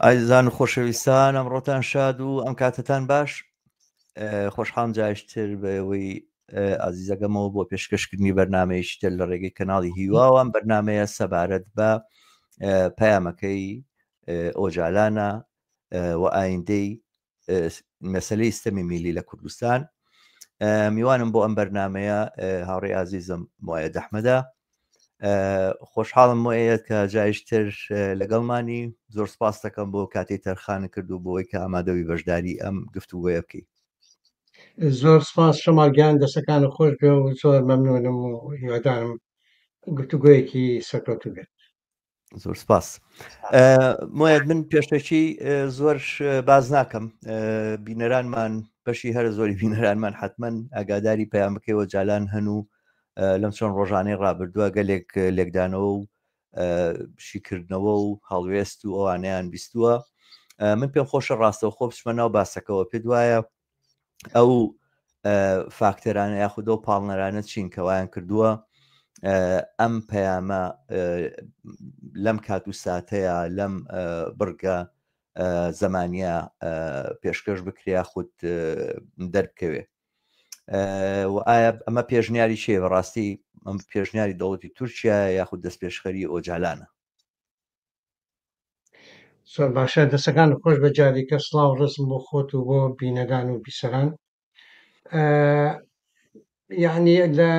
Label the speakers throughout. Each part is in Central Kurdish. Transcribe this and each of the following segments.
Speaker 1: ئازیزان و خۆشەویستان ئەمڕۆتان شاد و ئەم کاتەتان باش خۆشحاڵم جایشتر بە ئێوەی ئازیزەکەمەوە بۆ پێشکەشکردنی بەرنمەیەکی تر لە ڕێگەی کەناڵی هیواوە ئەم بەرنمەیە سەبارەت بە پەیامەکەی ئۆجالانە و ئایندەی مەسلەی ستەمی میلی لە کوردستان. میوانم بۆ ئەم بەرنمەیە هاوڕێ ئازیزم موئەیەد ئەحمەدە. خۆشحاڵم موئەیەد کە جایشتر لەگەڵمانی. زۆر سپاس دەکەم بۆ کاتی تەرخان کرد و بۆی کە ئامادەوی بەشداری ئەم گفتوگۆیە بکەی.
Speaker 2: زۆر سپاس شەماڵ گیان، دەستەکانت خۆش بێ و زۆر مەمنونم و هیوادارم گفتوگۆیەکی سەرکەوتوو بێت.
Speaker 1: زۆر سپاس مۆیەد. من پێشەکی زۆر باز ناکەم، بینەرانمان بەشی هەرە زۆری بینەرانمان حتمما ئاگاداری پەیامەکەی ئۆجالان هەن و لەم چەند ڕۆژانەی ڕابردووە گەلێک لێکدانەوە و شیکردنەوە و هەڵوێست و ئەوانەیان بیستووە. من پێم خۆشە ڕاستەوخۆ بچمە ناو باسەکەوە. پێت وایە ئەو فاکتەرانە یاخود ئەو پاڵنەرانە چین کە وایان کردووە ئەم پەیامە لەم کات و ساتەیە لەم بڕگە زەمانە پێشکەش بکرێ یاخود دەربکەوێ؟ و ئایا ئەمە پێشنیاری چێ بەڕاستی ئەم پێشنیاری دەوڵەتی تورکیا یاخود دەستپێشخەری ئۆجالانە؟
Speaker 2: زۆر باشە دەسەکان خۆش بە جاریکە سڵاو ڕێزم بۆ خۆت و بۆ بینەران و بیسەران. یعنی لە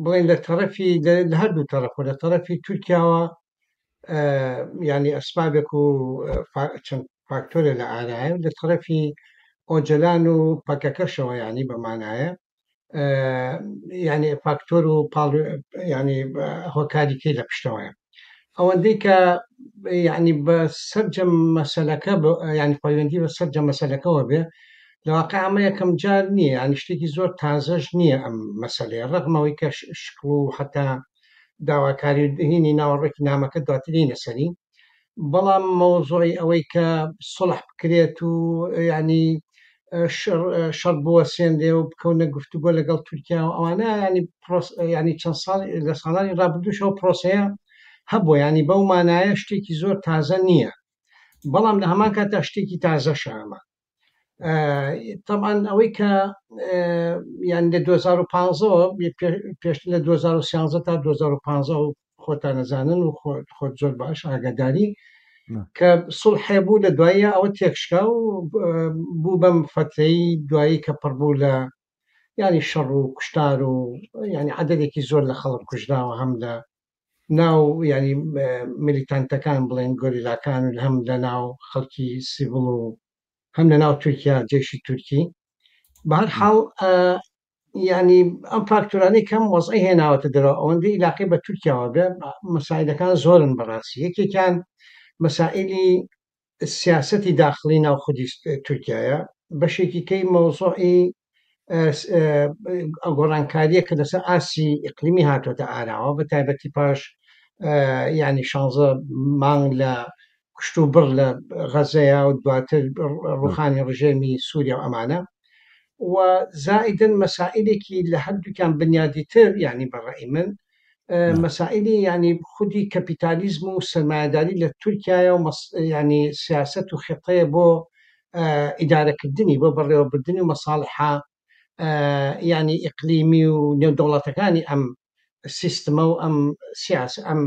Speaker 2: بڵێن لە تەرەفی لە هەردوو تەرەف و لە تەرەفی تورکیاوە یعنی ئەسبابێک و چەند فاکتۆرێ لە ئارایە لە تەرەفی ئۆجەلان و پەکەکەشەوە یعنی بەمانایە یعنی فاکتۆر و پاڵ یعنی هۆکاری کەی لە پشتەوەیە. ئەوەندەی کە یعنی بە سەرجەم مەسەلەکە یعنی پەیوەندی بە سەرجەم مەسەلەکەوە بێ، لە واقع ئەمە یەکەم جار نییە، یعنی شتێکی زۆر تازەش نییە ئەم مەسەلەیە، ڕەغمەوەی کە شکڵ و حتا داواکاری هینی ناوەڕۆکی نامەکە دواترینە سەری، بەڵام مەوزوعی ئەوەی کە سوڵح بکرێت و ینی شەڕ بوەسێنرێ و بکەونە گفتوگۆ لەگەڵ تورکیا و ئەوانە، ینی ینی چەند ساڵ لە ساڵانی ڕابردووشەوە پرۆسەیە هەبووە، ینی بەو مانایە شتێکی زۆر تازە نییە، بەڵام لە هەمان کاتدا شتێکی تازەشە ئەمە. طبعا ئەوەی کە یان لە 2015ەوە پێشتر لە 2013 تا 2015 خۆتان نەزانن و خۆت زۆر باش ئاگاداری کە سوڵحێ بوو لە دواییە ئەوە تێکشکا و بوو بەم فەترەی دوایی کە پڕ بوو لە ینی شەڕ و کوشتار و ینی عددێکی زۆر لە خەڵک کوژراوە، هەم لە ناو ینی میلیتانتەکان بڵێن گۆریلاکان و هەم لە ناو خەڵکی سیڤڵ و هەم لە ناو تورکیا جێشی تورکی. بە هەر حاڵ یعنی ئەم فاکتۆرانەی کەم وەزعی هێناوەتە دەرەوە ئەوەندەی عیلاقەی بە تورکیاوە بێ مەسائلەکان زۆرن بەڕاستی. یەکێکیان مەسائلی سیاسەتی داخلی ناو خودی تورکیایە، بەشێکی کەی مەوزوعی گۆڕانکاریە کە لەسەر ئاستی ئیقلیمی هاتۆتە ئاراوە، بە تایبەتی پاش یعنی 16 مانگ لە کوشت و بڕ لە غەزەیە و دواتر ڕوخانی ڕژێمی سووریا و ئەمانە، و زائیدن مەسائلێکی لە هەردووکیان بنیادیتر، یعنی بە ڕەئی من مەسائلی یعنی خودی کەپیتالیزم و سەرمایەداری لە تورکیایە و یعنی سیاسەت و خطەیە بۆ ئیدارەکردنی، بۆ بەڕێوەبردنی و مەساڵحە یعنی ئیقلیمی و نێودەوڵەتەکانی ئەم سیستمە و ئەم سیاس ئەم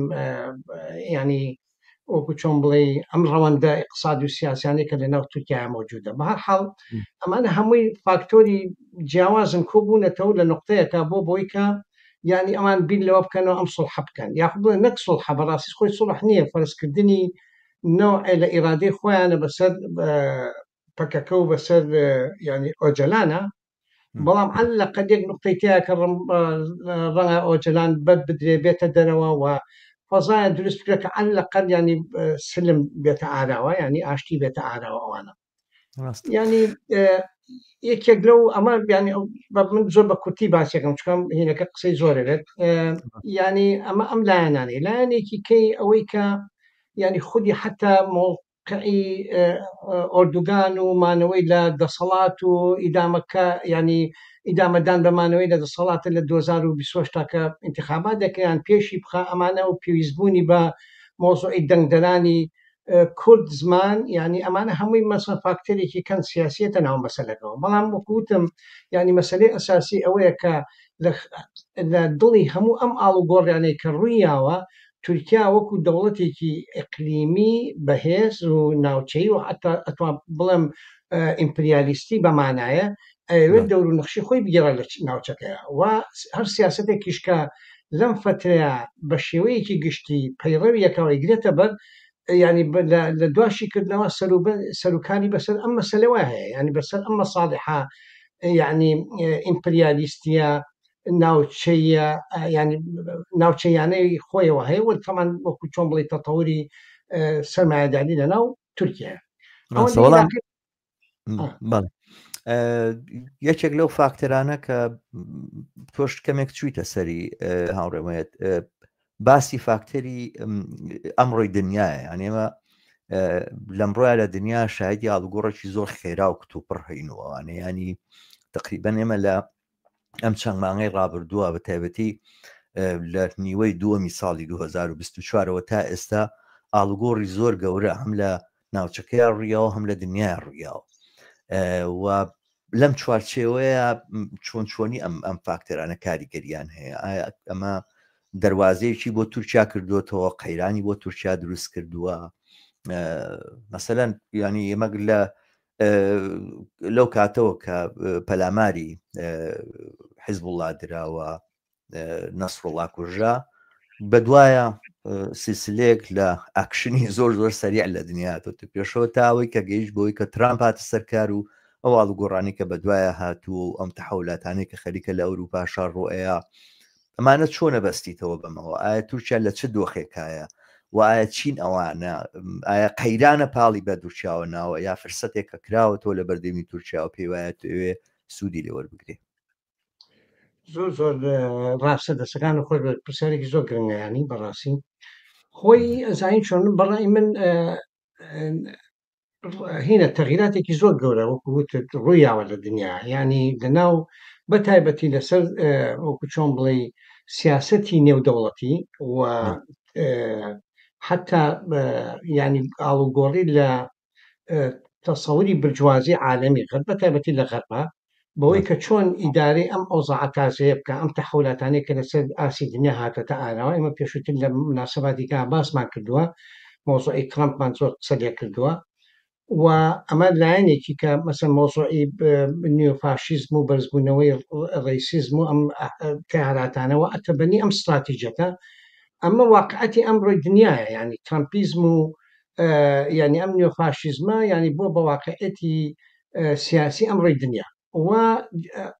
Speaker 2: ینی وەکو چۆن بڵێ ئەم ڕەوەندە ئیقتصادی و سیاسیانەی کە لە ناو تورکیا مەوجودە. بە هەر حاڵ ئەمانە هەمووی فاکتۆری جیاوازن کۆبوونەتەوە لە نقطەیەکە بۆ بۆی کە یعنی ئەوان بیر لەوە بکەنەوە ئەم سوڵحە بکەن، یاخود بڵێن نەک سوڵحە، بەڕاستی خۆی سوڵح نییە، فەرزکردنی نەوعێ لە ئیرادەی خۆیانە بەسەر پەکەکە و بەسەر ینی ئۆجەلانە، بەڵام عەل لە قەد یەک نقطەی تیا کە ڕەنگە ئۆجەلان بەر بدرێ بێتە دەرەوە و فەزایە دروست بکرێت کە عەل لە قەد ینی سلم بێتە ئاراوە، ینی ئاشتی بێتە ئاراوە ئەوانە. ینی یەکێک لەو ئەمە ینی من زۆر بە کورتی باسێکم چکەم هینەکە قسەی زۆرە بێت. ینی ئەمە ئەم لایەنانەی لایەنێکی کەی ئەوەی کە ینی خودی حتا قعی ئۆردوگان و مانەوەی لە دەسەڵات و ئیدامەکە ینی ئیدامەدان بە مانەوەی لە دەسەڵاتە لە 2028 کە انتخابات دەکەیان پێشی بخە ئەمانە و پێویستبوونی بە مۆزوعی دەنگدەرانی. کورد زمان یعنی ئەمانە هەمووی مەسە فاکتەرێکی کەن سیاسیەتە ناو مەسەلەکەەوە بەڵام وەکوتم یعنی مەسلەی ئەساسی ئەوەیە کە لە دڵی هەموو ئەم ئاڵوگۆڕیانەی کە ڕوویاوە تورکیا وەکو دەوڵەتێکی ئیقلیمی بەهێز و ناوچەیی و ئەتوان بڵێم ئیمپریالیستی بەمانایە ئەیەوێت دەور و نەخشی خۆی بگێڕێت لە ناوچەکەیا و هەر سیاسەتێکیش کە لەم فەترەیە بە شێوەیەکی گشتی پەیڕەوی یەکەوە ئەیگرێتە بەر یعنی لە دواشی کردنەوە سەروکاری بەسەر ئەم مەسەلەوە هەیە یعنی بەسەر ئەم مەساڵحە یعنی ئیمپریالیستیە ناوچەیە ینی ناوچەیانەی خۆیەوە هەیە وەک تەمان وەکو چۆن بڵێ تەتەوری سەرمایەداری لەناو تورکیا
Speaker 1: یەکێک لەو فاکتەرانە کە تۆش کەمێک چوویتە سەری هاوڕێمەیەت باسی فاکتەری ئەمڕۆی دنیاە ئەنێمە لەمڕۆیا لە دنیا شایدی ئاڵوگۆڕێکی زۆر خێرا و کتوپڕ هەینەوەوانە ینی تقریبا ئێمە لە ئەم چەند مانگەی ڕابردووە بە تایبەتی لە نیوەی دووەمی ساڵی 2024ەوە تا ئێستا ئاڵوگۆڕی زۆر گەورە هەم لە ناوچەکەی ڕوویاوە هەم لە دنیای ڕوویاوە و لەم چوارچێوەیە چۆن چۆنی ئەم ئەم فاکتەرانە کاریگەریان هەیە ئایا ئەمە دەواازەیەکی بۆ تورکیا کردوێتەوە قەیرانی بۆ تورکیا دروست کردووە مەسەەن ینی ئێمە لە لەو کاتەوە کە پەلاماری حیزبوڵڵا دراوە نەسڕڵا کوژرا بەدوایە سلسلەیەک لە ئاکشنی زۆر زۆر سەریع لە دنیا تۆ پێشەوە تاوەی کە گەیشت بۆی کە ترامپ هاتە سەرکار و ئەو ئاڵوگۆڕانی کە بەدوایە هاتووە و ئەم تەحولاتانەی کە خەریکە لە ئەوروپا شار ڕوئەیە ئەمانە چۆنە بەستیتەوە بەمەوە؟ ئایا تورکیا لە چ دۆخێکایە و ئایا چین ئەوانە ئایا قەیرانە پاڵی بە تورکیاوە ناوە یا فرسەتێک کە کراوەتەوە لە بەردەمی تورکیاوە پێی وایە توێ سوودی لێ وەربگرێ؟
Speaker 2: زۆر زۆر ڕاستە دەستەکان خۆش بێت پرسیارێکی زۆر گرنگە ینی بەڕاستی خۆی ئەزانین چۆن بەڕای من هینە تەغیراتێکی زۆر گەورە وەکو وتت ڕوویاوە لە دنیا یعنی لەناو بە تایبەتی لەسەر وەکو چۆن بڵێ سیاسەتی نێودەوڵەتی و حتا ینی ئاڵوگۆڕی لە تەسەوری برجوازی عالەمی غەرب بە تایبەتی لە غەربە بەوەی کە چۆن ئیدارەی ئەم ئەوزاعە تازەیە بکە ئەم تەحولاتانەی کە لەسەر ئاستی دنیا هاتۆتە ئاراوە ئێمە پێشووتر لە مناسباتیکا باسمان کردووە مەوزوعی ترەمپمان زۆر قسە لێ کردووە و ئەمە لایەنێکی کە مەسەن مەوزوعی نیۆفاشیزم و بەرزبوونەوەی ڕەیسیزم و ئەم تەیاراتانەوە ئەتەبەنی ئەم ستراتیجەتە ئەمە واقعەتی ئەمڕۆی دنیاە یعنی ترەمپیزم و یعنی ئەم نیۆفاشیزمە یعنی بۆ بە واقعەتی سیاسی ئەمڕۆی دنیا و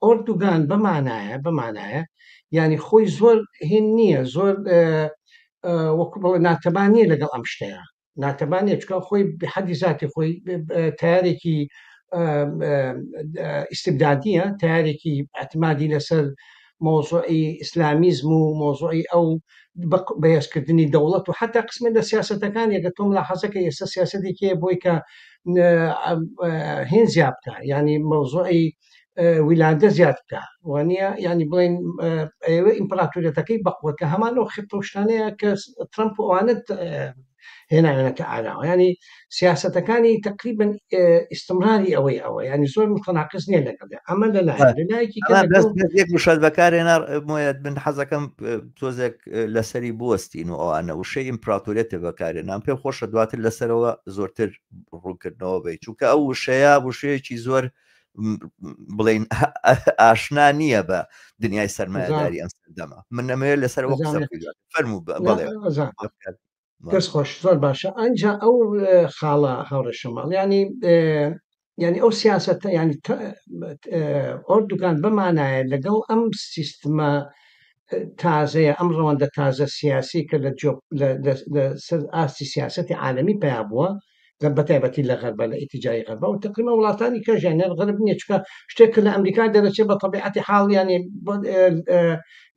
Speaker 2: ئۆردوگان بەمانایە بەمانایە یعنی خۆی زۆر هین نییە زۆر وەکو بڵێ ناتەبا نییە لەگەڵ ئەم شتەیە ناتەبا نییە چکە خۆی حەدی زاتی خۆی تیارێکی ئیسیبدادیە تیارێکی ئەتمادی لەسەر مۆزوعی ئیسلامیزم و مۆزوعی ئەو بەهێزکردنی دەوڵەت و حتا قسمە لە سیاستەکان یەکە تۆم لە حەزەکە ئێستا سیاستێکی هەیە بۆی کە هین زیاد بکە ینی مەوزوعی ویلاندە زیاد بکە وانە ینی بڵین ئەوێ ئیمپراتوریەتەکەی بەقوت کە هەمان ئەو خطە و شتانەیە کە ترەمپ و ئەوانە هێناوێنەتە ئاراوە ینی سیاستەکانی تقریبا ئیستمراری ئەوەی ئەوە ینی زۆر متەناقض نییە لەگەڵ ئەمە لەلایەکی
Speaker 1: یەک وشەت بەکارێنا مۆیەت من حەزەکەم تۆزێک لەسەری بوەستین و ئەوانە وشەی ئیمپراتۆریەتە بەکارێنام پێم خۆشە دواتر لەسەرەوە زۆرتر ڕوونکردنەوە بی چونکە ئەو وشەیە وشەیەکی زۆر بڵین ئاشنا نییە بە دنیای سەرمایەداری ئەم سەردەمە من نەمەوێت لەسەر قسە فەرموو بەڵێ
Speaker 2: دەست خۆش زۆر باشە ئەنجا ئەو خاڵە هاوڕێ شەماڵ ینی ینی ئەو سیاستە ینی ئۆردوگان بەمانایە لەگەڵ ئەم سیستمە تازەیە ئەم ڕەوەندە تازە سیاسی کە لە لەسەر ئاستی سیاستی عالمی پیا بووە لە بەتایبەتی لە غەربە لە ئیتیجای غەربە و تقریبا وڵاتانی کەش یان نەر غەرب نییە چونکە شتێک کە لە ئەمریکا دەرەچێت بە تەبیعەتی حاڵ یانی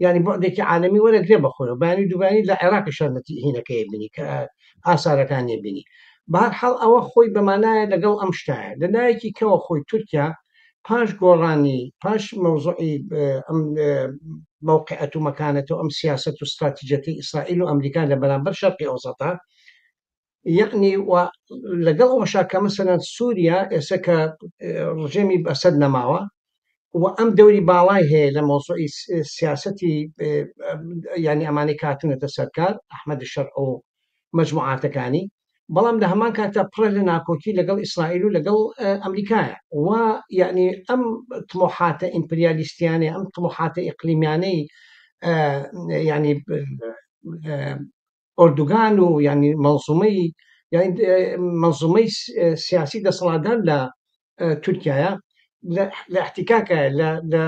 Speaker 2: یانی بۆعدێکی عالەمی وەرەگرێ بە خۆیەوە بەیانی دووبانی لە عێراقی شەرمەتی هینەکەی بینی کە ئاسارەکانی بینی بەهەر حاڵ ئەوە خۆی بەمانایە لەگەڵ ئەم شتایە لە لایەکی کەوە خۆی تورکیا پاش گۆڕانی پاش مەوزوعی ئەم مەوقعەت و مەکانەت و ئەم سیاسەت و استراتیجەتی ئیسرائیل و ئەمریکا لە بەرامبەر شەرقی ئەوسەتا. یەعنی و لەگەڵ ئەوەشا کە مەسەلەن سووریا ئێستا کە ڕژێمی ئەسەد نەماوە و ئەم دەوری باڵای هەیە لە مەوزوعی سیاسەتی یعنی ئەمانەی کاتونەتە سەرکار ئەحمەد شەرع و مەجموعاتەکانی بەڵام لە هەمان کاتدا پڕە لە ناکۆکی لەگەڵ ئیسرائیل و لەگەڵ ئەمریکایە و یعنی ئەم تمۆحاتە ئیمپریالیستیانەی ئەم تمۆحاتە ئیقلیمیانەی یعنی ئۆردوگان و یعنی مەنزومەی یعنی مەنزومەی سیاسی دەسەڵاتدار لە تورکایە لە احتکاکە لە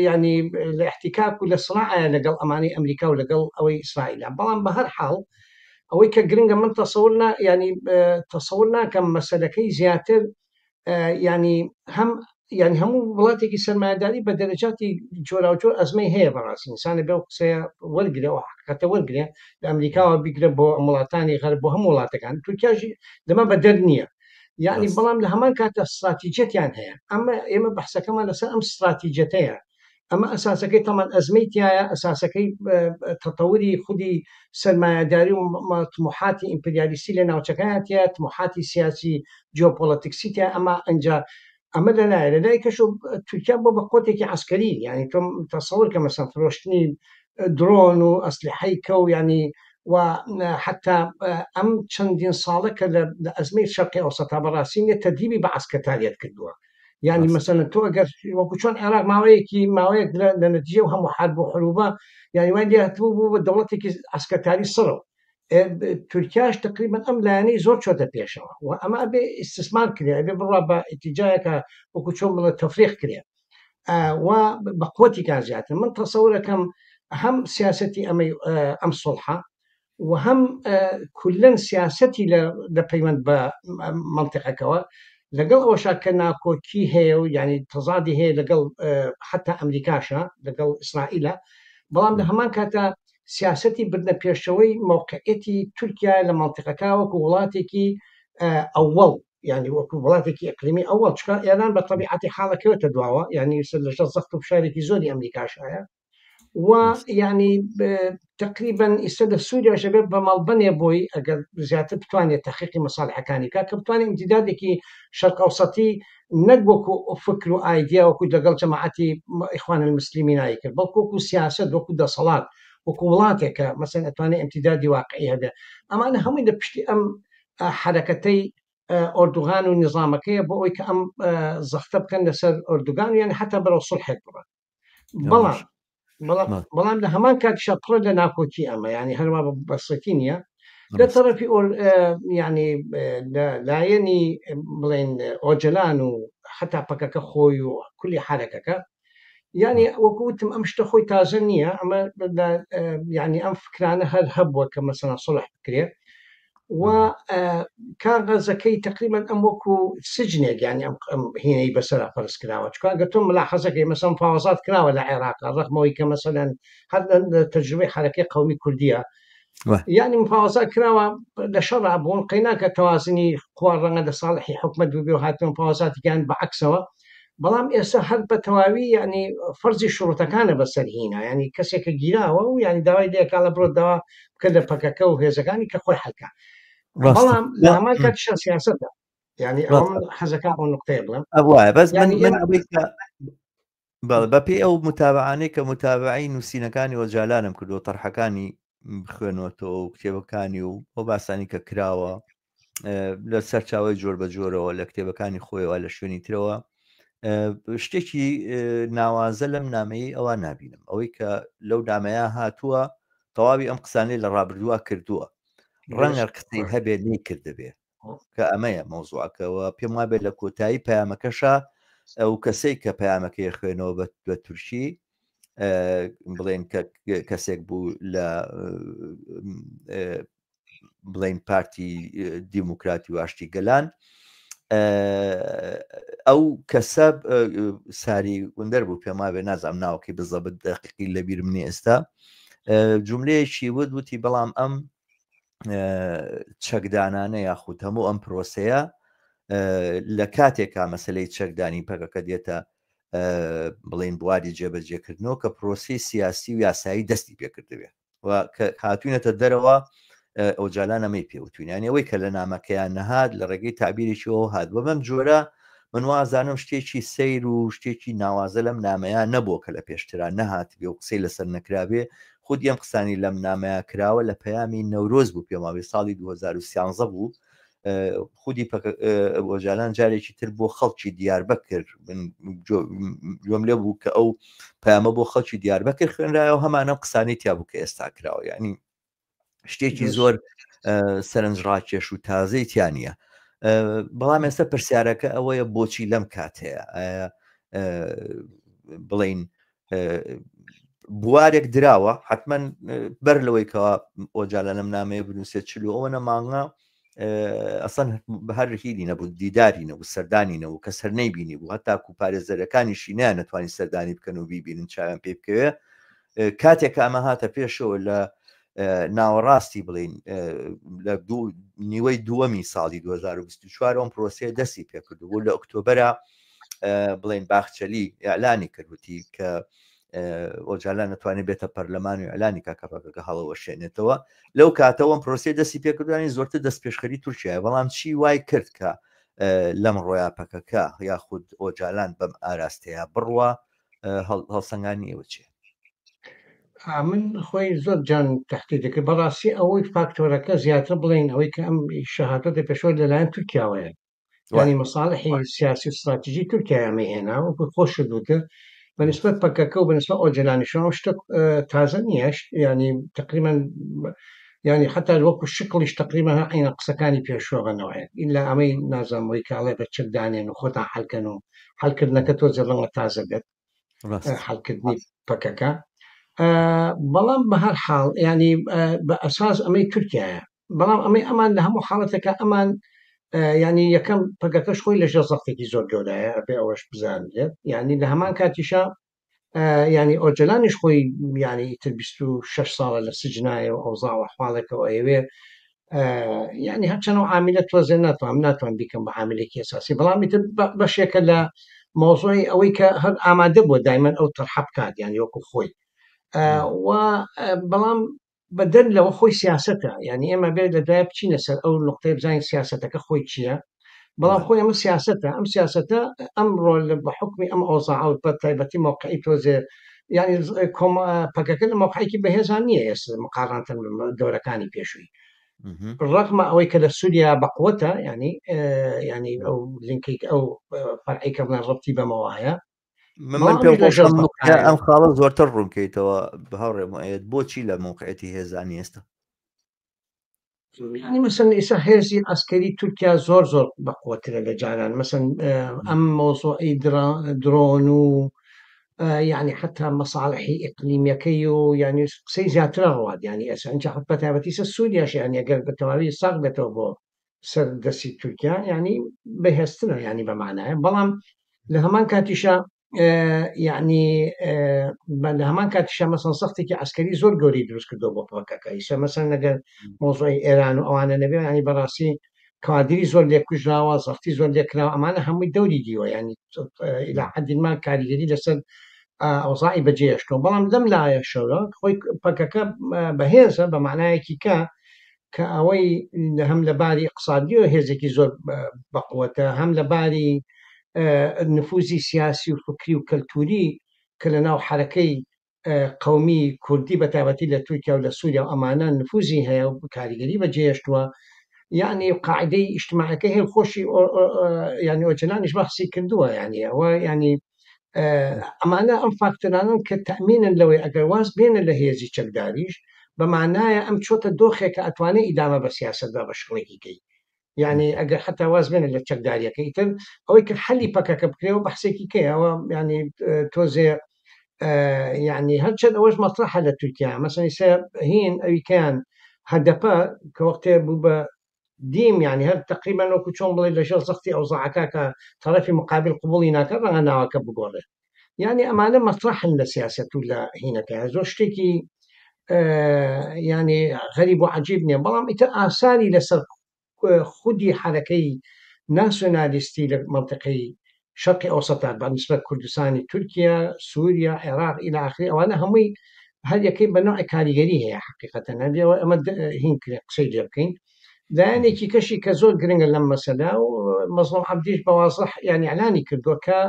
Speaker 2: ینی لە احتکاک و لە سڕایە لەگەڵ ئەمانەی ئەمریکا و لەگەڵ ئەوەی ئیسرائیلە بەڵام بە هەر حاڵ ئەوەی کە گرنگە من تەسەور نا ینی تەسەور ناکەم مەسەلەکەی زیاتر ینی هەم یعنی هەموو وڵاتێکی سەرمایەداری بە دەرەجاتی جۆراوجۆر ئەزمەی هەیە بەڕاستی ئینسانە بێ قسەیە وەرگرێ و حقیقەتە وەرگرێ لە ئەمریکاوە بیگرە بۆ وڵاتانی غەرب بۆ هەموو وڵاتەکان تورکیاش لەمە بەدەر نییە یعنی بەڵام لە هەمان کاتە استراتیجەتیان هەیە ئەمە ئێمە بەحسەکەمان لەسەر ئەم استراتیجەتەیە ئەمە ئەساسەکەی تەمان ئەزمەی تایە ئەساسەکەی تەتەوری خودی سەرمایەداری و تموحاتی ئیمپریالیستی لە ناوچەکەیان تیا تموحاتی سیاسی جیۆپۆلەتیکسی تیا ئەمە ئەنجا ئەمە لەلایە لەلای کەش و تورکیا بۆ بە قوتێکی عسکەری یعنی تۆ تەسەور کە مەسەن فرۆشتنی درۆن و ئەسلیحەی کە و ینی و حتا ئەم چەندین ساڵە کە لە ئەزمەی شەرقی ئەوسەتا بەڕاستی نیە تەدریبی بە عسکەتاریەت کردووە یعنی مەسەلەن تۆ ئەگەر وەکو چۆن عێراق ماوەیەکی ماوەیەک لە نەتیجە و هەموو حرب و حروبە یعنی وای لێهاتبوو بوو بە دەوڵەتێکی عسکەتاری سڕەوە تورکیاش تقریبا ئەم لایەنەی زۆر چۆتە پێشەوە و ئەمە ئەبێ ئیستثمار کرێ ئەبێ بڕوا بە ئیتیجایەکە وەکو چۆن بڵێ تەفریق کرێ و بە قوتی کار زیاتر من تەسەورەکەم هەم سیاسەتی ئەمەی ئەم سڵحە و هەم کولەن سیاسەتی لە پەیوەند بە مەنتیقەکەوە لەگەڵ ئەوەشا کە ناکۆکی هەیە و یعنی تەزادی هەیە لەگەڵ حتا ئەمریکاشە لەگەڵ ئیسرائیلە بەڵام لە هەمان کاتا سیاسەتی بردنە پێشەوەی مەوقعیەتی تورکیا لە مەنتیقەکە وەکو وڵاتێکی ئەوەڵ یعنی وەکو وڵاتێکی ئەقلیمی ئەوەڵ چکا ئێران بە تەبیعەتی حاڵەکەوێتە دواوە یعنی سەر لەژێر زەخت و فشارێکی زۆری ئەمریکاشایە و یعنی تقریبا ئیستا لە سووریاش ئەبێت بە مەڵبەنێ بۆی ئەگەر زیاتر بتوانێت تحقیقی مەسالحەکانی بکات کە بتوانێت ئیمتیدادێکی شەرق ئەوسەتی نەک وەکو فکر و ئایدیا وەکو لەگەڵ جەماعەتی ئیخوان المسلمین کرد بەڵکو وەکو سیاسەت وەکو دەسەڵات وەکو وڵاتێک کە مەسەن ئەتوانێت ئیمتیدادی واقعی هەبێ ئەمانە هەمووی لە پشتی ئەم حرەکەتەی ئۆردوغان و نظامەکەیە بۆ ئەوەی کە ئەم زەختە بکەن لەسەر ئۆردوگان و یعنی حتا بەرەو سڵحێک بڕن بەڵام بەڵام لە هەمان کاتیشا پڕە لە ناکۆکی ئەمە ینی هەروە بەسەتی نییە لە تەرەفی ینی لە لایەنی بڵێن ئۆجلان و حتا پەکەکە خۆی و کولی حرەکەکە یعنی وەکو وتم ئەم شتە خۆی تازە نییە ئەمە یعنی ئەم فکرانە هەر هەبووە کە مەسەلا سڵح بکرێت و کاغەزەکەی تقریبا ئەم وەکو سجنێک یانی ئەم ئەم هینەی بەسەرا فەرز کراوە چونکە ئەگەر تۆ ملاحەزەکەی مەسەن مفاوەزات کراوە لە عێراق ڕەغمەوەی کە مەسەلەن هەر لە تەجروبەی حەرەکەی قەومی کوردیە یعنی مفاوەزات کراوە لە شەڕا بوون قەیناکە تەوازنی قوا ڕەنگە لە ساڵحی حکومەت ببێ و هاتن مفاوەزاتێکیان بە عەکسەوە بەڵام ئێستا هەر بە تەواوی یعنی فەرزی شروتەکانە بەسەر هینا یعنی کەسێک کە گیراوە و یعنی داوای لێکاڵە بڕۆ داوا بکە لە پەکەکە و هێزەکانی کە خۆی حەلکە بەڵام لە هەمان کاتیشا سیاسەتە یعنی ئەوە من حەزەکە ئەو نقطەیە بڵێم
Speaker 1: وایە بەس من من ئەوەی کە بەڵێ بەپێی ئەو متابعانەی کە متابعی نووسینەکانی ئۆجالانم کردو طرحەکانی بخوێنەوەتەوە و کتێبەکانی و ئەو باسانی کە کراوە لە سەرچاوی جۆر بە جۆرەوە لە کتێبەکانی خۆیەوە لە شوێنی ترەوە شتێکی ناوازە لەم نامەیە ئەوە نبینم ئەوەی کە لەو نامەیە هاتووە تەواوی ئەم قسانەی لە ڕابردووە کردووە ڕەنگە قسەی هەبێت نەی کردبێ کە ئەمەیە مەوزوعەکەەوە پێم وابێت لە کۆتایی پەیامەکەشە ئەو کەسەی کە پەیامەکەی خوێنەوە بە تورکی بڵێن کە کەسێک بوو لە بڵین پارتی دیموکراتی واشتی گەلان ئەو کەسە ساری گوندەر بوو پێم وابێ نازانم ناوەکەی بزەبت دقیقی لە بیرم نیە ئێستا جملەیەکی وت وتی بەڵام ئەم چەکدانانە یاخود هەموو ئەم پرۆسەیە لە کاتێکا مەسلەی چەکدانی پەکەکە دێتە بڵین بواری جێبەجێکردنەوە کە پرۆسی سیاسی و یاسایی دەستی پێکردوێ و کە هاتوینەتە دەرەوە. ئۆجالان ئەمەی پێوتوین یانی ئەوەی کە لە نامەکەیان نەهات لە ڕێگەی تابیرێکیەوە هات بە بەم جۆرە من وازانم شتێکی سەیر و شتێکی ناوازە لەم نامەیە نەبووە کە لە پێشترا نەهاتبێ و قسەی لەسەر نەکرابێ خودی ئەم قسانی لەم نامەیە کراوە لە پەیامی نەورۆز بوو پێم وابێ ساڵی 2013 بوو خودی ئۆجالان جارێکی تر بۆ خەڵکی دیاربەکر گوێم لێ بوو کە ئەو پەیامە بۆ خەڵکی دیاربەکر خوێنرایەوە هەمانە قسانی تیا بوو کە ئێستا کراوە یعنی شتێکی زۆر سەرنجڕاکێش و تازەی تیا نییە بەڵام ئێستا پرسیارەکە ئەوەیە بۆچی لەم کاتەیە بڵین بوارێک دراوە حتمما بەر لەوەی کەوا ئۆجالە لەم نامەیە بنووسێت چلو ئەوە نەمانگە ئەسەن هەر هیلی نەبوو دیداری نەبوو سەردانی نەبوو کە سەر نەیبینی بوو هەتاکو پارێزەرەکانیشی نیان نەتوانی سەردانی بکەن و بیبینن چاویان پێ بکەوێ کاتێک کە ئەمە هاتە پێشەوە لە ناوەڕاستی بڵین لە نیوەی دووەمی ساڵی 2024 ئەم پرۆسەیە دەستی پێکرد بوو لە ئۆکتۆبرە بڵین باخچەلی ئەلانی کردوتی کە ئۆجالان نتوانێت بێتە پەرلەمان و ئەلانی کاکە پەکەکە هەڵەوەشێنێتەوە لەو کاتەوە ئەم پرۆسەیە دەستی پێکردوانی زۆرتر دەست پێشخەری تورکیا بەڵام چی وای کرد کە لەم ڕۆیا پەکەکە یاخود ئۆجالان بەم ئاراستەیە بڕوا هەڵسەنگانی ئێوە چیە؟
Speaker 2: من خۆی زۆر جان تحتی دەکرد بەڕاستی ئەوەی فاکتۆرەکە زیاتر بڵین ئەوەی کە ئەم شەهاتۆتە پێشەوە لەلایەن تورکیاوەیە ینی مەساڵحی سیاسی و استراتیژی تورکیا ئەمەی هێنا وەکو خۆش دوتر بەنسبەت پەکەکە و بەنسبەت ئۆجەلانیشەوە ئەو شتە تازە نییە ینی تقریبا ینی حتا وەکو شکڵیش تقریبا هەر عینە قسەکانی پێشوە بەنەوەیە ئیلا ئەمەی نازانم وەی کاڵێ بە چەک دانێن و خۆتان حەلکەن و حەلکردنەکە تۆزێ ڕەنگە تازە بێت حەلکردنی پەکەکە بەڵام بە هەر حاڵ ینی بە ئەساس ئەمەی تورکایە بەڵام ئەمەی ئەمان لە هەموو حاڵەتەکە ئەمان ینی یەکەم پەکەکەش خۆی لەژێر زەختێکی زۆر گەورایە ئەبێ ئەوەش بزانرێت ینی لە هەمان کاتیشا ینی ئۆجلانیش خۆی ینی ئیتر 26 ساڵە لە سجنایە و ئەوزا و ئەحواڵێکەوە ئەیەوێ ینی هەرچەند ئەو عامیلە تۆزێ ناتوانم ناتوان بیکەم بە عاملێکی ئەساسی بەڵام ئیتر بەشێکە لە مۆزۆی ئەوەی کە هەر ئامادە بووە دایمەن ئەو تەرحە بکات یانی وەکو خۆی و بەڵام بەدەر لەوە خۆی سیاسەتە یانی ئێمە بێت لە دوای بچینە سەر ئەو نقطەیە بزانین سیاسەتەکە خۆی چییە بەڵام خۆی ئەمە سیاسەتە ئەم سیاسەتە ئەمڕۆ بە حکمی ئەم ئەوزاعە و بە تایبەتی مەوقعی تۆزێ یانی پەکەکە لە مەوقعێکی بەهێزان نییە ئێستا مقارنەتەن بە دەورەکانی پێشووی ڕەغمە ئەوەی کە لە سووریا بەقوەتە ینی ینی ئەو لینکێک ئەو فەرعی کە بڵێن ڕەبتی بەمەوە هەیە
Speaker 1: من پێم خۆشە ئەم خاڵە زۆرتر ڕوونکەیتەوە هاوڕێ موئەیەد بۆچی لە مەوقعەتی هێزانی ئێستا
Speaker 2: یعنی مەسەن ئێستا هێزی ئەسکەری تورکیا زۆر زۆر بەقوەترە لە جاران مەسەن ئەم مۆزۆعی درۆن و یعنی حتا مەساڵحی ئیقلیمیەکەی و یعنی قسەی زیاترە ڕوات یعنی ئێستا ئینجا حت بەتایبەتی سە سووریاش یعنی ئەگەر بە تەواوی ساغ بێتەوە بۆ سەر دەستی تورکیا یعنی بەهێزترە یعنی بە معنایە بەڵام لە هەمان کاتیشا یعنی لە هەمان کاتیشا مەسەن سەختێکی عسکەری زۆر گەورەی دروست کردو بۆ پەکەکە ئیسە مەسەن لەگەر مۆزۆی ئێران و ئەوانە نەبێ ینی بەڕاستی کادری زۆر لێکوژراوە زەختی زۆر لێکراوە ئەمانە هەمووی دەوری دیوە ینی الى حد ما کاریگەری لەسەر ئەوزاعی بەجێشتەوە بەڵام لەم لایەشەوە خۆی پەکەکە بەهێزە بە معنایەکی کە کە ئەوەی هەم لە باری ئیقتسادیەوە هێزێکی زۆر بەقوەتە هەم لە باری نفوزی سیاسی و فکری و کەلتوری کە لە ناو حەرەکەی قەومی کوردی بە تایبەتی لە تورکیا و لە سووریا و ئەمانە نفوزی هەیە و کاریگەری بەجێهێشتووە یعنی قاعدەی ئیجتماعەکە هەیە خۆشی یعنی ئۆجەلانیش بەحسی کردووە یعنی ئەوە یعنی ئەمانە ئەم فاکتەرانەن کە تەئمینن لەوەی ئەگەر واز بێنە لە هێزی چەکداریش بە مانایە ئەم چۆتە دۆخێک کە ئەتوانێ ئیدامە بە سیاسەت با بە شکڵێکی کەی یعنی ئەگەر حتا واز بێنە لە چەکداریەکە ئیتر ئەوەی کە حەلی پەکەکە بکرێەوە بەحسێکی کەیەوە یعنی تۆزێ یعنی هەرچەند ئەوەش مەسرحە لە تورکیا مەسەن هین ئەویکەیان هەدەپە کە وەختێ بوو بە دیم یانی هەر تەقریبەن وەکو چۆن بڵێ لەژێر زەختی ئەوزاعەکە کە تەڕەفی مقابل قبوڵی ناکە ڕەنگە ناوەکە بگۆڕێت یانی ئەمانە مەسرحن لە سیاسەت و لە هینەکە زۆر شتێکی ینی غەریب و عجیب نییە بەڵام ئیتر ئاسانی لەسەر خودی حرەکەی ناسیۆنالیستی لە منطقەی شەرقی ئەوسەتا بە نسبەت کوردستانی تورکیا سووریا عێراق ئیلا ئاخری ئەوانە هەمووی. هەر یەکەی بە نەوعێک کاریگەری هەیە حەقیقەتەن هەبێ ئەوە ئەمە هین کرێ قسەی لێ بکەین لایەنێکی کەشی کە زۆر گرنگە لەم مەسەلە و مەزڵوم عەبدیش بە وازح یانی ئیعلانی کردووە کە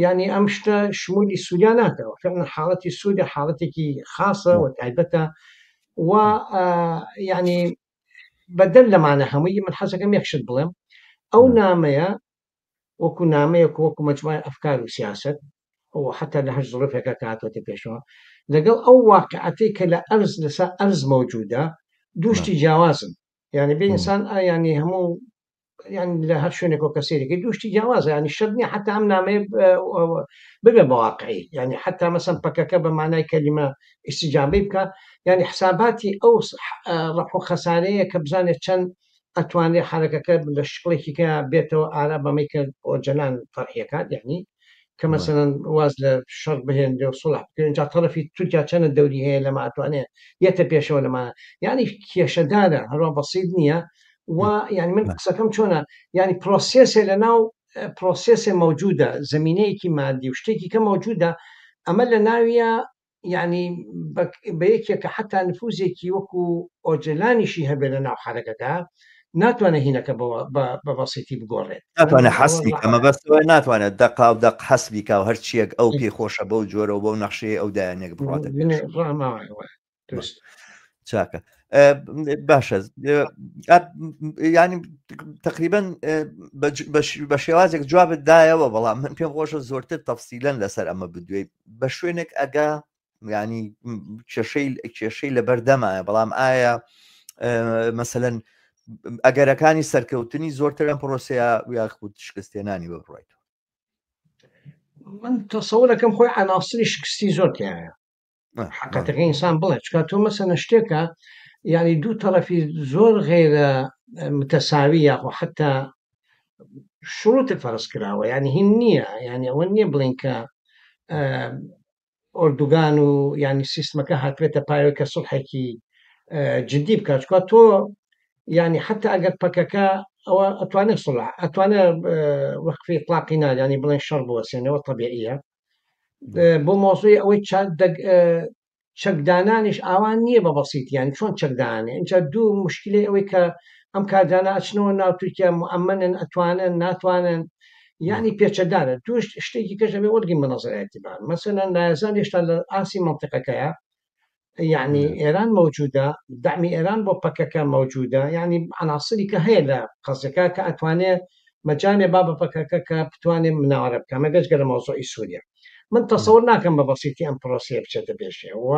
Speaker 2: یانی ئەم شتە شمولی سووریا ناکەوە فعلا حاڵەتی سووریا حاڵەتێکی خاصە و تایبەتە و یعنی بەدەر لەمانە هەمووی من حەزەکەم یەک شت بڵێم ئەو نامەیە وەکو نامەیەک و وەکو مەجموعەی ئەفکار و سیاسەت و حەتا لە هەر زروفێکا کە هاتۆتە پێشەوە لەگەڵ ئەو واقعەتەی کە لە ئەرز لەسەر ئەرز مەوجودە دوو شتی جیاوازن یعنی بێ ئینسان ینی هەموو یان لە هەر شوێنێک کە سەیرەکەی دوو شتی جیاوازە ینی شەرت نییە حتا ئەم نامەیە ببێ بە واقعی یعنی حتا مەسەن پەکەکە بە مانای کەلیمە ئیستیجابەی بکە یعنی حساباتی ئەو ڕەح و خەسارەیە کە بزانێت چەند ئەتوانرێ حەرەکەکە لە شکڵێکی کە بێتەوە ئارا بەمەی کە ئۆجەلان فەرحیەکات یعنی کە مەسەلەن واز لە شەڕ بهێنرێ و سوڵح بکرێن جا تەڕەفی تورکیا چەنە دەوری هەیە لەمە ئەتوانێ یەتە پێشەوە لەمانە یعنی کێشەدارە هەروە بەسیط نییە و یعنی من قسەکەم چۆنە یعنی پرۆسێسێ لە ناو پرۆسێسێ مەوجودە زمینەیەکی مادی و شتێکی کە مەوجودە ئەمە لە ناویە یانی بە یەکێک کە حەتا نفوزێکی وەکو ئۆجەلانیشی هەبێت لە ناو حەرەکەکە ناتوانێت هینەکە بە بەسیتی بگۆڕێت
Speaker 1: ناتوانێت حەسبی کە مەبەستەوە ناتوانێت دەقا و دەق حەسبی کا و هەرچیەک ئەو پێی خۆشە بەو جۆرە و بەو نەخشەیە ئەو دایانێک بڕاتە
Speaker 2: دروست
Speaker 1: چاکە باشە ینی تقریبن بە شێوازێک جوابت دایەوە بەڵام من پێم خۆشە زۆرتر تەفسیلەن لەسەر ئەمە بدوێ بە شوێنێک ئەگا ینی کێشەی کێشەی لە بەردەمایە بەڵام ئایا مەسەەن ئەگەرەکانی سەرکەوتنی زۆرتر ئەم پرۆسەیە یاخود شکستێنانی بە بڕایت
Speaker 2: من تەسەورەکەم خۆی عناصری شکستی زۆر تایە حقیقەتەکە ئینسان بڵێ چکا تۆ مەسەنە شتێکە یعنی دوو تەرەفی زۆر غێرە متەساوی یاخۆ حتا شروط فەرز کراوە یعنی هین نییە یعنی ئەوە نییە بڵین کە ئۆردوگان و یعنی سیستمەکە هاتبێتە پایەوە کە سڵحێکی جدی بکات چکا تۆ یعنی حتا ئەگەر پەکەکە ئەوە ئەتوانێت سڵح ئەتوانێت وەقفی ئیتڵاقی نا یعنی بڵێن شەڕ بوەسێنەوە طبیعیە بۆ مۆزوی ئەوەی چەکدانانیش ئاوان نییە بە بەسیت یان چۆن چەکدانێ اینجا دوو مشکلی ئەوەی کە ئەم کادرانە ئەچنەوە ناو تورکیا موئەمەنن ئەتوانن ناتوانن یعنی پێچەدارە دوو شتێکی کەش دەبێ وەرگین بە نظر اعتبار مەسەلەن لایەزان هێشتا لە ئاسی منطقەکەیە یعنی ئێران مەوجودە دەعمی ئێران بۆ پەکەکە مەوجودە یعنی عناصری کە هەیە لە قەزەکە کە ئەتوانێ مەجانێ با بە پەکەکە کە بتوانێ مناوەرە بکە ئەمە بێجگە لە مەوزوعی سووریا من تەسەور ناکەم بە بەسیتی ئەم پرۆسەیە بچێتە پێشێ و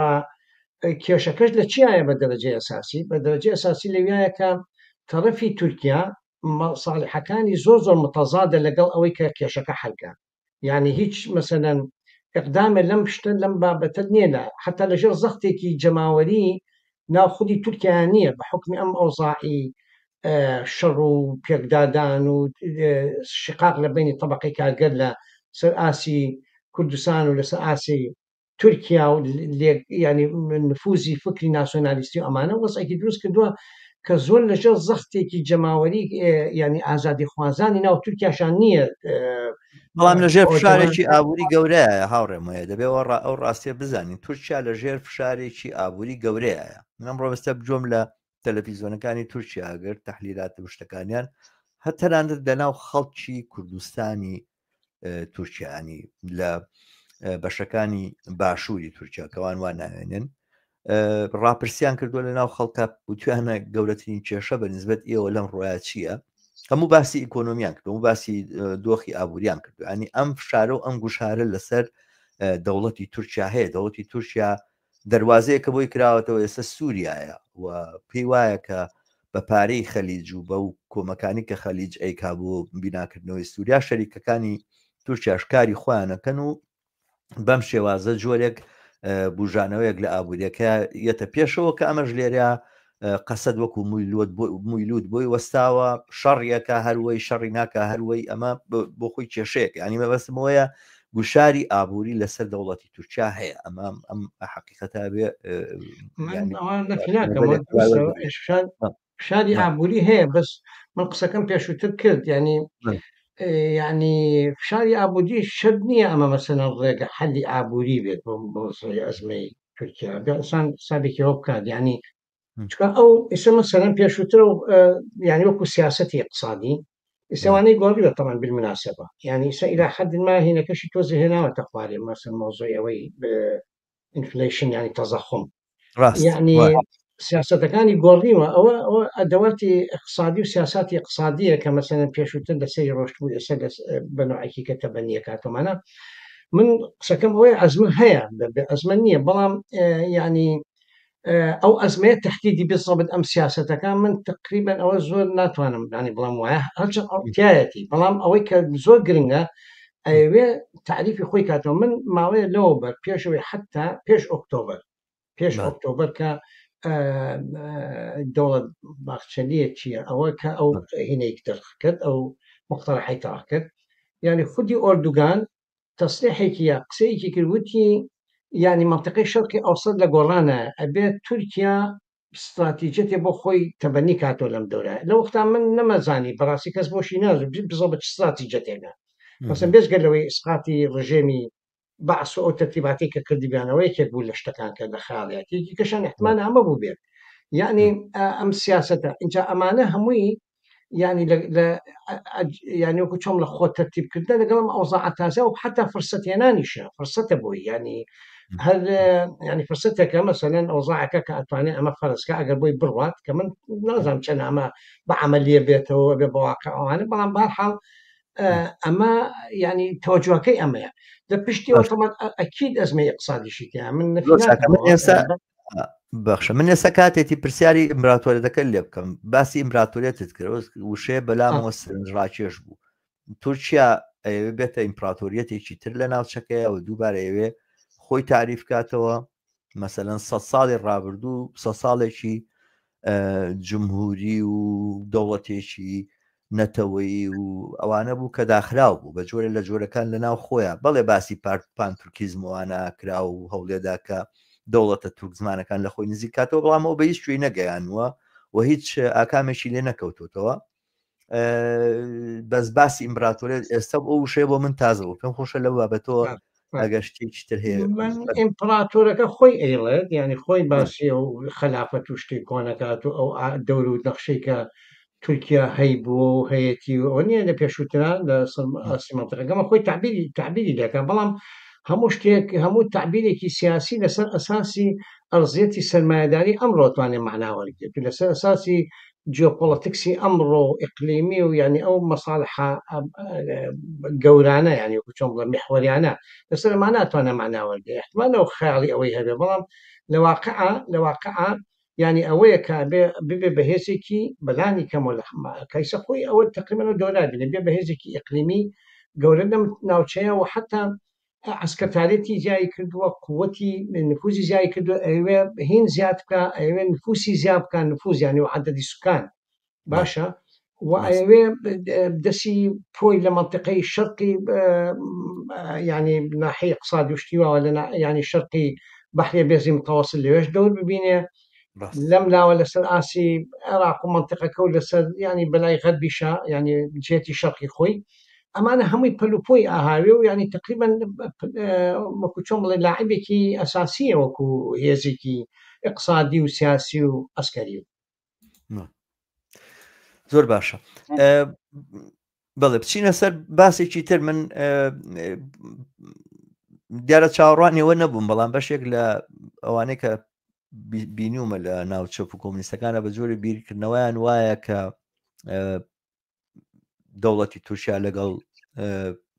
Speaker 2: کێشەکەش لە چیایە بە دەرەجەی ئەساسی بە دەرەجەی ئەساسی لەویایە کە تەڕەفی تورکیا مەساڵحەکانی زۆر زۆر متەزادە لەگەڵ ئەوەی کە کێشەکە حەلکە یعنی هیچ مەسەلەن اقدامە لەم شتە لەم بابەتە نییە لە حتا لەژێر زەختێکی جەماوەری ناو خودی تورکیا نییە بە حکمی ئەم ئەوزاعی شەڕ و پێکدادان و شقاق لە بینی طبقەی کارگەر لە سەر ئاسی کوردستان و لەسەر ئاسی تورکیا و لێک یانی نفوزی فکری ناسیۆنالیستی و ئەمانە وەزعێکی دروست کردووە کە زۆر لەژێر زەختێکی جەماوەری یانی ئازادیخوازانی ناو تورکیاشان نییە
Speaker 1: بەڵام لەژێر فشارێکی ئابووری گەورەیە هاوڕێمەیە دەبێ ئەو ڕاستیە بزانین تورکیا لەژێر فشارێکی ئابووری گەورەیە منم ڕۆبستە بجۆم لە تەلەفیزیۆنەکانی تورکیا گرت تەحلیلات و شتەکانیان هەتەنانەت لەناو خەڵکی کوردستانی تورکیانی لە بەشەکانی باشووری تورکیا کەوان وا ناوێنن ڕاپرسیان کردووە لە ناو خەڵکە وتویانە گەورەترین کێشە بە نسبەت ئێوە لەم ڕۆیا چییە هەموو باسی ئیکۆنۆمیان کرد و باسی دۆخی ئابووریان کردو ینی ئەم فشارە و ئەم گوشارە لەسەر دەوڵەتی تورکیا هەیە دەوڵەتی تورکیا دەروازەیە کە بۆی کراوەتەوە ئێستا سووریایە و پێی وایە کە بە پارەی خەلیج و بەو کۆمەکانی کە خەلیج ئەیکا بۆ بیناکردنەوەی سووریا شەریکەکانی تورکیاش کاری خۆیانەکەن و بەم شێوازە جۆرێک بژانەوەیەک لە ئابووریەکە یەتە پێشەوە کە ئەمەش لێرە قەسەد وەکو مویلوت بۆی وەستاوە شەڕیەکە هەروەی شەڕی ناکە هەروەی ئەمە بۆ خۆی کێشەیەک ینی مەبەستمەوەیە گوشاری ئابووری لەسەر دەوڵەتی تورکیا هەیە ئەمە ئەم حقیقەتە بێ
Speaker 2: فشاری ئابووری هەیە بەس من قسەکەم پێشووتر کرد ینی یعنی فشاری ئابووری شەرت نییە ئەمە مەسەلەن ڕێگە حەلی ئابووری بێت بۆ بۆ ئەزمەی. تورکیا بێ ئینسان حسابێکی ئەوە بکات یعنی چونکە ئەو ئیسە مەسەلەن پێشووتر و یعنی وەکو سیاسەتی اقتصادی ئیسەوانەی گۆڕیوە طبعا بالمناسبە یعنی ئیسە ئیلا حد ما هینەکەشی تۆزێ هێناوەتە خوارێ مەسەن مۆزۆی ئەوەی ئینفلیشن یعنی تەزەخم
Speaker 1: ڕاست
Speaker 2: یعنی سیاسەتەکانی گۆڕیوە ئەوە ئەوە ئەدەواتی اقتصادی و سیاساتی اقتصادیە کە مەسەلەن پێشووتر لەسەری ڕۆشت بوو ئێستا بە نوعێکی کە تەبەنیە کاتۆمانە من قسەکەم ئەوەیە ئەزمە هەیە بە ئەزمە نییە بەڵام یعنی ئەو ئەزمەیە تهدیدی بزەبت ئەم سیاستەکان من تقریبا ئەوە زۆر ناتوانم ینی بڵام وایە هەرچەند تایەتی بەڵام ئەوەی کە زۆر گرنگە ئەیەوێ تعریفی خۆی کاتەوە من ماوەیە لەوە بەر پێشەوەی حتا پێش ئۆکتۆبەر پێش ئۆکتۆبەر کە دەوڵەت باخچەلیە چییە ئەوە کە ئەو هینەی دەرخ کرد ئەو مقتەرحەی تەڕ کرد یعنی خودی ئۆردوگان تەسریحێکی یا قسەیەکی کرد وتی یعنی منطقەی شەرقی ئەوسەت لە گۆڕانە ئەبێت تورکیا ستراتیجەتێ بۆ خۆی تەبەنی کاتۆ لەم دەورە لە وەختا من نەمەزانی بەڕاستی کەس بۆشی نازم بزە بە چ ستراتیجەتێکە مەسەن بێجگە لەوەی ئیسقاتی ڕژێمی بەعس و ئەو تەرتیباتەی کە کردبیانەوە یەکێک بوو لە شتەکان کە لە خەیاڵیات یەکی کەشان احتمال ئەمە بوو بێت یعنی ئەم سیاسەتە اینجا ئەمانە هەمووی یعنی لە یعنی وەکو چۆن لە خۆ تەرتیبکردنە لەگەڵم ئەوزاعە تازە و حتا فرسەت هێنانیشە فرسەتە بۆی یعنی هەر ینی فرسەتێکە مەسەلەن ئەوزاعەکە کە ئەتوانێت ئەمە فەرزکە ئەگەر بۆی بڕوات کە من نازانم چەند ئەمە بە عملیە بێتەوە بێ بەواقع ئەوانە بەڵام بارحاڵ ئەمە ینی تەوەجوەکەی ئەمەیە لە پشتیەوە تەمان ئەکید ئەزمەی اقتصادیشی تیا من
Speaker 1: ئێستا بەخشە من ئێستا کاتێتی پرسیاری ئیمراتۆریەتەکە لێ بکەم باسی ئیمراتۆریەتت کرد وشەیە بەلامەوە سەرنجڕاکێش بوو تورکیا ئەیەوێ بێتە ئیمپراتۆریەتێکی تر لە ناوچەکەیە و دووبارە ئەوێ خۆی تعریف کاتەوە مەسەەن سە ساڵی ڕابردوو سە ساڵێکی جمهوری و دەوڵەتێکی نەتەوەیی و ئەوانە بوو کە داخراو بوو بە جۆرە لە جۆرەکان لە ناو خۆیان بەڵێ باسی پارت پان تورکیزموانە کرا و هەوڵێدا کە دەوڵەتە تورک زمانەکان لە خۆی نزیک کاتەوە بەڵامەوە بە هیچ شوێ نەگەیانوە و هیچ ئاکامێکی لێ نەکەوتوتەوە بەس باسی ئیمپراتۆریەت ئێستا ئەو وشەیە بۆ من تازە بوو پێم خۆشە لەو بابەتەوە ئەگەر شتێکی تر هەیە
Speaker 2: من ئیمپراتۆرەکە خۆی ئەیڵێت یعنی خۆی باسی ئەو خەلافەت و شتی کۆنەکات و ئەو دەور و نەخشەی کە تورکیا هەی بووە و هەیەتی و ئەوە نییە لە پێشووترا لە ئاستی مەنتیقەکەمە خۆی تعبیری تعبیری دەکات بەڵام هەموو شتێک هەموو تعبیرێکی سیاسی لەسەر ئەساسی ئەرزیەتی سەرمایەداری ئەمڕۆ توانێ مەعنا وەرگێت و لەسەر ئەساسی جیۆپۆڵەتکسی ئەمڕۆ و ئیقلیمی و یانی ئەو مەساڵحە گەورانە یانی وەکو چۆن بڵێم میحوەریانە لەسەر ئەمانە ناتوانێ مەعنا وەرگێ ئیحتمال ئەو خەیاڵی ئەوەی هەبێ بەڵام لە واقعا لە واقعا یانی ئەوەیە کە بێ ببێ بە هێزێکی بەلانی کەمەوە لە کەیسە خۆی ئەوە تقریبا ئەو دەورە بینێ بێ بە هێزێکی ئیقلیمی گەورە لەم ناوچەیە و حتا عەسکەرتارێتی زیای کردووە، قوتی نفوزی زیای کردووە، ئەیەوێ هین زیاد بکا، ئەیەوێ نفوسی زیاد بکا، نفوز یانی و عەدەدی سوکان باشە و ئەیەوێ دەسی پۆی لە مەنتیقەی شەرقی یانی ناحیەی اقتصادی و شتی واوە لە یانی شەرقی بەحری بێزی متەوەسط لەوێش دەور ببینێ لەم لاوە لەسەر ئاسی عێراق و مەنتیقەکە و لەسەر یانی بەلای غەربیشا یانی جهتی شەرقی خۆی ئەمانە هەمووی پەل و پۆی ئاهاوێ و یانی تقریبا وەکو چۆن بڵێ لاعبێکی ئەساسیە وەکو هێزێکی اقتصادی و سیاسی و عسکەری و
Speaker 1: زۆر باشە بەڵێ بچینە سەر باسێکی تر من دیارە چاوەڕوانیەوە نەبووم بەڵام بەشێک لە ئەوانەی کە بینیومە لە ناو چەپ و کۆمنیستەکانە بە جۆری بیرکردنەوەیان وایە کە دەوڵەتی تورکیا لەگەڵ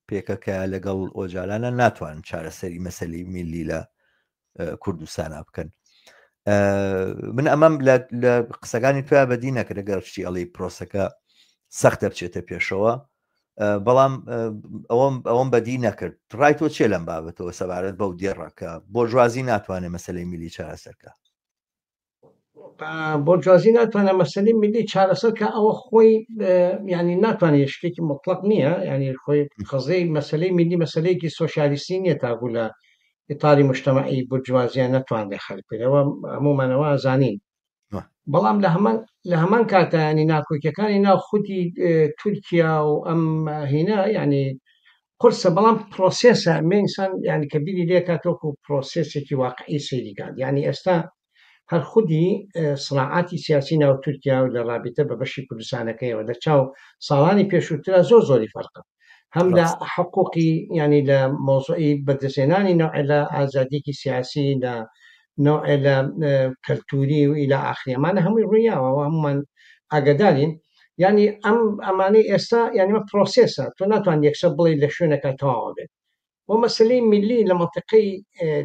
Speaker 1: پێکەکە لەگەڵ ئۆجالانە ناتوانن چارەسەری مەسلی میلی لە کوردستانە بکەن من ئەمەم لە قسەکانی تویا بەدی نەکرد گەر شتی ئەڵی پرۆسەکە سەختە بچێتە پێشەوە بەڵام ئەوەم ئەوەم بەدی نەکرد ڕای تۆ چێ لەم بابەتەوە سەبارەت بەو دێڕەکە بۆرژوازی ناتوانێت مەسلەی میلی چارەسەرکە
Speaker 2: بۆرجوازی ناتوانێت مەسەلەی میلی چارەسەر کە ئەوە خۆی ینی ناتوانێت شتێکی مطلق نییە ینی خۆی قەزەی مەسلەی میلی مەسلەیەکی سۆسیالیستی نییە تاکو لە ئیتاری مجتەمەعی بورجوازیان نەتوانرێت حل بکرێت هەموومانەوە زانین بەڵام لە هەمان لە هەمان کاتا ینی ناکۆکیەکانی ناو خودی تورکیا و ئەم هینە ینی. قورسە بەڵام پرۆسێسە مێ ئینسان یعنی کە بیری لێ کاتۆکو پرۆسێسێکی واقعی سەیری کات یعنی ئێستا هەر خودی سڕاعاتی سیاسی ناو تورکیا و لە ڕابیتە بە بەشی کوردستانەکەیەوە لە چاو ساڵانی پێشووترا زۆر زۆری فەرقە هەم لە حقوقی یعنی لە مۆزوعی بەدەستهێنانی نەوعێ لە ئازادیەکی سیاسی لە نەوعێ لە کەلتوری و ئیلا ئاخری ئەمانە هەمووی ڕوویاوە و هەموومان ئاگادارین یعنی ئەم ئەمانەی ئێستا یعنی مە پرۆسێسە تۆ ناتوان یەکسەر بڵێ لە شوێنەکە تەواوە بێت و مەسلەی میللی لە مەنتیقەی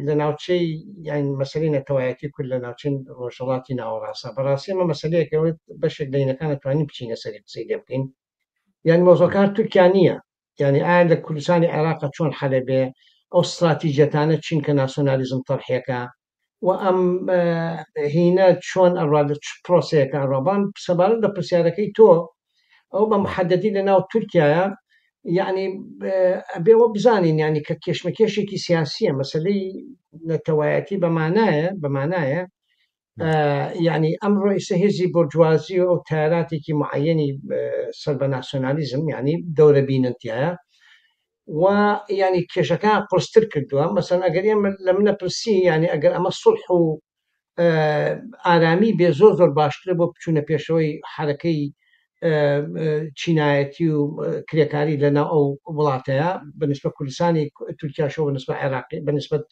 Speaker 2: لە ناوچەی یان مەسلەی نەتەوایەتی کورد لە ناوچەی ڕۆژهەڵاتی ناوەڕاستە بەڕاستی ئەمە مەسلەیەکە بەشێک لە هینەکان ئەتوانین بچینە سەری قسەی لێ بکەین یان مۆزۆکە هەر تورکیا نییە یعنی ئایا لە کوردستانی عێراق چۆن حەلە بێ ئەو استراتیژیەتانە چین کە ناسۆنالیزم تەرحیەکە و ئەم هینە چۆن ئەڕوا لە چ پرۆسەیەکە ئەڕوا بەڵام سەبارەت بە پرسیارەکەی تۆ ئەو بە محەدەدی لە ناو تورکایە یعنی ئەبێ وە بزانین یعنی کە کێشمەکێشێکی سیاسیە مەسلەی نەتەوایەتی بەمانایە بەمانایە یعنی ئەمڕۆ ئیسە هێزی بۆرجوازی و ئەو تاراتێکی معەنی سەر بە ناسیۆنالیزم یعنی دەورە بیننتیایە و یعنی کێشەکان قورستر کردووە مەسەن ئەگەر ئێمە لە منە پرسی یعنی ئەگەر ئەمە سڵح و ئارامی بێ زۆر زۆر باشترە بۆ بچوونە پێشەوەی حرەکەی چینایەتی و کرێکاری لە ناو ئەو وڵاتەیە بەنسبە کوردستانی تورکیاشەوە بەنسبە عێراقی بەنسبەت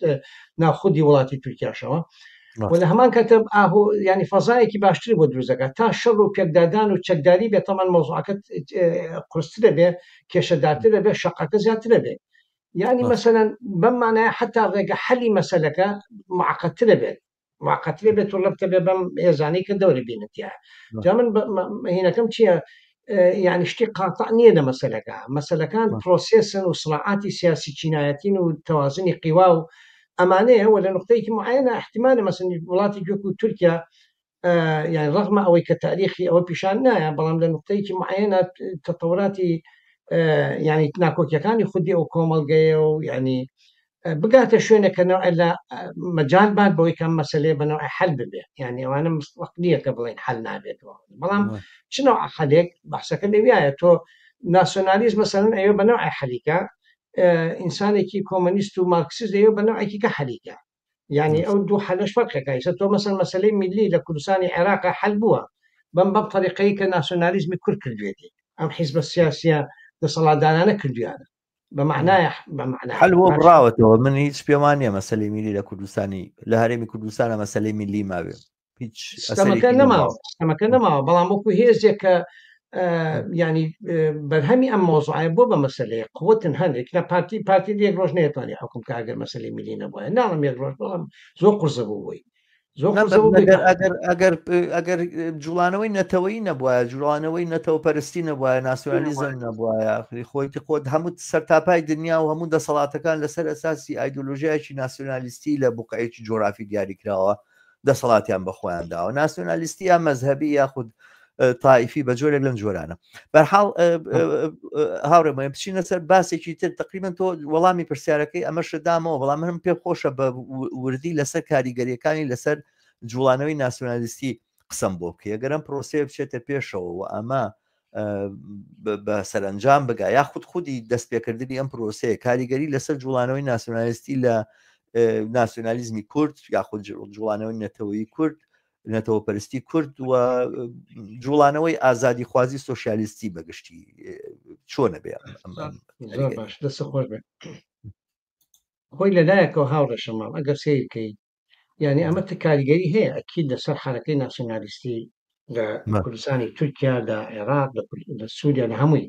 Speaker 2: ناو خودی وڵاتی تورکیاشەوە و لە هەمان کاتە ئاهۆ ینی فەزایەکی باشتری بۆ دروست دەکات تا شەڕ و پێکدادان و چەکداری بێ تەمان مەوزوعەکە قورسترە بێ کێشەدارترە بێ شەقەکە زیاترە بێ یعنی مەسەلەن بەم مانایە حتا ڕێگە حەلی مەسەلەکە معقدترە بێت معقدترە بێت و ڕەبتە بێ بەم هێزانەی کە دەورە بینن تیا جا من هینەکەم چییە یعنی شتی قاتع نییە لە مەسەلەکە مەسەلەکان پرۆسێسن و سڵاعاتی سیاسی چینایەتین و تەوازنی قیوا و ئەمانەیە و لە نقطەیەکی معەنە احتمالە مەسەن وڵاتی وەکو تورکیا یان ڕەغمە ئەوەی کە تاریخی ئەوە پیشان نایە بەڵام لە نقطەیەکی معەنە تەتەوراتی ینی ناکۆکیەکانی خودی ئەو کۆمەڵگەیە و ینی بگاتە شوێنێک کە نەوعێ لە مەجال بات بەوەی کە ئەم مەسەلەیە بە نەوعێ حەل ببێ یانی ئەوانە مستەق نییە کە بڵێن حەل نابێتەوە بەڵام چ نەوع حەلێک بەحسەکە لەویایە تۆ ناسیۆنالیزم مەسەلەن ئەوێ بە نەوعێ حەلیکە ئینسانێکی کۆمەنیست و مارکسیست ئەوێ بە نەوعێکی کە حەلیکە یعنی ئەو دوو حەلەش فەرقێکە ئیسە تۆ مەسەن مەسەلەی میللی لە کوردستانی عێراق حەل بووە بەم بەم طریقەی کە ناسیۆنالیزمی کورد کردوێتی ئەم حیزبە سیاسیە دەسەڵاتدارانە کردویانە بە معنای بە معنای
Speaker 1: حل بۆ بڕاوەتەوە من هیچ پێمان نییە مەسەلەی میلی لە کوردستانی لە هەرێمی کوردستانە مەسەلەی میلی ماوێ هیچ
Speaker 2: سیستەمەکە نەماوە سیستەمەکە نەماوە بەڵام وەکو هێزێک کە ینی بەرهەمی ئەم مۆزوعە بۆ بە مەسلەیە قوتن هەندێک لە پارتی پارتی یەک ڕۆژ نێتوانانی حکوم کە ئەگەر مەسلی میلی نەبووە ناڵم یەک ڕۆژ بەڵام زۆر قورسە بوو بۆی
Speaker 1: ئەگەر ئەگەر جوڵانەوەی نەتەوەی نەبووە جوڵانەوەی نەتەوە پەرستی نەبووە ناسیۆنالیزم نەبووە خری خۆی خۆت هەموو سەرتاپای دنیا و هەموو دەسەڵاتەکان لەسەر ئەساسی ئایدۆلۆژیایکی ناسیۆنالیستی لە بقعێکی جۆرافی دیاریکراوە دەسەڵاتیان بە خۆیان داوە ناسیۆنالیستی یا مەزهبی یاخود تائیفی بە جۆرێک لەم جۆرانە بەرحاڵ هاوڕێ بچینە سەر باسێکی تر تقریبا تۆ وەڵامی پرسیارەکەی ئەمەش دامەوە بەڵام منم پێ خۆشە بە وردی لەسەر کاریگەریەکانی لەسەر جوڵانەوەی ناسیۆنالیستی قسەم بۆ بکە گەرم پرۆسەیە بچێتە پێشەوە و ئەمە بە سەرنجام بگا یاخود خودی دەستپێکردنی ئەم پرۆسەیە کاریگەری لەسەر جوڵانەوەی ناسیۆنالیستی لە ناسیۆنالیزمی کورد یاخود جوڵانەوەی نەتەوەی کورد نەتەوەپەرستی کورد و جوڵانەوەی ئازادیخوازی سۆسیالیستی بەگشتی چۆنە بێ
Speaker 2: زۆر باش دەست خۆش بێ خۆی لەلایەکەوە هاوڕێشەماڵ ئەگەر سیرکەی یعنی ئەمە کاریگەری هەیە ئەکید لەسەر حرەکەی ناسیۆنالیستی لە کوردستانی تورکیا لە عێراق لە سووریا لە هەمووی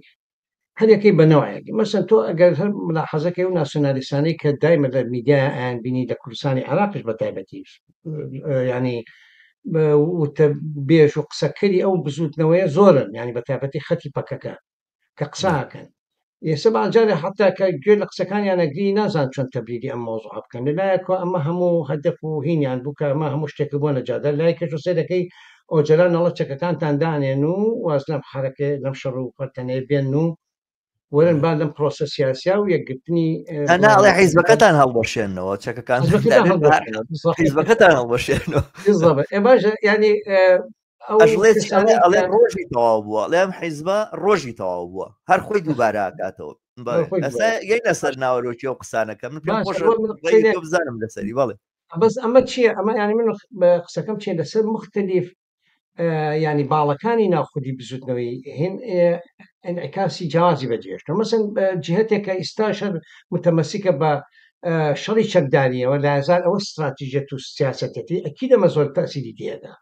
Speaker 2: هەریەکەی بە نەوعێک مەسەن تۆ ئەگەر هەر ملاحەزەکەی و ناسیۆنالیستانەی کە دایمە لە میدیای ئەیان بینی لە کوردستانی عێراقیش بە تایبەتی ینی وتە بێژ و قسەکەری ئەو بزوتنەوەیە زۆرن ینی بە تایبەتی خەتی پەکەکە کە قساکەن ئێستا باجارێ حتا کە گوێ لە قسەکانیان ئەگری نازان چۆن تەبریری ئەم مۆزوعە بکەن لەلایەکەوە ئەمە هەموو هەدەف و هینیان بوو کە ئەمە هەموو شتێکە بۆ نەجاتە لایەکەش و سەیرەکەی ئۆجەلان ئەڵێ چەکەکانتان دانێن و واز لەم حەرەکەی لەم شەڕ و پەرتەنەیە بێن و وەرن با لەم پرۆسە سیاسیا و یەکگرتنی
Speaker 1: نا ئەڵێ حیزبەکەتان هەڵبەشێنەوە چەکەکان حیزبەکەتان هەڵبەشێنەوە
Speaker 2: بالضبط ئێ باشە یعنی ئەو
Speaker 1: ئەژڵێ چی ئەڵێ
Speaker 2: کەسانەی
Speaker 1: ئەڵێ
Speaker 2: کە
Speaker 1: ڕۆژی تەواو بووە ئەڵێ ئەم حیزبە ڕۆژی تەواو بووە هەر خۆی دووبارە ئەکاتەوە
Speaker 2: هەر
Speaker 1: بەڵێ
Speaker 2: خۆی
Speaker 1: ئەسا
Speaker 2: دووبارە
Speaker 1: گەینە سەر ناوەرۆکی ئەو قسانەکە من پێم
Speaker 2: باشە
Speaker 1: خۆشە
Speaker 2: بۆ من قسەی
Speaker 1: ڕێی
Speaker 2: لێ
Speaker 1: تۆ بزانم لەسەری بەڵێ
Speaker 2: بەس ئەمە چییە ئەمە یعنی من قسەکەم چیە لەسەر مختلف ینی باڵەکانی ناو خودی بزوتنەوەی هین انعکاسی جیاوازی بەجێشتە مەسن جهتێکە ئیستا شەر متەمەسیکە بە شەڕی چەکداریەوە لازار ئەوە استراتیژیەت و سیاسەتەتی ئەکی دەمە زۆر تەسیری تێدا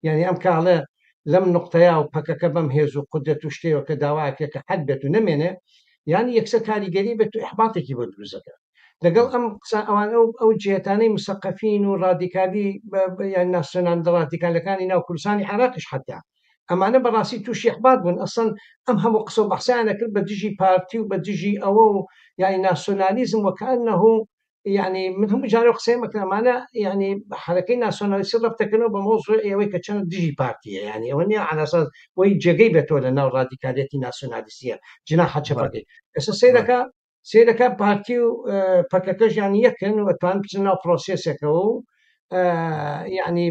Speaker 2: یعنی ئەم کاڵێ لەم نقطەیە و پەکەکە بەم هێز و قودرەت و شتەیەوە کە داواکرێت کە حەل بێت و نەمێنێ یعنی یەکسەر کاریگەری بێت و ئیحباتێکی بۆ دروست دەکات لەگەڵ ئەم قسە ئەوان ئەو ئەو جهتانەی مسەقەفین و ڕادیکالی یان ناسیۆنال ڕادیکالەکانی ناو کوردستانی عێراقیش حتا ئەمانە بەڕاستی تووشی ئیحبات بوون ئەسڵەن ئەم هەموو قسە و بەحسیان ئەکرد بە دژی پارتی و بە دژی ئەوە و یعنی ناسیۆنالیزم وەکانه یعنی من هەموو جارێ قسەی مەکەم ئەمانە یعنی حرەکەی ناسیۆنالیستی ڕەبت دەکەنەوە بە مەوزوعی ئەوەی کە چەند دژی پارتیە یعنی ئەوە نییە عەلە ئەساس بۆی جێگەی بێتەوە لە ناو ڕادیکالیەتی ناسیۆنالیستیە جناحە
Speaker 1: بەڵێ
Speaker 2: چەپەکەی ئێستا
Speaker 1: بەڵێ
Speaker 2: سەیرەکە سەیرەکە پارتی و پەکەکەش یان یەکن و ئەتوان بچن ناو پرۆسێسێکەوە و یعنی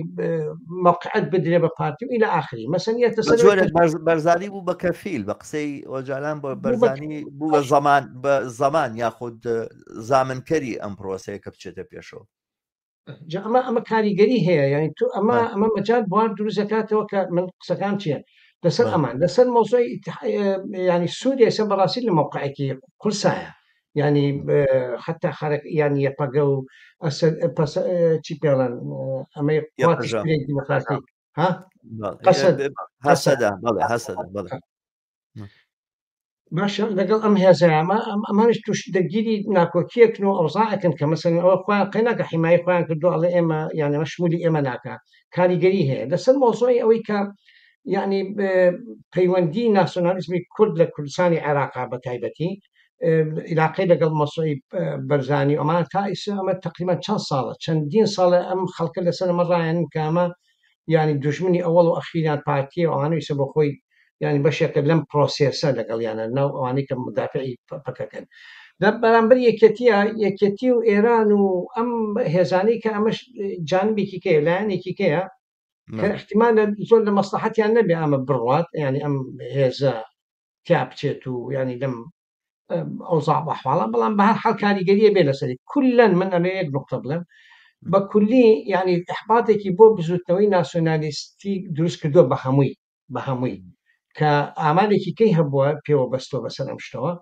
Speaker 2: مەوقعەت بدرێ بە پارتی و ئیلە ئاخری مەسەن یەتە
Speaker 1: بە
Speaker 2: سەر ئەوەی
Speaker 1: جۆرێک
Speaker 2: کە
Speaker 1: بەرزانی بوو بە کەفیل بە قسەی ئۆجالان بۆ
Speaker 2: بوو بە
Speaker 1: بەرزانی بوو بە زەمان بە زەمان یاخود زامنکەری ئەم پرۆسەیە کە بچێتە پێشەوە.
Speaker 2: جا ئەمە ئەمە کاریگەری هەیە یعنی تو ئەمە
Speaker 1: بەڵێ.
Speaker 2: ئەمە مەجال بوار دروست دەکاتەوە کە من قسەکان چییە لەسەر
Speaker 1: بەڵێ.
Speaker 2: ئەمان لەسەر مۆزۆی ینی سووریا ئێستا بەڕاستی لە مەوقعێکی قورسایە ینی حتا خەرک یان یەپەگە و ئەسەد پەس چی پێڵەن ئەمەی قوات
Speaker 1: یەپەژە.
Speaker 2: سووریای دیموکراتیک ها
Speaker 1: بەڵێ.
Speaker 2: قەسەد قەسەد
Speaker 1: هەسەدە بەڵێ هەسەدە بەڵێ.
Speaker 2: باشە لەگەڵ ئەم هێزەیە ئەمانش توش دەگیری ناکۆکیەکن و ئەوزاعەکەن کە مەسەن ئەوە خۆیان قەیناکە حیمایی خۆیان کردو ئەڵێ ئێمە یان ئەمە شمولی ئێمە ناکە کاریگەری هەیە لەسەر مۆزۆی ئەوەی کە یعنی پەیوەندی ناسیۆنالیزمی کورد لە کوردستانی عێراقا بە تایبەتی علاقەی لەگەڵ مەسۆی بەرزانی ئەمان تا ئیسا ئەمە تقریبا چەند ساڵە چەندین ساڵە ئەم خەڵکە لەسەر ئەمە ڕایەن کە ئەمە یعنی دوژمنی ئەوەڵ و ئەخیریان پارتیە و ئەوانە ئیسە بۆ خۆی یانی بەشێکە لەم پرۆسێسە لەگەڵیانە ناو ئەوانەی کە مدافعی پەکەکەن لە بەرامبەر یەکێتیە یەکێتی و ئێران و ئەم هێزانەی کە ئەمەش جانبێکی کەیە لایەنێکی کەیە کە احتیمال زۆر لە مەسلحەتیان نەبێ ئەمە بڕوات ینی ئەم هێزە تیا بچێت و ینی لەم ئەوزاع و ئەحواڵە بەڵام بە هەر حاڵ کاریگەریە بێ لەسەری کولەن من ئەمێ یەک نقطە بڵێم بە کولی ینی ئەحباتێکی بۆ بزوتنەوەی ناسیۆنالیستی دروست کردووە بە هەمووی بە هەمووی کە ئامانێکی کەی هەبووە پێوە بەستەوە بەسەر ئەم شتەوە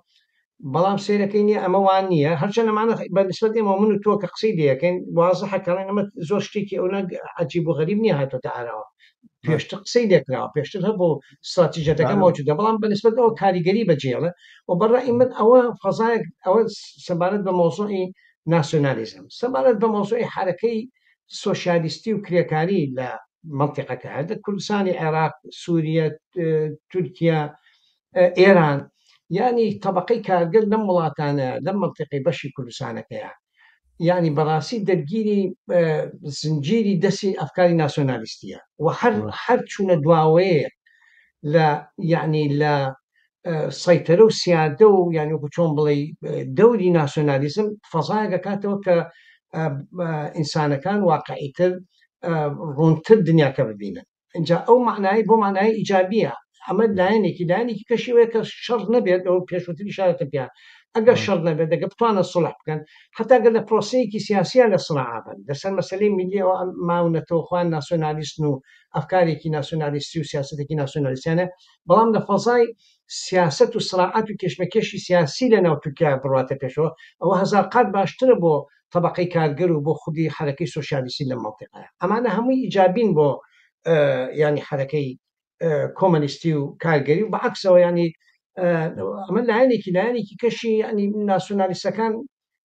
Speaker 2: بەڵام سەیرەکەی نییە ئەمە وان نییە هەرچەند ئەمانە بە نسبەت ئێمە من و تۆ کە قسەی لێەکەین وازحە کەڵێن ئەمە زۆر شتێکی ئەو عجیب و غەریب نییە هاتۆتە ئاراوە پێشتر قسەی لێکراوە پێشتر هەبوو استراتیژەتەکە مەوجودە بەڵام بە نسبەت ئەوە کاریگەری بەجێڵە و بەڕای من ئەوە فەزایەک ئەوە سەبارەت بە مۆزوعی ناسیۆنالیزم سەبارەت بە مۆزوعی حرەکەی سۆسیالیستی و کرێکاری لە مەنتیقەکە هەر لە کوردستانی عێراق، سوریە، تورکیا، ئێران یانی تەبەقەی کارگەر لەم وڵاتانە لەم مەنتیقەی بەشی کوردستانەکەیە یانی بەڕاستی دەرگیری زنجیری دەستی ئەفکاری ناسیۆنالیستیە و هەر هەر چوونە دواوەیە لە یعنی لە سەیتەرە و سیادە و یانی وەکو چۆن بڵێی دەوری ناسیۆنالیزم فەزایەک ئەکاتەوە کە ئینسانەکان واقعیتر ڕوونتر دنیاکە ببینن اینجا ئەو معنای بۆ معنای ئیجابیە ئەمە لایەنێکی لایەنێکی کەشی وەیە کە شەڕ نەبێت ئەو پێشووتری شارەتە پیا ئەگەر شەڕ نەبێت دەگە بتوانن سڵح بکەن حتا گەر لە پرۆسەیەکی سیاسیان لە سڵاعابن لەسەر مەسلەی میلیەوە ماونەتەوە خۆیان ناسیۆنالیستن و ئەفکارێکی ناسیۆنالیستی و سیاسەتێکی ناسیۆنالیستیانە بەڵام لە فەزای سیاسەت و سراعات و کێشمەکێشی سیاسی لە ناو تورکیا بڕواتە پێشەوە ئەوە هەزار قات باشترە بۆ تەبەقەی کارگەر و بۆ خودی حەرەکەی سۆسیالیستی لەم مەنتیقەیە. ئەمانە هەمووی ئیجابین بۆ یانی حەرەکەی کۆمەنیستی و کارگەری و بەعەکسەوە یانی ئەمە لایەنێکی لایەنێکی کەشی ینی ناسیۆنالیستەکان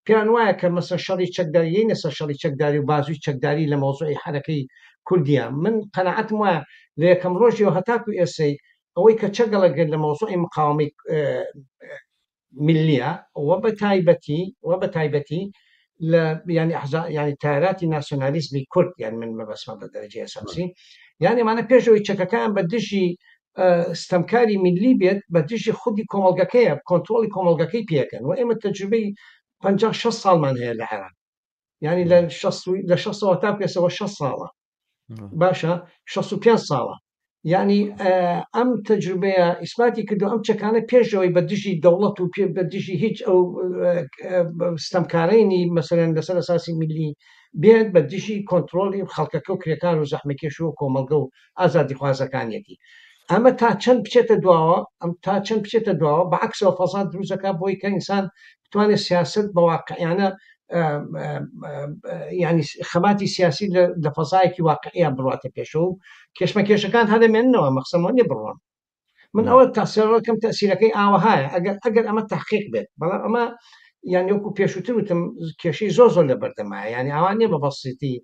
Speaker 2: پێیان وایە کە مەسەن شەڕی چەکداری یەینە سەر شەڕی چەکداری و بازووی چەکداری لە مەوزوعی حەرەکەی کوردیە من قەناعەتم وایە لە یەکەم ڕۆژیەوە هەتاکو ئێسەی ئەوەی کە چەگەڵەگرێت لە مەوزوعی مقاومەی ملیە و بە تایبەتی و بە تایبەتی لە یانی ئەحزا یانی تایەراتی ناسیۆنالیزمی کورد یان من مەبەستمە بە دەرەجەی ئەساسی یانی ئەمانە پێش ئەوەی چەکەکان بە دژی ستەمکاری میللی بێت بە دژی خودی کۆمەڵگەکەیە کۆنترۆڵی کۆمەڵگەکەی پێکەن و ئێمە تەجروبەی 50 60 ساڵمان هەیە لە عێراق یعنی لە لە 60 تا پێسەوە 60 ساڵە باشە 65 ساڵە. یعنی ئەم تەجروبەیە ئیسپاتی کردو ئەم چەکانە پێشەوەی بە دژی دەوڵەت و پێ بە دژی هیچ ئەو ستەمکارینی مەسەرەن لەسەر ئەساسی میلی بێت بە دژی کۆنتترۆلی خەڵکەکە و کرێکار و زەحمەکێش و کۆمەڵگە و ئازادیخوازەکانیەتی ئەمە تا چەند بچێتە دواوە ئەم تا چەند بچێتە دواوە بەعکسەوە فەزا دروستەکە بۆی کە ئینسان بتوانێت سیاست بە واقعیانە ینی خەباتی سیاسی لە فەزایەکی واقعیان بڕاتە پێشەوە و کێشمەکێشەکان هەرەمێننەوە مەخسەمەوە نیە بڕۆن من ئەوە تاسیڕەکەم تەسیرەکەی ئاوەهایە ئەگەر ئەگەر ئەمە تحقیق بێت بەڵام ئەمە یان وەکو پێشووتر وتم کێشەی زۆر زۆر لە بەردەمایە یعنی ئەوان نیە بە بەسیتی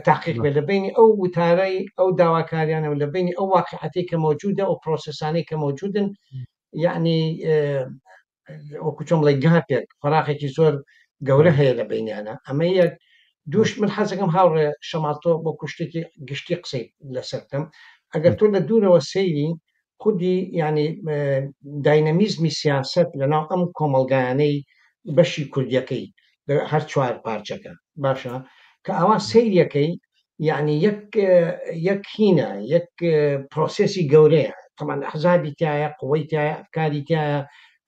Speaker 2: تاقیق بێت لە بینی ئەو وتارەی ئەو داواکاریانە و لە بینی ئەو واقعەتی کە مەوجودە ئەو پرۆسسانەی کە مەوجودن یعنی وەکو چۆن بڵێ گاپێک فراخێکی زۆر گەورە هەیە لە بینیانە ئەمە یەک دووش من حەزەکەم هاوڕێ شەماڵ تۆ بۆ کوشتێکی گشتی قسەی لەسەر بکەم ئەگەر تۆ لە دوورەوە سەیری خودی یعنی داینەمیزمی سیاست لەناو ئەم کۆمەڵگایانەی بەشی کوردیەکەی هەر چوار پارچەکە باشە کە ئاوا سەیریەکەی یعنی یەک یەک هینە یەک پرۆسێسی گەورەیە طبعا ئەحزابی تایە قوەی تایە ئەفکاری تایە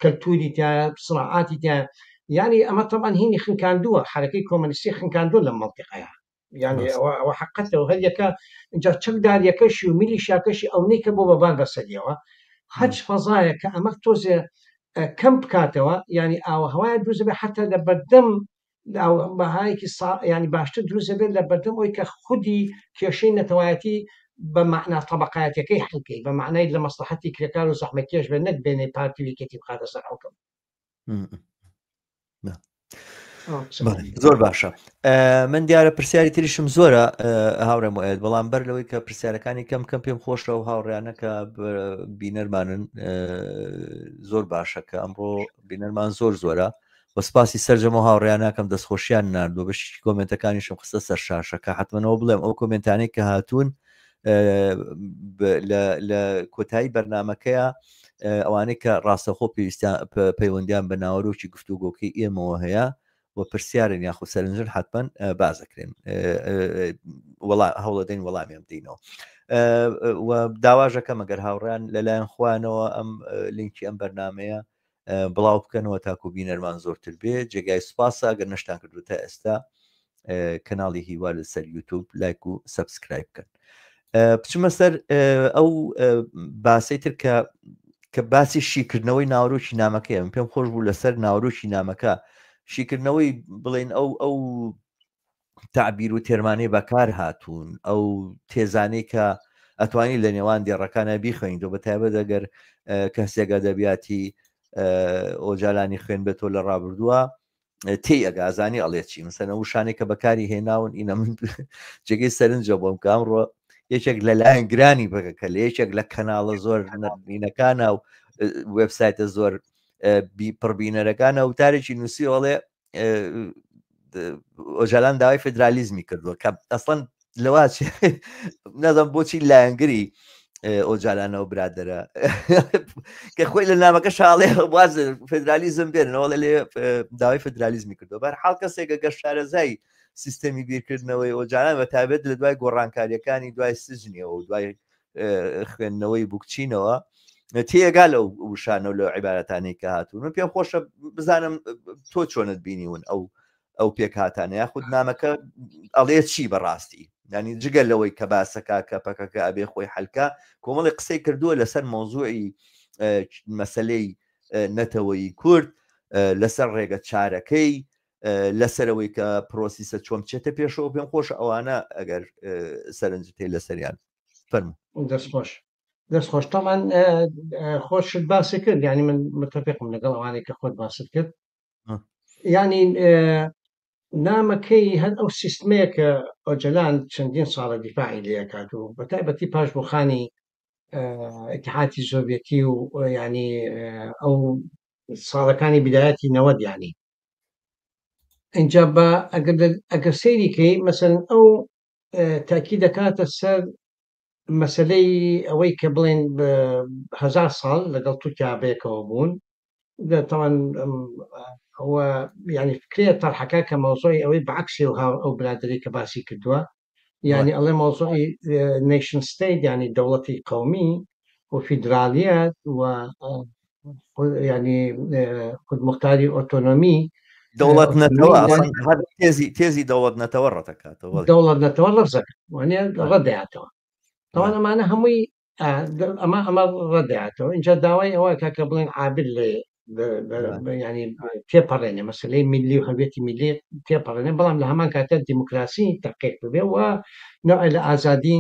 Speaker 2: کەلتوری تایە سراعاتی تایە یعنی ئەمە طبعا هینی خنکاندووە حرەکەی کۆمەنیستی خنکاندووە لەم منطقەیە یعنی ئەوە ئەوە حقەتەوە هەر یەکە اینجا چەکداریەکەشی و میلیشیاکەشی ئەو نیکە بۆ بەبان بەسەریەوە هەچ فەزایە کە ئەمە تۆزێ کەم بکاتەوە یعنی ئاوە هەوایە دروست بێ حتا لە بەردەم بەهایەکی ینی باشتر دروست دەبێت لە بەردەم ئەوی کە خودی کێشەی نەتەوایەتی بە مەعنا تەبەقایەتەکەی حلکەی بە معنای لە مەسلحەتی کرێکار و زەحمەتکێش بێت نەک بێنێ پارتی و یەکێتی بخاتە سەر حوکم.
Speaker 1: زۆر باشە من دیارە پرسیاری تریشم زۆرە هاوڕێ موئەیەد بەڵام بەر لەوەی کە پرسیارەکانی کەم کەم پێم خۆشە و هاوڕیانە کە بینەرمانن زۆر باشە کە ئەمڕۆ بینەرمان زۆر زۆرە و سپاسی سەرجەم و هاوڕێیان ناکەم دەستخۆشیان ناردووە بەشێکی کۆمێنتەکانیشم خستە سەر شاشەکە حتممەوە بڵێم ئەو کۆمێنتانەی کە هاتوون لە کۆتایی بەرنمەکەیە ئەوانەی کە ڕاستەخۆ پێویستیان پەیوەندیان بە ناوەرۆکی گفتوگۆکەی ئێمەوە هەیە و پرسیارن یاخود سەرنجن حتمما بازەکرێن وەڵا هەوڵەدەین وەڵامیان بدەینەوە و داواژەکەم ئەگەر هاوڕیان لەلایەن خوانەوە ئەم لینکی ئەم بەرنمەیە بڵاو بکەنەوە تاکو بینەرمان زۆرتر بێ جێگای سوپاسە ئەگەر نەشتان کردو تا ئێستا کەناڵی هیوا لەسەر یوتوب لایک و subscribe بکەن بچمە سەر ئەو باسەی تر کە کە باسی شیکردنەوەی ناورۆکی نامەکەی من پێم خۆش بوو لەسەر ناورۆکی نامەکە شیکردنەوەی بڵێن ئەو ئەو تەعبیر و تێرمانەی بەکار هاتوون، ئەو تێزانەی کە ئەتوانی لە نێوان دێڕەکانە بیخوێنیتەوە بە تایبەت ئەگەر کەسێک ئەدەبیاتی ئۆجالانی خوێن بێتەوە لە ڕابردووە تێی ئەگازانی ئەڵێ چی مەسەلەن وشانێک کە بەکاری هێناون ئینە من جێگەی سەرنجە بۆم کە ئەمڕۆ یەکێک لە لایەنگرانی پەکەکە لە یەکێک لە کەناڵە زۆر نەرمینەکانە و وێبسایتە زۆر پڕبینەرەکانە وتارێکی نووسی ئەڵێ ئۆجالان داوای فدرالیزمی کردووە کە ئەسڵەن لەوا نازم بۆچی لایەنگری ئۆجالانەوە برادرە کە خۆی لە نامەکە شاڵێ واز فدرالیزم بێنەوە لێ داوای فدرالیزمی کردو بەر حاڵ کەسێکە گەر شارەزای سیستەمی بیرکردنەوەی ئۆجالان بە تابێت لە دوای گۆڕانکاریەکانی دوای سجنیەوە و دوای خوێندنەوەی بوکچینەوە تێگا لەو وشانە و لەو عیبارەتانەی کە هاتوون من پێم خۆشە بزانم تۆ چۆنت بینیون ئەو ئەو پێکهاتانە یاخود نامەکە ئەڵێ چی بەڕاستی ینی جگە لەوەی کە باسەکە کە پەکەکە ئەبێ خۆی حلکە کۆمەڵی قسەی کردووە لەسەر مۆزوعی مەسلەی نەتەوەی کورد لەسەر ڕێگە چارەکەی لەسەرەوەی کە پرۆسیسە چۆن بچێتە پێشەوە پێم خۆش ئەوانە ئەگەر سەرنجت هەیە لەسەریان فەرموو.
Speaker 2: دەست خۆش دەست خۆش تەمان خۆشت باسی کرد یعنی من متفقم لەگەڵ ئەوانەی کە خۆت باست کرد یعنی نامەکەی هەر ئەو سیستمەیە کە ئۆجەلان چەندین ساڵە دیفاعی لێکات و بە تایبەتی پاش ڕوخانی ئیتحادی سۆڤێتی و یعنی ئەو ساڵەکانی بدایەتی 90 یعنی ئینجا بە ئەگەر ئەگەر سەیری کەی مەسەلەن ئەو تاکی دەکاتە سەر مەسلەی ئەوەی کە بڵێن هزار ساڵ لەگەڵ تورکیا بەیەکەوە بوون تەوان ئەوە ینی فکرەیە تەرحەکە کە مەوزوعی ئەوەی بەعکسی و هاو ئەو برادری کە باسی کردووە. یعنی ئەڵێ مەوزوعی nation state یعنی دەوڵەتی قەومی و فیدرالیەت و ینی خودمختاری ئۆتۆنۆمی
Speaker 1: دەوڵەت نەتەوە تێزی تێزی دەوڵەت نەتەوە ڕەتەکاتەوە
Speaker 2: دەوڵەت نەتەوە ڕەفزەکە وانە ڕەدەیاتەوە تاوان ئەمانە هەمووی ئەمە ئەمە ڕەدەیاتەوە اینجا داوای ئەوە کاکە بڵێن عابر لێ ینی تێپەڕێنێ مەسلەی میلی و هەوێتی میلی تێپەڕێنێ بەڵام لە هەمان کاتە دیموکراسی تەقیق ببێ و نوع لە ئازادی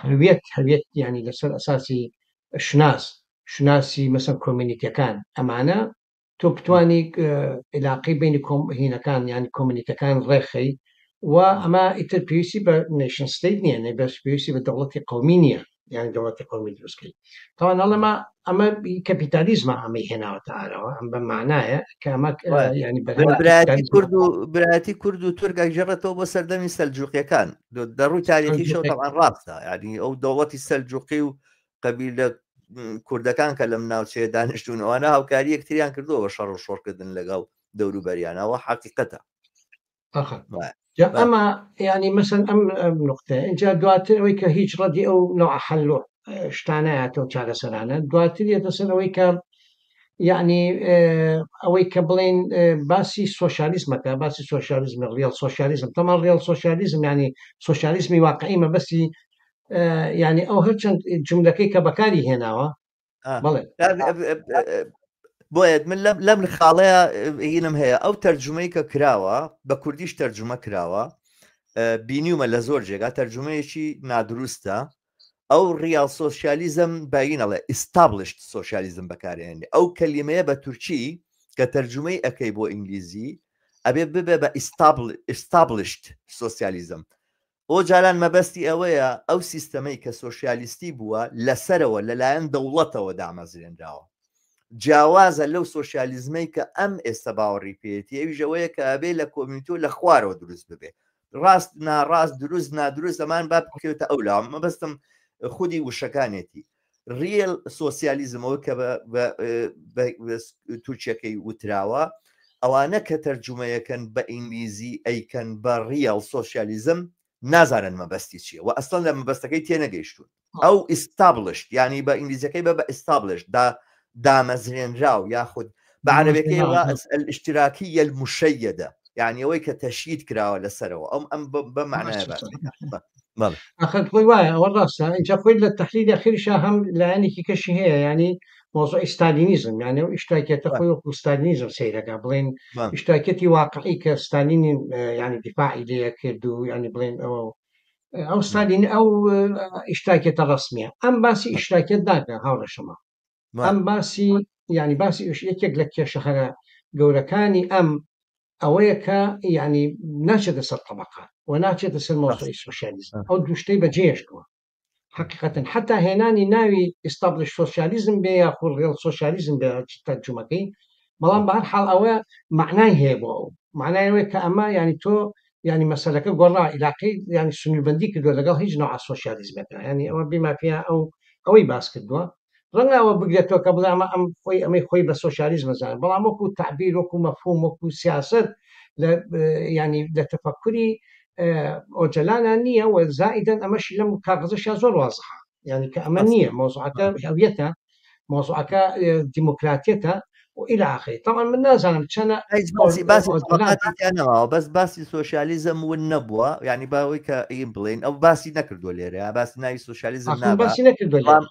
Speaker 2: هەوێت هەوێت ینی لەسەر ئەساسی شوناس شوناسی مەسەن کۆمیونیتیەکان ئەمانە تۆ بتانی علاقەی بینی کۆم هینەکان یان کۆمیونیتەکان ڕێخەی و ئەمە ئیتر پێویستی بە nation state نییە نە بەس پێویستی بە دەوڵەتی قومی نییە یان دەوڵەتی قومی دروستکەی تاوان ئەڵێمە ئەمە کەپیتالیزمە ئەمەی هێناوەتە ئارەوە ئەم بە معنایە کە ئەمە ینی
Speaker 1: برایەتی کورد و برایەتی کورد و تورک ئەگەڕێتەوە بۆ سەردەمی سەلجوقیەکان دەڕووی تاریخیشەوە تەبعەن ڕاستە یعنی ئەو دەوڵەتی سەلجوقی و قەبیلە کوردەکان کە لەم ناوچەیە دانیشتون ئەوانە هاوکاری یەکتریان کردووە بە شەڕ و شۆڕکردن لەگەڵ دەوروبەریانەوە حقیقەتە
Speaker 2: ئەمە ینی مەسن ئەم نقطە اینجا دواتر ئەوەی کە هیچ ڕەدی ئەو نوع حل و شتانەیەتەوە چارەسەرانە دواتر یەتە سەر ئەوەی کە یعنی ئەوەی کە بڵین باسی سۆشیالیزمەکە باسی سۆشیالیزم real سۆشیالیزم تەمان real سۆشیالیزم ینی سۆشیالیزمی واقعی مەبەستی یعنی ئەو هەرچەند جملەکەی کە بەکاری هێناوە
Speaker 1: بەڵێ بۆیە من لەم لەم خاڵەیە هینم هەیە ئەو تەرجمەی کە کراوە بە کوردیش تەرجمە کراوە بینیومە لە زۆر جێگا تەرجمەیەکی نادروستە ئەو real سۆسیالیزم باینەڵێ established سۆسیالیزم بەکارێنێ ئەو کەلیمەیە بە تورکی کە تەرجمەی ئەەکەی بۆ ئینگلیزی ئەبێ ببێ بە established سۆسیالیزم ئۆجالان مەبەستی ئەوەیە ئەو سیستەمەی کە سۆشیالیستی بووە لەسەرەوە لەلایەن دەوڵەتەوە دامەزرێنراوە جیاوازە لەو سۆشیالیزمەی کە ئەم ئێستا باوەڕی پێیەتی ئەویش ئەوەیە کە ئەبێ لە کۆمیونیتی و لە خوارەوە دروست ببێ ڕاست ناڕاست دروست نادروست ئەمان با بکەوێتە ئەو لا مەبەستم خودی وشەکانێتی real سۆسیالیزم ئەوە کە بە تورکیەکەی وتراوە ئەوانە کە تەرجومەیەکەن بە ئینگلیزی ئەیکەن بە real سۆسیالیزم نازانن مەبەستی چییە و ئەسڵەن لە مەبەستەکەی تێنەگەیشتون ئەو established ینی بە ئینگلیزیەکەی بە بە established دا دامەزرێنراو یاخود بە عەرەبەکەی الاشتراکیە المشیدە یعنی ئەوەی کە تەشید کراوە لەسەرەوە ئەم ئەم بە معنای
Speaker 2: ئەخر خۆی وایە ئەوە ڕاستە اینجا خۆی لە تحلیلی ئەخیریشا هەم لایەنێکی کەشی هەیە ینی مۆزوعی ستالینیزم یعنی ئەو ئیشتراکیەتە خۆی وەکو ستالینیزم سەیرەکە بڵێن ئیشتراکیەتی واقعی کە ستالین ینی دیفاعی لێ کرد و ینی بڵێن ئەوە ئەو ستالین ئەو ئیشتراکیەتە ڕسمیە ئەم باسی ئیشتراکیەت ناکە هاوڕێشەمە ئەم باسی ینی باسی یەکێک لە کێشە هەرە گەورەکانی ئەم ئەوەیە کە یعنی ناچێتە سەر تەبەقات و ناچێتە سەر مەوزوعی سۆسیالیزم ئەو دوو شتەی بەجێهێشتووە حقیقەتەن حتا هێنانی ناوی established سۆسیالیزم بێ یاخود real سۆسیالیزم بێ تەرجومەکەی بەڵام بە هەر حاڵ ئەوە معنای هەیە بۆ ئەو معنای ئەوەیە کە ئەمە یعنی تۆ یعنی مەسەلەکە گۆڕا عیلاقەی یعنی سنووربەندی کردووە لەگەڵ هیچ نوع سۆسیالیزمێکە یعنی ئەوە بیمافیا ئەو ئەوەی باس کردووە ڕەنگە ئەوە بگرێتەوە کە بڵێ ئەمە ئەم خۆی ئەمەی خۆی بە سۆسیالیزم ئەزانێت بەڵام وەکو تەعبیر وەکو مەفهوم وەکو سیاسەت لە ینی لە تەفەکوری ئۆجەلانە نییە و زائیدەن ئەمەشی لەم کاغەزەشیا زۆر وازحە یعنی کە ئەمە نییە مەوزوعەکە هەویەتە مەوزوعەکە دیموکراتیەتە و إلى آخره طبعا من نازانم چەنە
Speaker 1: هیچ باسی باسی طبقاتی تیا نەماوە بەس باسی سۆسیالیزم ون نەبووە یعنی باوەی کە ئیم بڵێن ئەو باسی نەکردووە لێرە باسی ناوی سۆسیالیزم
Speaker 2: نابا باسی نەکردووە لێرە.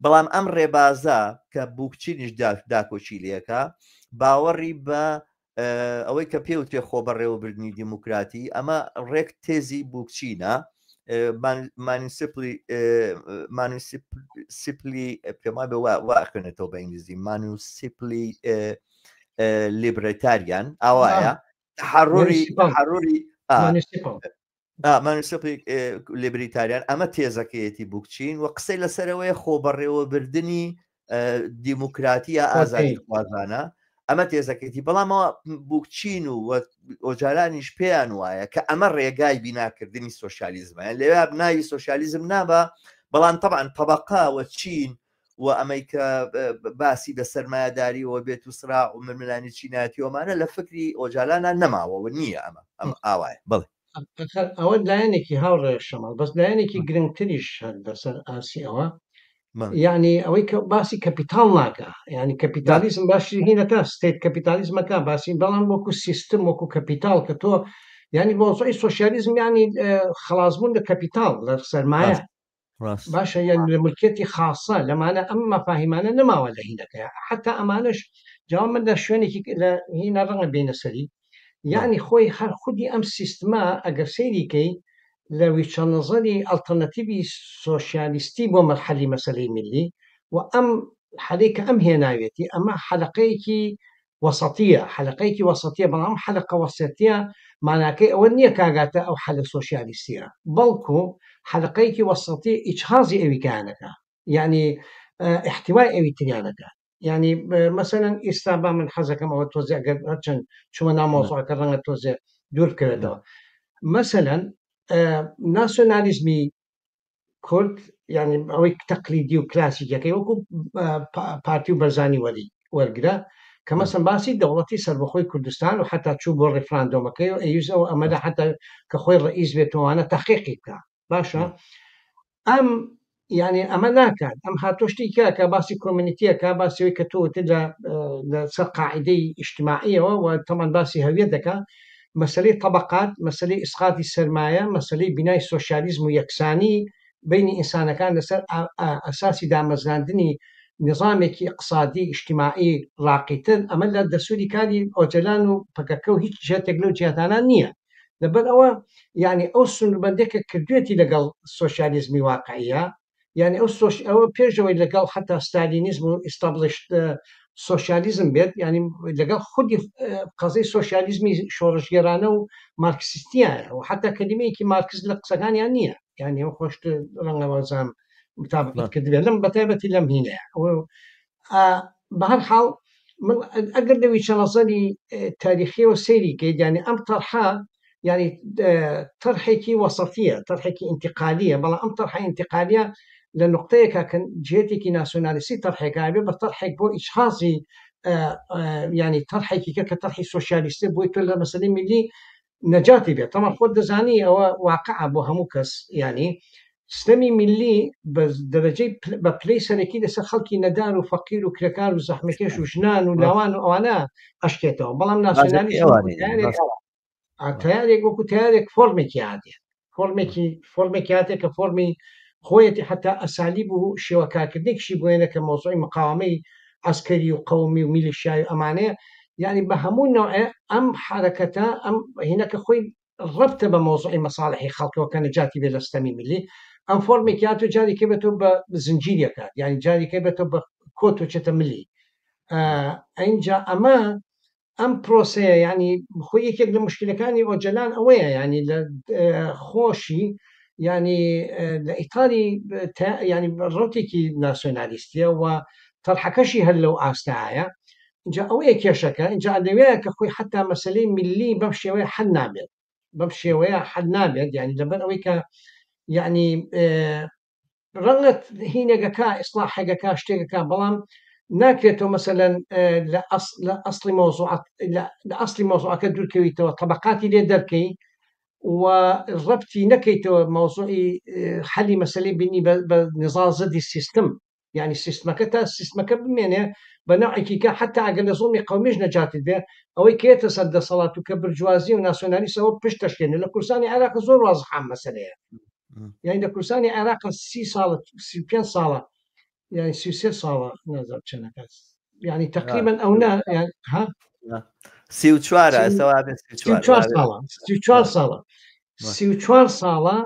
Speaker 1: بەڵام ئەم ڕێبازە کە بوکچینیش داکۆکی لەکە باوەڕی بە ئەوەی کە پێوترێ خۆ بەڕێوەبردنی دیموکراتی ئەمە ڕێک تێزی بوکچینە municipally پێما بێ وا خوێنێتەوە بە ئینگلیزی municipally libertarian ئاوایە تحرری تحرری municipally libertarian ئەمە تێزەکەیەتی بوکچین و قسەی لەسەرەوەی خۆبەڕێوەبردننی دیموکراتی یا ئازادی خوازانە ئەمە تێزەکەیتی بەڵامەوە بوکچین و ئۆجالانیش پێیان وایە کە ئەمە ڕێگای بیناکردنی سۆسیالیزمە لەوێ ناوی سۆسیالیزم نابە بەڵام طبعا طبقە و چین و ئەمەی کە باسی بە سەرمایەداریەوە بێت و سرا و ململانی چینایەتیەوەمانە لە فکری ئۆجالانە نەماوەوە نییە ئەمە ئەم ئاوایە بڵێ.
Speaker 2: ئەوە لایەنێکی هاوڕێ شەماڵ بەس لایەنێکی گرنگتریش هەر لەسەر ئاسی ئەوە یعنی ئەوەی کە باسی کەپیتال ناکە یعنی کەپیتالیزم باشی هینەکە state کەپیتالیزمەکە باسی بەڵام وەکو سیستم وەکو کەپیتال کە تۆ یعنی مۆزوعی سۆسیالیزم یعنی خلاصبوون لە کەپیتال لە سەرمایە باشە یان لە ملکیەتی خاصە لەمانە ئەم مەفاهیمانە نەماوە لە هینەکە حتا ئەمانش جا من لە شوێنێکی لە هینە ڕەنگە بینە سەری یعنی خۆی هەر خودی ئەم سیستمە ئەگەر سەیری کەی لە ویچە نظری ئەڵتەرناتیڤی سۆسیالیستی بۆ مەرحەلی مەسەلەی میللی و ئەم حەلەی کە ئەم هێناوێتی ئەمە حەلەقەیەکی وەسەتیە، حەلەقەیەکی وەسەتیە، بەڵام ئەم حەلەقە وەسەتیە ماناکەی ئەوە نییە کاگاتە ئەو حەلە سۆسیالیستیە، بەڵکو حەلەقەیەکی وەسەتی ئیجهازی ئەویکانەکە، یعنی ئیحتیوای ئەوی تریانەکە. یعنی مەسەلەن ئیستا با من حەزەکەم ئەوە تۆزێ ئەگەر هەرچەند چوومە ناو مەوزوعەکە ڕەنگە تۆزێ دوور بکەوێتەوە. مەسەلەن ناسیۆنالیزمی کورد یعنی ئەوەی تەقلیدی و کلاسیکەکەی وەکو پارتی و بەرزانی وەری وەرگرە کە مەسەن باسی دەوڵەتی سەربەخۆی کوردستان و حتا چوو بۆ ڕیفراندۆمەکەی و ئەیوز ئەو ئەمەدە حتا کە خۆی ڕئیس بێتەوانە تەحقیقی بکە باشە ئەم یعنی ئەمە ناکات ئەم هاتۆ شتی کە کە باسی کۆمیونیتیە کە باسی ئەوەی کە تۆ وتت لە لەسەر قاعدەی ئیجتماعیەوە و تەمان باسی هەویەت دەکا مەسەلەی تەبەقات مەسەلەی ئیسقاتی سەرمایە مەسەلەی بینای سۆسیالیزم و یەکسانی بینی ئینسانەکان لەسەر ئەساسی دامەزراندنی نظامێکی ئیقتسادی ئیجتماعی ڕاقیتر ئەمە لە دەسوری کاری ئۆجەلان و پەکەکە و هیچ جهتێک لەو جهتانە نییە لەبەر ئەوە یعنی ئەو سنووربەندێک کە کردوێتی لەگەڵ سۆسیالیزمی واقعیە یعنی ئەو سۆش ئەوە پێشەوەی لەگەڵ حتا ستالینیزم و established سۆسیالیزم بێت یعنی لەگەڵ خودی قەزەی سۆسیالیزمی شۆڕشگێرانە و مارکسیستیە و حتا کەلیمەیەکی مارکس لە قسەکانیان نییە یعنی ئەو خۆشت ڕەنگە وەزام متابقت کردبێت لەم بەتایبەتی لەم هینەیە بە هەر حاڵ من ئەگەر لە ویچە نەزەری تاریخیەوە سەیری کەیت یعنی ئەم تەرحە یعنی تەرحێکی وەسەتیە تەرحێکی ئینتقالیە بەڵام ئەم تەرحە ئینتقالیە لە نقطەیەکە کە جهتێکی ناسیۆنالیستی تەرحێکا بێ بە تەرحێک بۆ ئیجهازی ینی تەرحێکی کە کە تەرحی سۆسیالیستی بۆی تۆ لە مەسەلەی میلی نەجاتی بێت تەمان خۆت دەزانی ئەوە واقعە بۆ هەموو کەس ینی ستەمی میللی بە دەرەجەی بە پلەی سەرەکی لەسەر خەڵکی نەدار و فەقیر و کرێکار و زەحمەکێش و ژنان و لاوان و ئەوانە ئەشکێتەوە بەڵام ناسیۆنالیزم تیارێک وەکو تیارێک فۆرمێکی هاتێ فۆرمێکی فۆرمێکی هاتێ کە فۆرمی خۆیەتی حتا ئەسالیب و شێوەکارکردنێکشی بۆیەنە کە مۆزوعی مقاومەی عسکەری و قومی و میلیشیای و ئەمانەیە یعنی بە هەموو نەوعێ ئەم حرەکەتە ئەم هینەکە خۆی ڕەبتە بە مەوزوعی مەساڵحی خەڵکەوە کە نەجاتی بێ لە ستەمی میللی ئەم فۆرمێک یا تۆ جارێکێ بێتەوە بە زنجیرێکات یعنی جارێکێ بێتەوە بە کۆت و چێتە ملی ئەینجا ئەمە ئەم پرۆسەیە ینی خۆی یەکێک لە مشکلەکانی ئۆجەلان ئەوەیە ینی لە خۆشی ینی لە ئیتاری ینی ڕوتێکی ناسیۆنالیستیە و تەرحەکەشی هەر لەو ئاستایە ئینجا ئەوەیە کێشەکە، ئینجا لەوێیە کە خۆی حەتا مەسەلەی میللی بەم شێوەیە حەل نابێت، بەم شێوەیە حەل نابێت، یانی لەبەر ئەوەی کە یانی ڕەنگە هینێکەکە ئیسلاحێکەکە شتێکەکە بەڵام ناکرێتەوە مەسەلەن لە لە ئەسڵی مەوزوع لە ئەسڵی مەوزوعەکە دوورکەویتەوە تەبەقاتی لێ دەرکەی و ڕەبتی نەکەیتەوە مەوزوعی حەلی مەسەلەی بینی بە نزال زدی سیستم یانی سیستمەکە تا سیستمەکە بمێنێ بە نەوعێکی کە حەتا ئەگەر لە زوڵمی قەومیش نەجاتت بێ ئەوەی کە یەتە سەر دەسەڵات و کە برجوازی و ناسیۆنالیستەوە پشت دەشکێنێ لە کوردستانی عێراق زۆر وازحە ئەم مەسەلەیە یانی لە کوردستانی عێراق 30 ساڵە 35 ساڵە یانی 33 ساڵە نازانم چەندەکە یانی تقریبا ئەو نا ها
Speaker 1: 34 ئێستا وابێ
Speaker 2: 34 ساڵە 34 ساڵە 34 ساڵە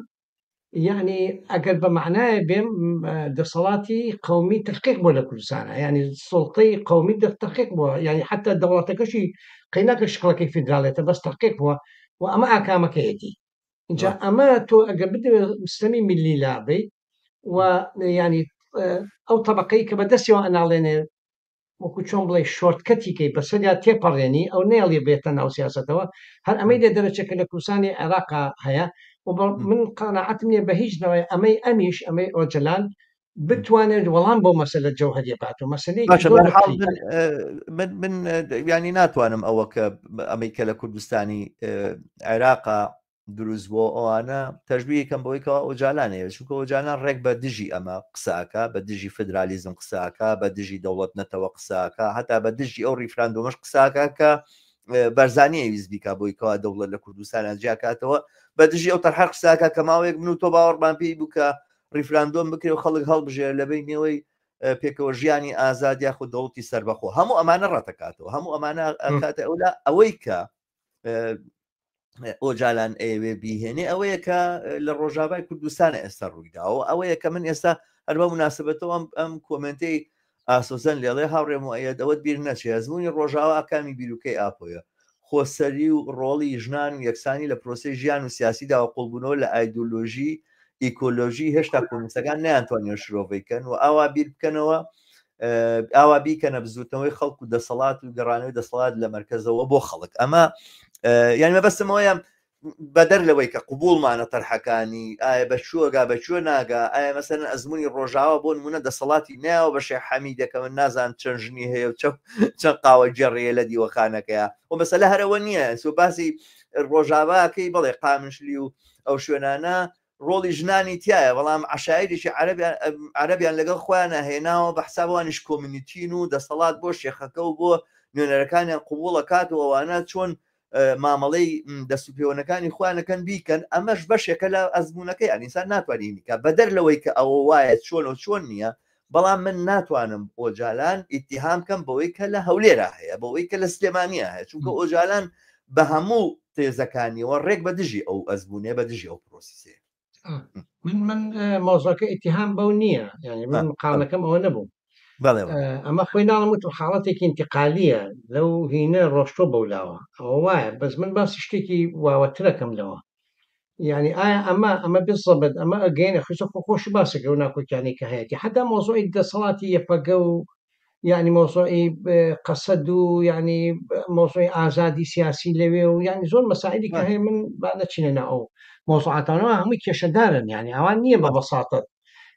Speaker 2: یەعنی ئەگەر بە مەعنایە بێم دەسەڵاتی قەومی تەحقیق بووە لە کوردستانە یعنی سوڵتەی قەومی تەحقیق بووە یعنی حتا دەوڵەتەکەشی قەیناکە شکڵەکەی فیدراڵێتە بەس تەحقیق بووە و ئەمە ئاکامەکەیەتی اینجا ئەمە تۆ ئەگەر بدەوێت ستەمی میللی لابەیت و یعنی ئەو تەبقەی کە بەدەستیەوە ئەناڵێنێ وەکو چۆن بڵێی shortcut ی کەی بەسەریا تێپەڕێنی ئەو نەیەڵی بێتە ناو سیاسەتەوە هەر ئەمەی لێ دەرەچێت کە لە کوردستانی عێراقا هەیە و من قەناعەتم نییە بە هیچ نەوەی ئەمەی ئەمیش ئەمەی ئۆجەلان بتوانێت وەڵام بۆ مەسەلە جەوهەریە باتەوە مەسەلەیەکی
Speaker 1: باشە
Speaker 2: زۆر
Speaker 1: بەرحاڵ
Speaker 2: بەکریتە.
Speaker 1: من من من ینی ناتوانم ئەوە کە ئەمەی کە لە کوردستانی عێراقا دروست بۆ ئەوانە تەشبیهی کەم بەوەی کەوا ئۆجالان هەیە چونکە ئۆجالان ڕێک بە دژی ئەمە قساکە بە دژی فدرالیزم قساکە بە دژی دەوڵەت نەتەوە قساکە هەتا بە دژی ئەو ڕیفراندۆمەش قساکە کە بەرزانی ئەویست بیکا بۆی کەوا دەوڵەت لە کوردستانە جیاکاتەوە بە دژی ئەو تەرحە قساکە کە ماوەیەک من و تۆ باوەڕمان پێی بوو کە ڕیفراندۆم بکرێ و خەڵک هەڵبژێر لە بینەوەی پێکەوە ژیانی ئازاد یاخود دەوڵەتی سەربەخۆ هەموو ئەمانە ڕەتەکاتەوە هەموو ئەمانە ئەکاتە ئەولا ئەوەی کە ئۆجالان ئەیەوێ بیهێنێ ئەوەیە کە لە ڕۆژاوای کوردستان ئێستا ڕوویداوە ئەوەیە کە من ئێستا هەر بە مناسبەتەوە ئەم کۆمنتەی ئاسۆزەن لێڵێ هاوڕێ موئەیەد ئەوەت بیر نەچێ ئەزموونی ڕۆژاوا ئاکامی بیروکەی ئاپۆیە خۆسەری و ڕۆڵی ژنان و یەکسانی لە پرۆسەی ژیان و سیاسیدا و قوڵبوونەوە لە ئایدۆلۆژی ئیکۆلۆژی هێشتا کۆمۆنیستەکان نەیانتوانیوە شرۆڤەی کەن و ئاوا بیر بکەنەوە ئاوا بیکەنە بزوتنەوەی خەڵک و دەسەڵات و گەڕانەوەی دەسەڵات لە مەرکەزەوە بۆ خەڵک ئەمە یان مەبەستمەوەیە بەدەر لەوەی کە قوبوڵمانە تەرحەکانی ئایا بە کوێگا بە کوێ ناگا ئایا مەسەلەن ئەزموونی ڕۆژاوا بۆ نمونە دەسەڵاتی ناوە بە شێخ حەمیدەکە من نازانم چەند ژنی هەیە و چەند قاوە گێڕیە لە دیوەخانەکەیە و مەسەلە هەرەوە نییە سو باسی ڕۆژاواکەی بڵێ قامشلی و ئەو شوێنانە ڕۆڵی ژنانی تایە بەڵام عشایرێکی عەرەبیان لەگەڵ خۆیانە هێناوە بە حسابوانیش کۆمیونیتین و دەسەڵات بۆ شێخەکە و بۆ نوێنەرەکانیان قوبوڵە کات و ئەوانە چۆن مامەڵەی دەست و پێوەنەکانی خۆیانەکەن بیکەن ئەمەش بەشێکە لە ئەزمونونەکەی ئەنیسان ناتوانانی نیکە بەدەر لەوەی کە ئەوە وایە چۆن و چۆن نییە بەڵام من ناتوانم ئۆجالان ئیتیهام کەم بەوەی کە لە هەولێرا هەیە بەوەی کە لە سلێمانیا هەیە چونکە ئۆجالان بە هەموو تێزەکانیەوە ڕێک بە دژی ئەو ئەزمونێ بە دژی ئەو پرۆسیسێ
Speaker 2: من من مۆزەکە ئیتیهام بەو نییە یعنی من مقامەکەم ئەوە نەبوو ئەمە خۆی ناڵم وتم حاڵەتێکی ئینتیقالیە لەو هینە ڕۆشتۆ بەولاوە ئەوە وایە بەس من باسی شتێکی واوەترەکەم لەوە یعنی ئایا ئەمە ئەمە بزەبت ئەمە ئەگەینە خۆش خۆ خۆش باسێک ئەو ناکۆکیانەی کە هەیەی حتا مۆزۆی دەسەڵاتی یەپەگە و یعنی مۆزۆی قەسەد و یعنی مۆزۆی ئازادی سیاسی لەوێ و یعنی زۆر مەسائلی کە هەیە من با نەچینە ناو ئەو مۆزوعاتانەوە هەمووی کێشەدارن یعنی ئەوان نییە بە بەساتەت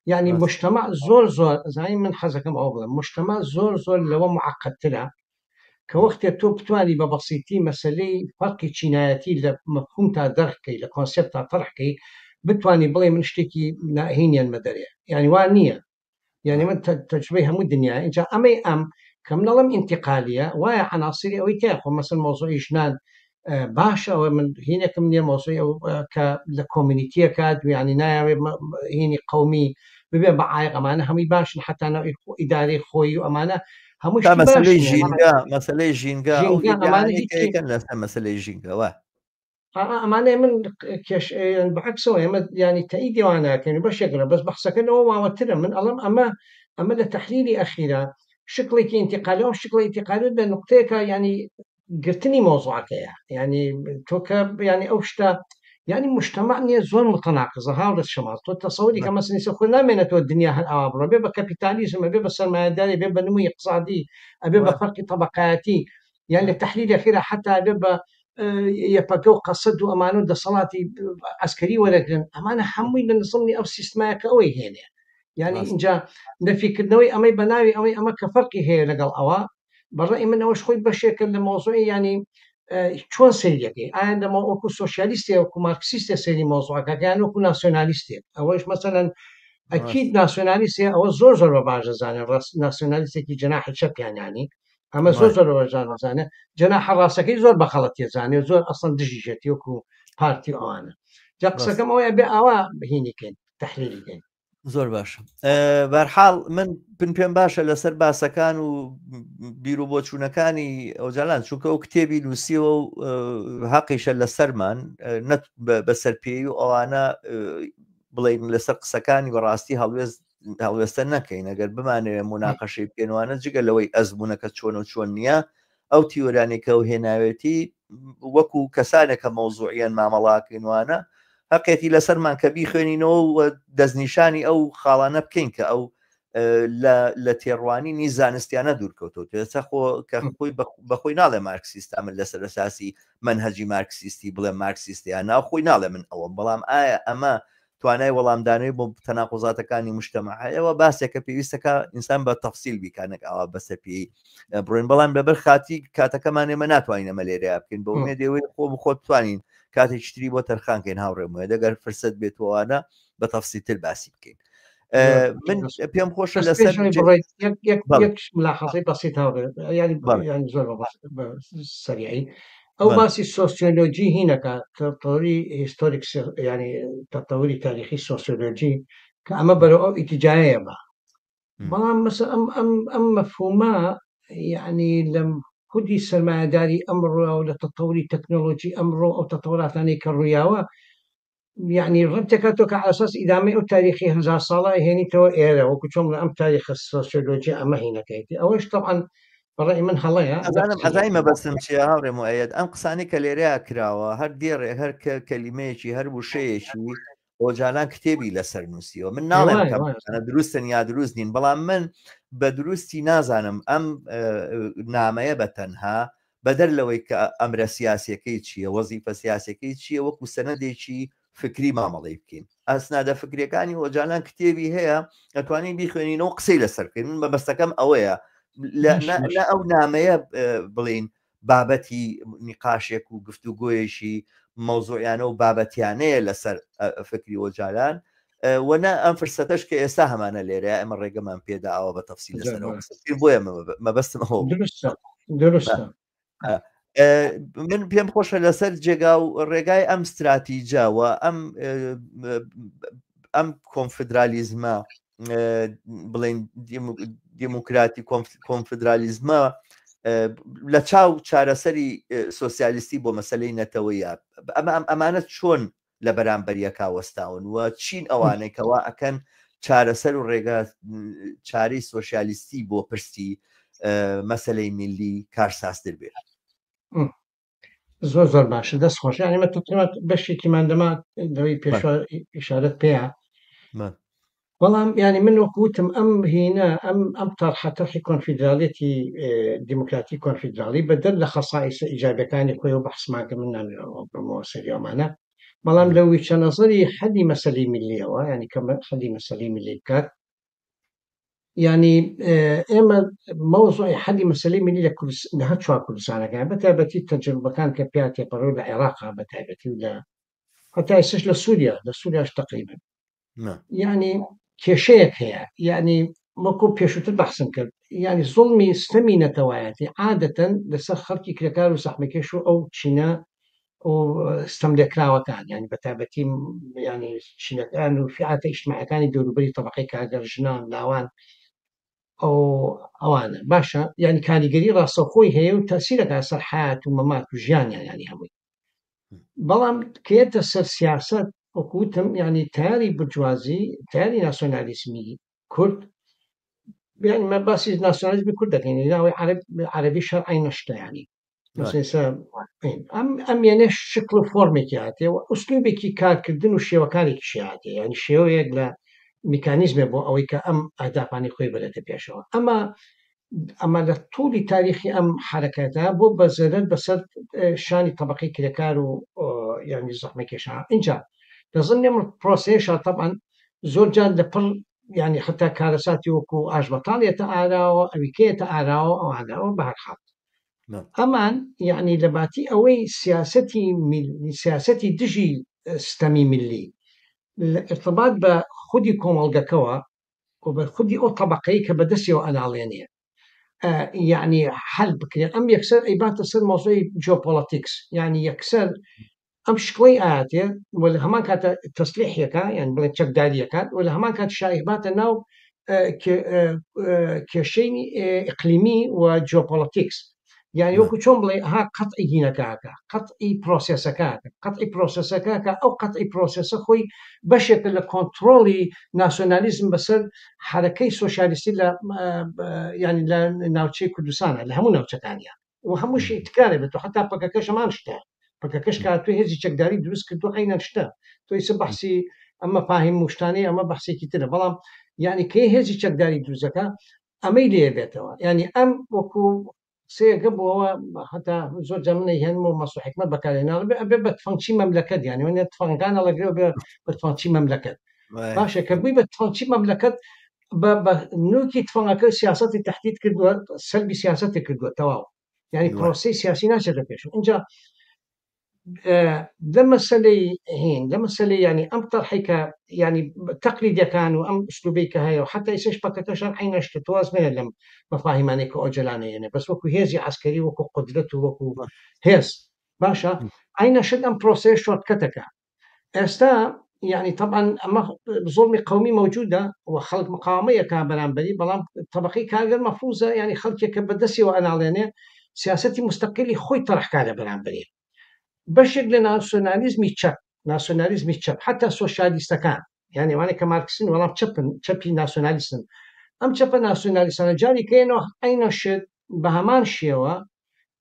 Speaker 2: یعنی مجتمع زۆر زۆر زانی من حەزەکەم ئەوە بڵێم مجتمع زۆر زۆر لەوە معقدترە کە وەختێ تۆ بتانی بە بەسیتی مەسلەی فەرقی چینایەتی لە مەفهوم تا دەرخکەی لە کۆنسێپت تا تەرحکەی بتانی بڵێ من شتێکی ناهینیان مەدەرێ یعنی وا نییە یعنی من تەجروبەی هەموو دنیا اینجا ئەمەی ئەم کە من ئەڵێم ئینتیقالیە وایە عناصری ئەوەی تیا خۆ مەسەن مۆزوعی ژنان باشە ئەوە من هینێکم نییە مۆزوعی ئەو کە لە کۆمیونیتیەکە دویانی نایەوێ هینی قومی ببێ بە عایق ئەمانە هەمووی باشن حتا نەوعی ئیدارەی خۆی و ئەمانە هەموو
Speaker 1: شتی مەسەلەی ژینگە مەسەلەی ژینگە ئەمانە لەسەر مەسەلەی ژینگەوە
Speaker 2: ئەمانەی من کێش بەعکسەوە ئێمە ینی تەئی دیوانەکەین بەشێک لە بەس بەحسەکە لەوە واوەترە من ئەڵم ئەمە ئەمە لە تحلیلی ئەخیرا شکڵێکی ئینتقالی ئەو شکڵی ئینتقالی لە نقطەیەکە ینی گرتنی مۆزوعەکەیە ینی تۆ کە ینی ئەو شتە ینی مجتمع نییە زۆر متەناقزە هاوڕێت شەماڵ تۆ تەسەوری کە مەسەلەن خۆ نامێنێتەوە دنیا هەر ئاوا بڕۆ بێ بە کەپیتالیزم ئەبێ بە سەرمایەداری بێ بە نموی اقتصادی ئەبێ بە فەرقی طبقایەتی یان لە تحلیل اخیرا حتا ئەبێ بە یەپەگە و قەسەد و ئەمانە و دەسەڵاتی عەسکەری وەرەگرن ئەمانە هەمووی لە نزڵنی ئەو سیستمایە کە ئەوەی هێنێ یعنی اینجا نەفیکردنەوەی ئەمەی بە ناوی ئەوەی ئەمە کە فەرقی هەیە لەگەڵ ئەوە بەڕێ من ئەوەش خۆی بەشێکە لە مۆزوعی ینی چۆن سەیرەکەی ئایا لەمە وەکو سۆسیالیستێ وەکو مارکسیستێ سەیری مۆزوعەکە یان وەکو ناسیۆنالیستێک ئەوەش مەسەلەن ئەکید ناسیۆنالیستێ ئەوە زۆر زۆر بە باش دەزانێت ڕاست ناسیۆنالیستێکی جەناحی چەپیان ینی ئەمە زۆر زۆر بە باش دەزانێت جەناحە ڕاستەکەی زۆر بە خەڵەتیە زانێ زۆر ئەسڵەن دژیشێتی وەکو پارتی و ئەوانە جا قسەکەم ئەوەیە بێ ئاوا بهینی کەین تحلیلی کەین
Speaker 1: زۆر باشە بەرحاڵ من پن پێم باشە لەسەر باسەکان و بیر و بۆچوونەکانی ئۆجالان چونکە ئەو کتێبی نووسیەوە و هەقیشە لەسەرمان نەت بەسەر پێی و ئەوانە بڵین لەسەر قسەکانی بەڕاستی هەڵوێست هەڵوێستە نەکەین ئەگەر بمانەوێ موناقەشەی بکەینوانە جگە لەوەی ئەزمونونەکە چۆن و چۆن نییە ئەو تیۆرانێک کە ئەو هێناوێتی وەکو کەسانێک کە مەوزوعیان مامەڵاکەینوانە هەقێتی لەسەرمان کە بیخوێنینەوە و دەستنیشانی ئەو خاڵانە بکەین کە ئەو لە تێڕوانینی زانستیانە دوورکەوتەوە ئێستا خۆ کە خۆی بەخۆی ناڵێ مارکسیستە من لەسەر ئەساسی مەنهەجی مارکسیستی بڵێ مارکسیستیان ناو خۆی ناڵێ من ئەوەم بەڵام ئایا ئەمە توانای وەڵامدانەوەی بۆ تەناقوزاتەکانی مجتەمع هەیەوە باسێکە پێویستەکە ئینسان بە تەفسیل بیکا نەک ئاوا بەسەر پێی بڕۆین بەڵام لەبەر خاتی کاتەکەمان ئێمە ناتوانین ئەمە لێرەیا بکەین بە ئومێدی ئەوەی خۆ بخۆ بتوانین کاتێکی تری بۆ تەرخانکەین هاوڕێ موێ دەگەر فرسەت بێتوانە بە تەفسیتر باسی بکەین. من پێم خۆشە لەسەر
Speaker 2: ملاحظەی بەسیط هاوڕێ ینی زۆر سەریعی ئەو باسی سۆسیۆلۆجی هینەکە تەوری هیستۆریک ینی تەتەوری تاریخی سۆسیۆلۆجی کە ئەمە بەرەو ئەو ئیتیجایەیە بە بەڵام مەسە ئەم ئەم ئەم مەفهومە یعنی لەم خودی سەرمایەداری ئەمڕۆ و لە تەتەوری تەکنۆلۆژی ئەمڕۆ ئەو تەتەوراتانەی کە ڕوویاوە یعنی ڕەتێکاتەوە کە ئاساس ئیدامەی ئەو تاریخی هەزار ساڵە هێنیتەوە ئێرە وەکو چۆن ئەم تاریخە سۆسیۆلۆژی ئەمە هینەکەیتی ئەوەش طبعا بەڕای من هەڵەیە.
Speaker 1: ئەزانم ئەزای مەبەستم چیە هاوڕێ موئەیەد ئەم قسانەی کە لێرەیا کراوە هەر دێڕێک هەر کەلیمەیەکی هەر وشەیەکی ئۆجالان کتێبی لەسەر نووسیوە من ناڵێم کە دروستن یا دروست نین بەڵام من بە دروستی نازانم ئەم نامەیە بە تەنها بەدەر لەوەی کە ئەمرە سیاسەکەی چییە وەزیفە سیاسەکەی چییە وەکو سەنەدێکی فکری مامەڵەی بکەین ئەسنادە فکریەکانی ئۆجالان کتێبی هەیە ئەتوانین بیخوێنینەوە قسەی لەسەر بکەین من مەبەستەکەم ئەوەیە لە ئەو نامەیە بڵین بابەتی نیقاشێک و گفتوگۆیەکی مەوزوعیانە و بابەتیانەیە لەسەر فکری ئۆجالان و نە ئەم فرسەتەش کە ئێستا هەمانە لێرە ئەمە ڕێگەمان پێدا ئەوە بە تەفسی لەسەرەوە بۆیە مەبەستم ئەوە
Speaker 2: دروستە
Speaker 1: من پێم خۆشە لەسەر جێگا و ڕێگای ئەم ستراتیجە و ئەم ئەم کۆنفدرالیزمە بڵێن دیموکراتی کۆنفدرالیزمە لە چاو چارەسەری سۆسیالیستی بۆ مەسلەی نەتەوەیە ئەمە ئەمانە چۆن لە بەرامبەر یەکا وەستاون و چین ئەوانەی کەوا ئەکەن چارەسەر و ڕێگا چارەی سۆسیالیستی بۆ پرسی مەسلەی میلی کارسازتر بێت.
Speaker 2: زۆر زۆر باشە دەست خۆش یعنی مە تقریبا بەشێکیمان دەما لەوەی پێشوە ئیشارەت پێیە بەڵام یعنی من وەکو وتم ئەم هینە ئەم ئەم تەرحە تەرحی کۆنفیدرالیەتی دیموکراتی کۆنفیدرالی بەدەر لە خەسائیسە ئیجابەکانی خۆی و بەحسمان کە من نامەوێت بڕمەوە سەری ئەمانە بەڵام لە ویچە نەزەری حەلی مەسەلەی میللیەوە یعنی کە حەلی مەسەلەی میللی بکات یعنی ئێمە مەوزوعی حەلی مەسەلەی میللی لە کوردس لە هەر چوار کوردستانەکان بە تایبەتی تەجروبەکان کە پیا تێپەڕی لە عێراق بە تایبەتی و لە هەتا ئێستاش لە سووریا لە سووریاش تقریبا یعنی کێشەیەک هەیە یعنی وەکو پێشووتر بەحسم کرد یعنی زوڵمی ستەمی نەتەوایەتی عادەتەن لەسەر خەڵکی کرێکار و زەحمەکێش و ئەو چینە و ستەم لێکراوەکان یعنی بە تایبەتی ینی چینەکان و فیعاتە ئیجتماعەکانی دەوروبەری طبقەی کارگەر ژنان لاوان ئەو ئەوانە باشە یعنی کاریگەری ڕاستەوخۆی هەیە و تەسیرەکە سەر حیات و مەمات و ژیانیان ینی هەمووی بەڵام کێتە سەر سیاسەت وەکو وتم یانی تەیاری بورجوازی تەیاری ناسیۆنالیزمی کورد یانی مە باسی ناسیۆنالیزمی کورد دەکەین ناوی عەرەب عەرەبی شەر عەینە شتە یانی مەسەلەن ئەم ئەم یانە شکل و فۆرمێکی هاتێ و ئوسلوبێکی کارکردن و شێوەکارێکیشی هاتێ یانی شێوەیەک لە میکانیزمێ بۆ ئەوەی کە ئەم ئەهدافانی خۆی بەرێتە پێشەوە ئەمە ئەمە لە توڵی تاریخی ئەم حەرەکەتە بۆ بە زەرەر بەسەر شانی تەبەقەی کرێکار و یانی زەحمەکێشان ئینجا لە زمنی ئەم پرۆسەیەشا تەبعەن زۆر جار لە پڕ یانی حتا کارەساتی وەکو ئاشبەتاڵ یەتە ئاراوە ئەویکەیەتە ئاراوە ئەوانەوە بە هەر حاڵ ئەمان یعنی لە باتی ئەوەی سیاسەتی سیاسەتی دژی ستەمی میللی لە ارتباط بە خودی کۆمەڵگەکەوە و بە خودی ئەو تەبەقەی کە بەدەستیەوە ئەناڵێنێ یعنی حل بکرێ ئەم یەکسەر ئەیباتە سەر مۆزۆی جیۆپۆڵەتیکس یعنی یەکسەر ئەم شکڵی ئااتێ و لە هەمان کاتە تەسلیحەکە یان بڵێ چەکداریەکات و لە هەمان کات شایباتە ناو کێشەی ئیقلیمی و جیۆپۆڵەتیکس یانی وەکو چۆن بڵێ ها قەتعی هینەکەکە قەتعی پرۆسێسەکە قەتعی پرۆسێسەکە کە ئەو قەتعی پرۆسێسە خۆی بەشێکە لە کۆنتترۆڵی ناسیۆنالیزم بەسەر حرەکەی سۆسیالیستی لە ینی لە ناوچەی کوردستانە لە هەموو ناوچەکانیان و هەمووشی تکرارێ بێت و حتا پەکەکەش هەمان شتە پەکەکەش کاتوێ هێزی چەکداری دروست کردو عینەن شتە تۆ ئیسە بەحسی ئەمە فاهیم مشتانەی ئەمە بەحسێکی ترە بەڵام یعنی کەی هێزی چەکداری دروستەکە ئەمەی لێ بێتەوە یعنی ئەم وەکو قسەیەکە بۆەوە هەتا زۆر جا منە هێنم و مەسو حکمت بەکارێناڵ بێ ئەبێ بە تفەنگچی مەملەکەت یعنی وەنیە تفەنگەکان هەڵەگرێ و بێ بە تفەنگچی مەملەکەت باشە کە بووی بە تفەنگچی مەملەکەت بە بە نوکی تفەنگەکە سیاسەتی تهدید کردووە سەلبی سیاسەتی کردووە تەواو یعنی پرۆسەی سیاسی ناچێتە پێش اینجا. لە مەسەلەی هین لە مەسەلەی یانی ئەم تەرحەی کە یانی تەقلیدەکان و ئەم ئسلوبەی کە هەیە و حتا ئیسەش پەکەکەشان عەینە شتە تۆ واز مەیە لەم مەفاهیمانەی کە ئۆجەلان ئەیەنێ بەس وەکو هێزی عەسکەری وەکو قودرەت و وەکو هێز باشە عەینە شت ئەم پرۆسەیە شۆرتکەتەکە ئێستا یعنی طبعا ئەمە زوڵمی قومی مەوجودە و خەڵک مقاومە یەکا بەرامبەری بەڵام طبقەی کارگەر مەفروزە یعنی خەڵکێک کە بەدەستیەوە ئەناڵێنێ سیاسەتی مستەقلی خۆی تەرحکارە بەرامبەری بەشێک لە ناسیۆنالیزمی چەپ ناسیۆنالیزمی چەپ حتا سۆسیالیستەکان یعنی ئەوانە کە مارکسن وەڵام چەپن چەپی ناسیۆنالیستن ئەم چەپە ناسیۆنالیستانە جاری کەینەوە عەینە شت بە هەمان شێوە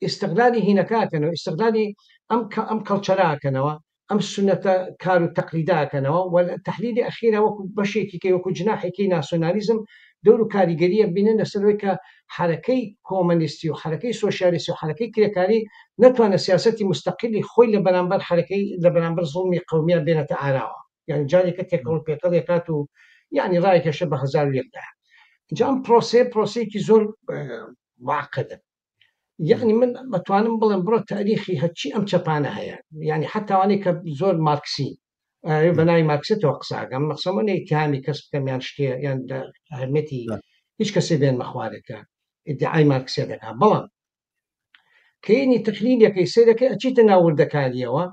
Speaker 2: ئیستغلالی هینەکە ئەکەنەوە ئیستغلالی ئەم ئەم کەڵچەرە ئەکەنەوە ئەم سونەتە کار و تەقلیدە ئەکەنەوە و لە تەحلیلی ئەخیرا وەکو بەشێکی کەی وەکو جناحێکی ناسیۆنالیزم دەور و کاریگەریە بینن لەسەر ئەوەی کە حەرەکەی کۆمەنیستی و حەرەکەی سۆسیالیستی و حەرەکەی کرێکاری نەتوانێت سیاسەتی مستەقلی خۆی لە بەرامبەر حەرەکەی لە بەرامبەر زوڵمی قەومیان بێنێتە ئاراوە یعنی جارێکە تێکەڵ و پێکەڵ یەکات و یعنی ڕایکێشە بە 1001 دا. جا ئەم پرۆسەیە پرۆسەیەکی زۆر معقدە یعنی من بەتوانم بڵێم بڕۆ تاریخی هەرچی ئەم چەپانە هەیە یعنی حتاوانەی کە زۆر مارکسی بە ناوی مارکسێتەوە قساگەم مەقسەمە نە ئیتهامی کەس بکەم یان شتێ یان ئەهمیەتی هیچ کەسێ بێن مەخوارێکە ئیدعای مارکسێ دەکات بەڵام کەینی تەحلیلەکەی سەیرەکەی ئەچیتە ناو وردەکاریەوە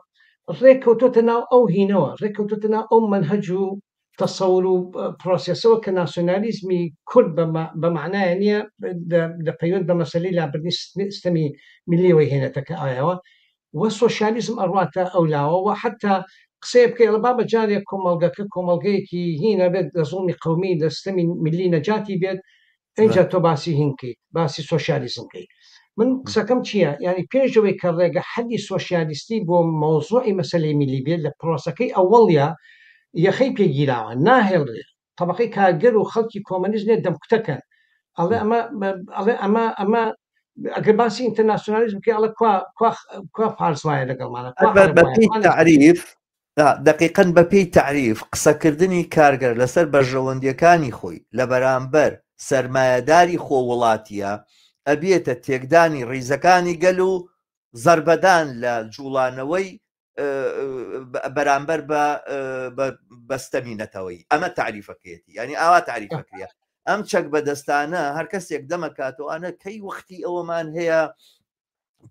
Speaker 2: ڕێک کەوتۆتە ناو ئەو هینەوە ڕێک کەوتۆتە ناو ئەو مەنهەج و تەسەور و پرۆسێسەوە کە ناسیۆنالیزمی کورد بە مەعنایە نییە لە پەیوەند بە مەسەلەی لابردنی ستەمی ملیەوەی هێنێتە کە ئایەوە و سۆسیالیزم ئەڕواتە ئەو لاوە و حتا قسەیە بکەی ئەڵێ بابە جارێک کۆمەڵگەکە کۆمەڵگەیەکی هینە بێت لە زوڵمی قەومی لە ستەمی ملی نەجاتی بێت ئینجا تۆ باسی هین کەیت باسی سۆسیالیزم کەیت من قسەکەم چییە یعنی پێشەوەی کە ڕێگە حەلی سۆسیالیستی بۆ مەوزوعی مەسەلەی میلی بێت لە پرۆسەکەی ئەوەڵیا یەخەی پێگیراوە ناهێڵرێ طبقەی کارگەر و خەڵکی کۆمەنیست نێت دەمکوتەکەن ئەڵێ ئەمە ئەڵێ ئەمە ئەمە ئەگەر باسی ئینتەرناسیۆنالیزم بکەی ئەڵێ کوا کوا کوا فارس وایە لەگەڵمانە کوا عەرەب وایە
Speaker 1: بەپێی
Speaker 2: کوا
Speaker 1: تەعریف دەقیقەن بەپێی تەعریف قسەکردنی کارگەر لەسەر بەرژەوەندیەکانی خۆی لە بەرامبەر سەرمایەداری خۆ وڵاتیە ئەبێتە تێکدانی ڕیزەکانی گەل و زەربەدان لە جوڵانەوەی بەرامبەر بە بەستەمی نەتەوەی ئەمە تعریفەکەیەتی ینی ئاوا تعریفەکرە ئەم چەک بەدەستانە هەر کەسێک دەمەکاتەوەانە کەی وەختی ئەوەمان هەیە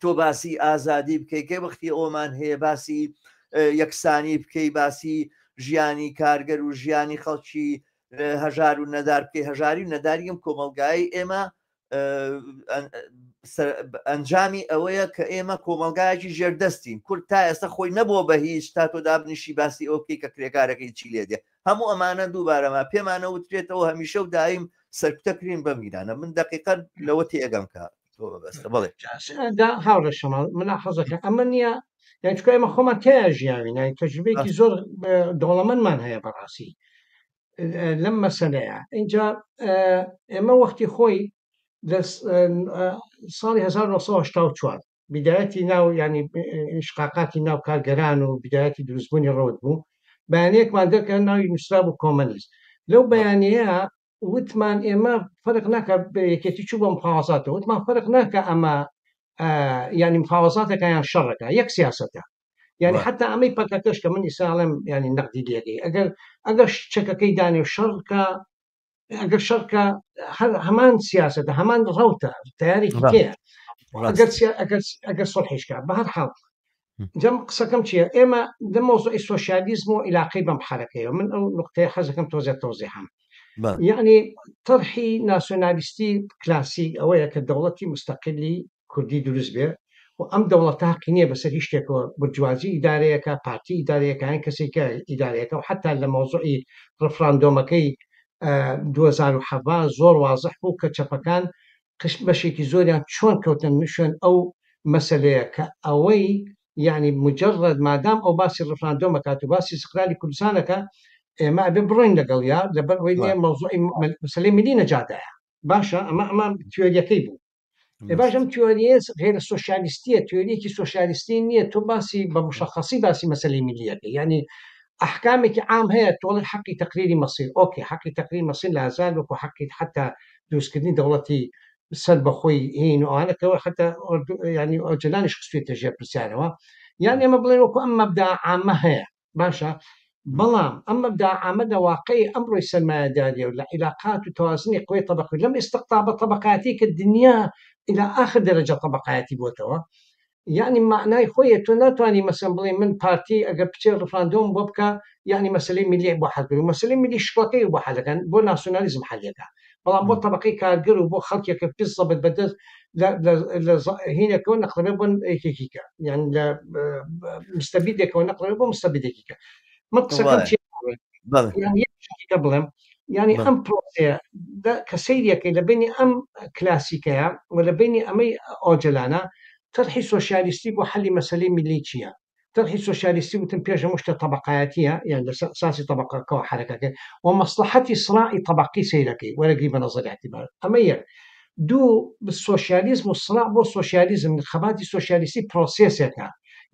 Speaker 1: تۆ باسی ئازادی بکەی کەی وەختی ئەومان هەیە باسی یەکسانی بکەی باسی ژیانی کارگەر و ژیانی خەڵکی هەژار و نەدار بکەی هەژاری و نەداری ئەم کۆمەلگای ئێمە ئەنجامی ئەوەیە کە ئێمە کۆمەلگایەکی ژێردەستین کورد تا ئێستا خۆی نەبووە بە هیچ تا تۆ دابنیشی باسی ئەوە بکەی کە کرێکارەکەی چی لێ دێ هەموو ئەمانە دووبارەما پێمانە وترێتەوە هەمیشە و دایم سەرکوتە کرین بەم گیرانە من دقیقا لەوە تێگەم کە تۆ مەبەستە بەڵێ
Speaker 2: دا هاوڕێ شەماڵ ملاحەزەکە ئەمە نییە یان چکە ئێمە خۆمان تیا ژیاوین یانی تەجروبەیەکی زۆر دەوڵەمەندمان هەیە بەڕاستی لەم مەسەلەیە اینجا ئێمە وەختی خۆی لە ساڵی 1984 بدایەتی ناو ینی شقاقاتی ناو کارگەران و بدایەتی دروستبوونی ڕەوت بوو بەیانەیەکمان دەرکە ناوی نووسرا بوو کۆمەنیست لەو بەیانەیە وتمان ئێمە فەرق ناکە یەکێتی چوو بۆ مفاوەزاتەوە وتمان فەرق ناکە ئەمە ینی مفاوەزاتەکە یان شەڕەکە یەک سیاسەتە یعنی حتا ئەمەی پەکەکەش کە من ئیساڵم ینی نەقدی لێگەی ئەگەر ئەگەر چەکەکەی دانێ و شەڕکە ئەگەر شەڕکە هەر هەمان سیاسەتە هەمان ڕوتە تیارێکی تێ ئەگەر ئەگەر ئەگەر سڵحیشکە بە هەر حاڵ جەم قسەکەم چییە ئێمە لە مەوزوعی سۆسیالیزم و عیلاقەی بەم حەرەکەیەوە من ئەو نقطەیە حەزەکەم تۆزێ تەوزیحم یعنی تەرحی ناسیۆنالیستی کلاسیک ئەوەیە کە دەوڵەتی مستەقلی کوردی دروست بێ و ئەم دەوڵەتە هەقی نییە بەسەر هیچ شتێکەوە برجوازی ئیدارەیەکە پارتی ئیدارەیەکە یان کەسێکە ئیدارەیەکە و حتا لە مەوزوعی ڕفراندۆمەکەی 2017 زۆر وازح بوو کە چەپەکان قشت بەشێکی زۆریان چۆن کەوتن شوێن ئەو مەسەلەیە کە ئەوەی یعنی مجرد مادام ئەو باسی ڕفراندۆم ئەکات و باسی استقلالی کوردستان ئەکا ئێمە ئەبێ بڕۆین لەگەڵیا لەبەر ئەوەی لێ مەوزوعی مەسەلەی ملی نەجاتدایە باشە ئەمە ئەمە تیۆریەکەی بوو ئێ باش ئەم تیۆریە غێرە سۆسیالیستیە تیۆریەکی سۆسیالیستی نییە تۆ باسی بە مشخصی باسی مەسەلەی ملیەکە یعنی ئەحکامێکی عام هەیە تۆڵی حەقی تەقریری مەسیر ئۆکێ حەقی تەقریر مەسیر لازال وەکو حەقی حتا دروستکردنی دەوڵەتی سەر بەخۆی هین و ئەوانە کەەوە حتا ینی ئۆجەلانیش خستوێتە ژێر پرسیارەوە. یان ئێمە بڵێن وەکو ئەم مەبدا عامە هەیە باشە بەڵام ئەم مەبدا عامە لە واقعی ئەمڕۆی سەرمایەداریە و لە عیلاقات و تەوازنی قوەی تەبەقی لەم ئیستقتابە تەبەقاتی کە دنیا ئیلا ئاخر دەرەجە تەبەقایەتی بۆتەوە یەعنی مەعنای خۆیە تۆ ناتوانی مەسەن بڵێ من پارتی ئەگەر بچێ ڕفراندۆم بۆ بکا یەعنی مەسەلەی میللی بۆ حەل کردو مەسەلەی میللی شکڵەکەی بۆ حەلەکەن بۆ ناسیۆنالیزم حەلیەکە بەڵام بۆ تەبەقەی کارگەر و بۆ خەڵکێکە بالزەبت بەدەست لە هینەکەەوە نەقڵەبێ بۆ یەکێکیکە یان لە مستەبیدێکەوە نەقڵەبێ بۆ مستەبیدێکیکە من قسەکەم چی یان بڵێم یعنی ئەم پرۆسەیە کە سەیریەکەی لە بینی ئەم کلاسیکەیە و لە بینی ئەمەی ئۆجەلانە تەرحی سۆسیالیستی بۆ حەلی مەسەلەی میللی چییە؟ تەرحی سۆسیالیستی وتم پێش هەموو شتە تەبەقایەتیە یان لەسەر ئەساسی تەبەقەکەوە حەرەکەکەی و مەسڵەحەتی سڕاعی تەبەقی سەیرەکەی وەرەگری بە نەزەر ئیعتیبار ئەمە یەک دوو سۆسیالیزم و سڕاع بۆ سۆسیالیزم خەباتی سۆسیالیستی پرۆسێسێکە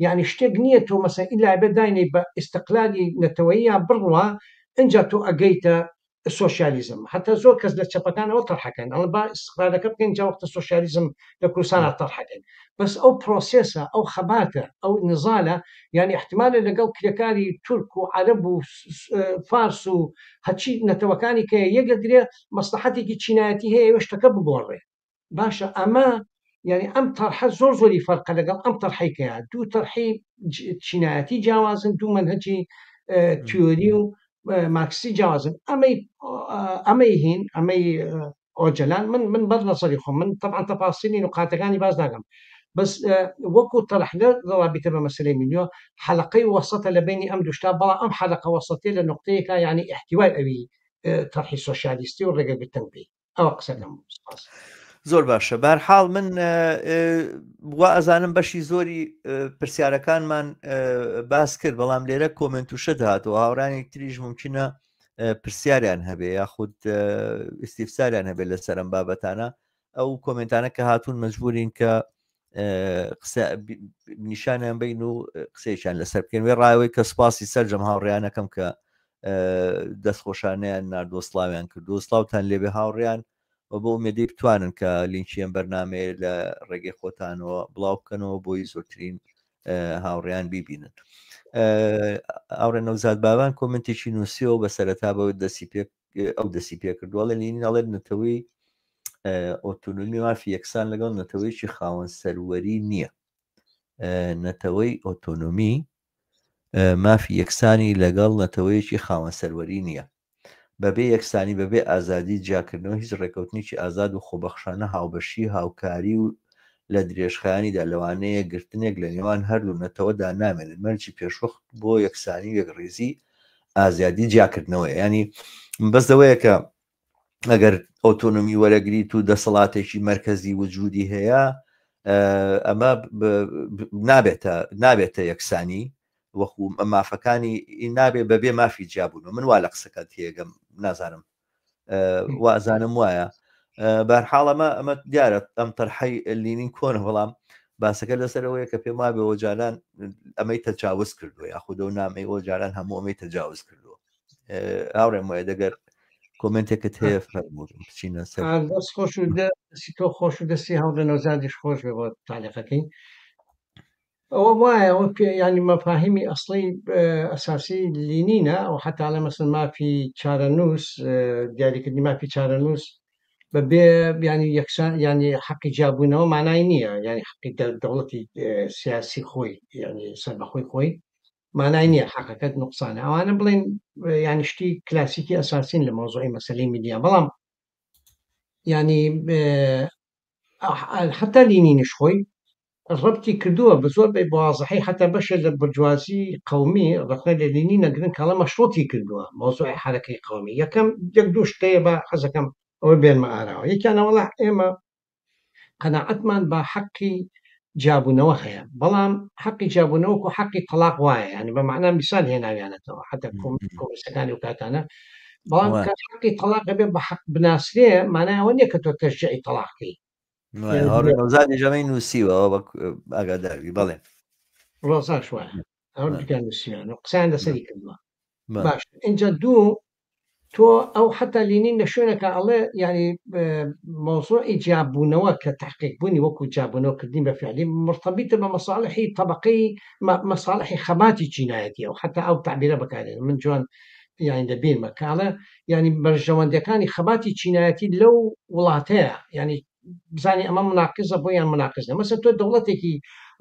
Speaker 2: یعنی شتێک نییە تۆ مەسەن ئیلا بێ داینەی بە ئیستقلالی نەتەوەیی یا بڕوا ئینجا تۆ ئەگەیتە سۆشیالیزم حتا زۆر کەس لە چەپەکانەوە تەرحەکەن ئەڵێ با ئیستقلالەکە بکەین جا وەختە سۆشیالیزم لە کوردستانا تەرحەکەین بەس ئەو پرۆسێسە ئەو خەباتە ئەو نزالە یعنی احتمالە لەگەڵ کرێکاری تورک و عەرەب و فارس و هەچی نەتەوەکانی کە یەکەگرێ مەسلحەتێکی چینایەتی هەیە شتەکە بگۆڕێ باشە ئەمە یعنی ئەم تەرحە زۆر زۆری فەرقە لەگەڵ ئەم تەرحەی کەیە دوو تەرحی چینایەتی جیاوازن دوو مەنهەجی تیۆری و مارکسی جیاوازن ئەمەی ئەمەی هین ئەمەی ئۆجەلان من من بەر نەزەری خۆم من طبعا تەفاسیلی نقاتەکانی باس ناکەم بەس وەکو تەرح لە ڕابیتە بە مەسلەی میلیۆ حەلقەی وەسەتە لە بینی ئەم دوشتا بەڵام ئەم حەلقە وەسەتێ لە نقطەیەکە یعنی احتوای ئەوی تەرحی سۆسیالیستی و ڕێگەگرتن پێی ئەوە قسەکەم بوو سپاس.
Speaker 1: زۆر باشە بارحاڵ من وا ئەزانم بەشی زۆری پرسیارەکانمان باس کرد بەڵام لێرە کۆمنت و شت هاتەوە هاوڕانێک تریش ممکنە پرسیاریان هەبێ یاخود ئیسیفساریان هەبێت لەسەر ئەم بابەتانە ئەو کۆمنتانە کە هاتوون مەجبورین کە قسە نیشانیان بین و قسەیان لەسەر بکەین وێ ڕاوەی کە سپاسی سەرجەم هاوڕیانەکەم کە دەستخۆشانەیان ناردووە سڵاویان کردو سڵاوتان لێبێ هاوڕیان و بۆ ئومێدەی بتوانن کە لینکی ئەم بەرنمەیە لە ڕێگەی خۆتانەوە بڵاو بکەنەوە بۆی زۆرترین هاوڕیان بیبینن ئاوڕێ نەوزاد بابان کۆمنتێکی نووسیەوە بە سەرەتا بە دەستی پێ ئەو دەستی پێکردووە لە لینین ئەڵێت نەتەوەی ئۆتۆنۆمی مافی یەکسان لەگەڵ نەتەوەیەکی خاوەن سەروەری نییە نەتەوەی ئۆتۆنۆمی مافی یەکسانی لەگەڵ نەتەوەیەکی خاوەن سەروەری نییە بەبێ یەکسانی بەبێ ئازادی جیاکردنەوە هیچ ڕێکەوتنێکی ئازاد و خۆبەخشانە هاوبەشی هاوکاری و لە درێژخایەنیدا لەوانەیە گرتنێک لە نێوان هەردوو نەتەوەدا نامێنێت مەرجی پێشوەخت بۆ یەکسانی و یەکڕیزی ئازادی جیاکردنەوەیە ینی بەس لەوەیە کە ئەگەر ئۆتۆنۆمی وەرەگریت و دەسەڵاتێکی مرکزی وجودی هەیە ئەمە نابێتە نابێتە یەکسانی وەخو مافەکانی نابێ بەبێ مافی جیابوون من وا لە قسەکە تێگەم نازانم وازانم وایە بەرحاڵ ئەمە ئەمە دیارە ئەم تەرحەی لینین کۆنە بەڵام باسەکە لەسەرەوەیە کە پێم وابێ ئۆجالان ئەمەی تەجاوز کردووە یاخود ئەو نامەی ئۆجالان هەموو ئەمەی تەجاوز کردووە هاوڕێم وایە دەگەر کۆمنتێکت هەیە فەرموو بچینە سەر
Speaker 2: دەست خۆش و دەستی تۆ خۆش و دەستی هاوڕێ نەوزادیش خۆش بێ بۆ تالیقەکەی ئەوە وایە ئەوە پێ یانی مەفاهیمی ئەسڵی ئەساسی لینینە ئەو حتا لە مەسن مافی چارەنووس دیاریکردنی مافی چارەنووس بە بێ ینی یەکسان ینی حەقی جیابوونەوە مانای نییە ینی حەقی دەوڵەتی سیاسی خۆی ینی سەربەخۆی خۆی مانای نییە حەقەکەت نقصانە ئەوانە بڵێن ینی شتی کلاسیکی ئەساسین لە مەوزوعی مەسەلەی میدیا بەڵام ینی حتا لینینیش خۆی ڕەبتی کردووە بە زۆر بەی بوازحی حتا بەشێ لە برجوازی قەومی ڕەخنە لە لینین نەگرن کاڵە مەشروطی کردووە مەوزوعی حەرەکەی قەومی یەکەم یەک دوو شتەیە بە حەزەکەم ئەوە بێنمە ئاراوە یەکیان ئەوەڵا ئێمە قەناعەتمان بە حەقی جیابوونەوە هەیە بەڵام حەقی جیابوونەوە وەکو حەقی تەلاق وایە یعنی بە مەعنا میسال هێناویانەتەوە حتا کۆمۆنیستەکانی و کاتانە بەڵام کە حەقی تەلاق ئەبێ بە حەق بناسرێ مانای ئەوە نییە کە تۆ تەشجیعی تەلاق کەی
Speaker 1: ڕۆزانی ژەمەی نووسیوە وەک ئاگاداروی بەڵێ
Speaker 2: ڕۆزاش وایە ئەو دوکان نووسیویان و قسەیان لەسەری کردووە باش اینجا دوو. تۆ ئەو حتا لینین لە شوێنەکە ئەڵێ یعنی مەوزوعی جیابوونەوە کە تحقیق بوونی وەکو جیابوونەوە کردنی بە فعلی مرتبطە بە مەساڵحی طبقەی مەساڵحی خەباتی چینایەتی ئەو حتا ئەو تعبیرە بەکارێن من جوان یعنی لە بیرمە کاڵە یعنی بەرژەوەندەکانی خەباتی چینایەتی لەو وڵاتەیە یعنی بزانی ئەمە مناقزە بۆ یان مناقز نیە مەسەن تۆ دەوڵەتێکی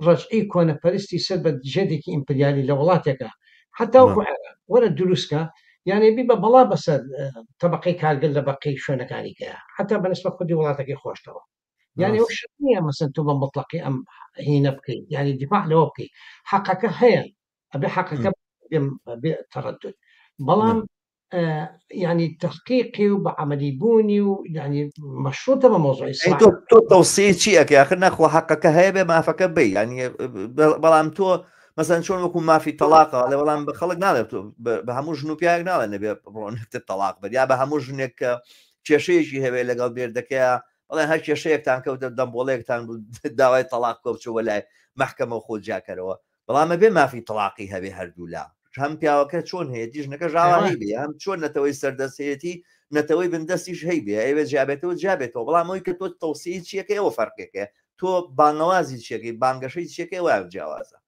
Speaker 2: ڕەجعی کۆنەپەرستی سەر بە ژێدێکی ئیمپریالی لە وڵاتێکا حتا وەکو عێراق وەرە دروستکە یانێ بی بە بەڵا بەسەر تەبقەی کارگەر لە بەقی شوێنەکانی کەیە حتا بەنسبە خودی وڵاتەکەی خۆشتەوە یعنی ئەو شت نییە مەسەن تۆ بە مطلقی ئەم هینە بکەیت یعنی دیفاع لەوە بکەیت حەقەکە هەیە ئەبێ حەقەکە بێ تەڕەدود بەڵام ینی تحقیقی و بە عملی بوونی و ینی مەشروتە بە مۆزوعی
Speaker 1: تۆ تۆ تەوسیە چی ئەکەی آخر ناخوا حەقەکە هەیە بێ مافەکە بی ینی بەڵام تۆ مەسەن چۆن وەکو مافی تەلاقە لە بەڵام بە خەڵک ناڵێت بە هەموو ژن و پیاوێک ناڵێن نەبێ ڕۆنێکتر تەلاق بەر یا بە هەموو ژنێک کە کێشەیەکی هەبێ لەگەڵ بێردەکەیە بەڵێ هەر کێشەیەکتان کەوتە دەمبۆڵێکتان داوای تەلاق کۆ بچەوە لای محکەمە خۆ جیاکەرەوە بەڵام ئەبێ مافی تەڵاقی هەبێ هەردوولا هەم پیاوەکە چۆن هەیەتی ژنەکە ژاوا هەیبێ هەم چۆن نەتەوەی سەردەست هەیەتی نەتەوەی بندەستیش هەیبێ ئەوێ جیابێتەوە جیابێتەوە بەڵام ئەوی کە تۆ تەوسیی چیەکەی ئەوە فەرقێکە تۆ بانگەوازی چیەکەی بانگەشەی چیەکەی وایە جیاوازە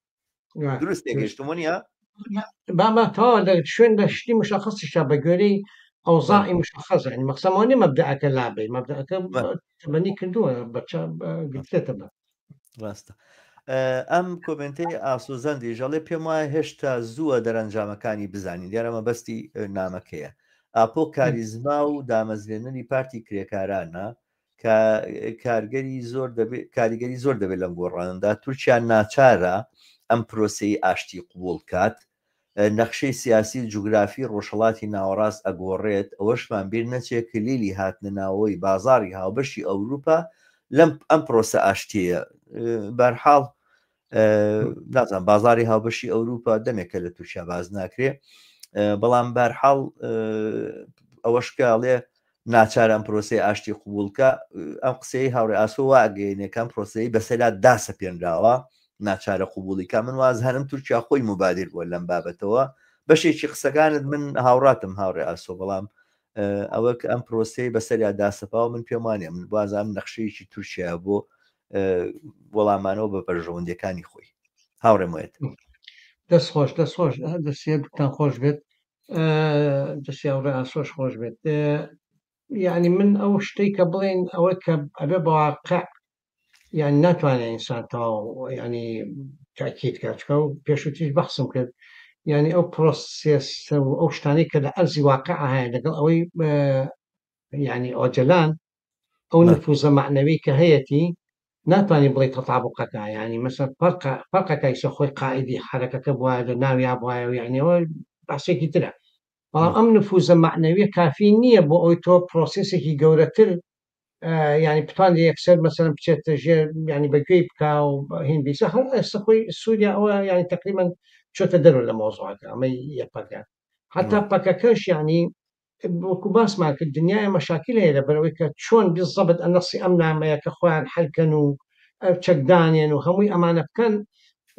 Speaker 1: دروست تێگەیشتم نیە
Speaker 2: بابا تەواو لە شوێن لە شتی مشخصیشا بە گوێرەی ئەوزاعی مشخص یعنی مەقسەمەوە نیە مەبدەعەکە لابەی مەبدەعەکە تەبەنی کردووە بەچە گرتێتە بە
Speaker 1: ڕاستە ئەم کۆمنتەی ئاسۆزەندی ژەڵێ پێم وایە هێشتا زووە دەرەنجامەکانی بزانین دیارە مەبەستی نامەکەیە ئاپۆ کاریزما و دامەزرێنەری پارتی کرێکارانە کە کارگەری زۆر دەبێت کاریگەری زۆر دەبێت لەم گۆڕاندا تورکیا ناچارە ئەم پرۆسەی ئاشتی قوبول کات نەخشەی سیاسی و جوگرافی ڕۆژهەڵاتی ناوەڕاست ئەگۆڕێت، ئەوەشمان بیر نەچێ کلیلی هاتنە ناوەوەی بازاڕی هاوبەشی ئەوروپا لەم ئەم پرۆسە ئاشتیەیە. بەرحاڵ نازانم بازاڕی هاوبەشی ئەوروپا دەمێکە لە تورکیا باز ناکرێ، بەڵام بەرحاڵ ئەوەش کە ئەڵێ ناچارە ئەم پرۆسەی ئاشتی قبوڵ کە، ئەم قسەی هاوڕێ ئاسۆ وا ئەگەیەنێ کە ئەم پرۆسەی بەسەرا داسەپێنراوە، ناچارە قبوڵی کا. من وازهانم تورکیا خۆی موبادر بووە لەم بابەتەوە. بەشێکی قسەکانت من هاوڕاتم هاوڕێ ئاسۆ، بەڵام ئەوە کە ئەم پرۆسەی بەسەریا داسەپاوە من پێم وانە. من وازانم نەخشەیەکی تورکیا بۆ وەڵامانەوە بە بەرژەوەندیەکانی خۆی. هاوڕێ مۆیەت.
Speaker 2: دەست خۆش، دەست خۆش، دەستی هەردووکتان خۆش بێت. دەستی هاوڕێ ئاسۆش خۆش بێت. یعنی من ئەو شتەی کە بڵێن ئەوە کە ئەبێ بە واقع یعنی ناتوانێت ئینسان تەواو یعنی تاکید کات چکە و پێشووتریش بەحسم کرد یعنی ئەو پرۆسێس و ئەو شتانەی کە لە ئەرزی واقع هەیە لەگەڵ ئەوەی یعنی ئۆجەلان ئەو نفوزە مەعنەوی کە هەیەتی ناتوانانی بڵێ تەتابقەکە یعنی مەسەر فەرقە فەرقەکە ئیسە خۆی قائیدی حرەکەکە بواە لە ناویا بواە و یعنی ئەوە باسێکی ترە بەڵام ئەم نفوزە مەعنەویە کافی نییە بۆ ئەوی تۆ پرۆسێسێکی گەورەتر ینی بتوانێت یەکسەر مەسەرم بچێتە ژێر ینی بەگوێی بکا و هین بیسە هەر ئێستا خۆی سووریا ئەوە ینی تقریبا چۆتە دەرەوە لە مۆزوعەکە ئەمەی یەپەگە حتا پەکەکەش ینی وەکو باسمان کرد دنیای مەشاکیل هەیە لەبەرئەوەی کە چۆن بالضبط نەصی ئەم نامەیە کە خۆیان حل کەن و چەک دانێن و هەمووی ئەمانە بکەن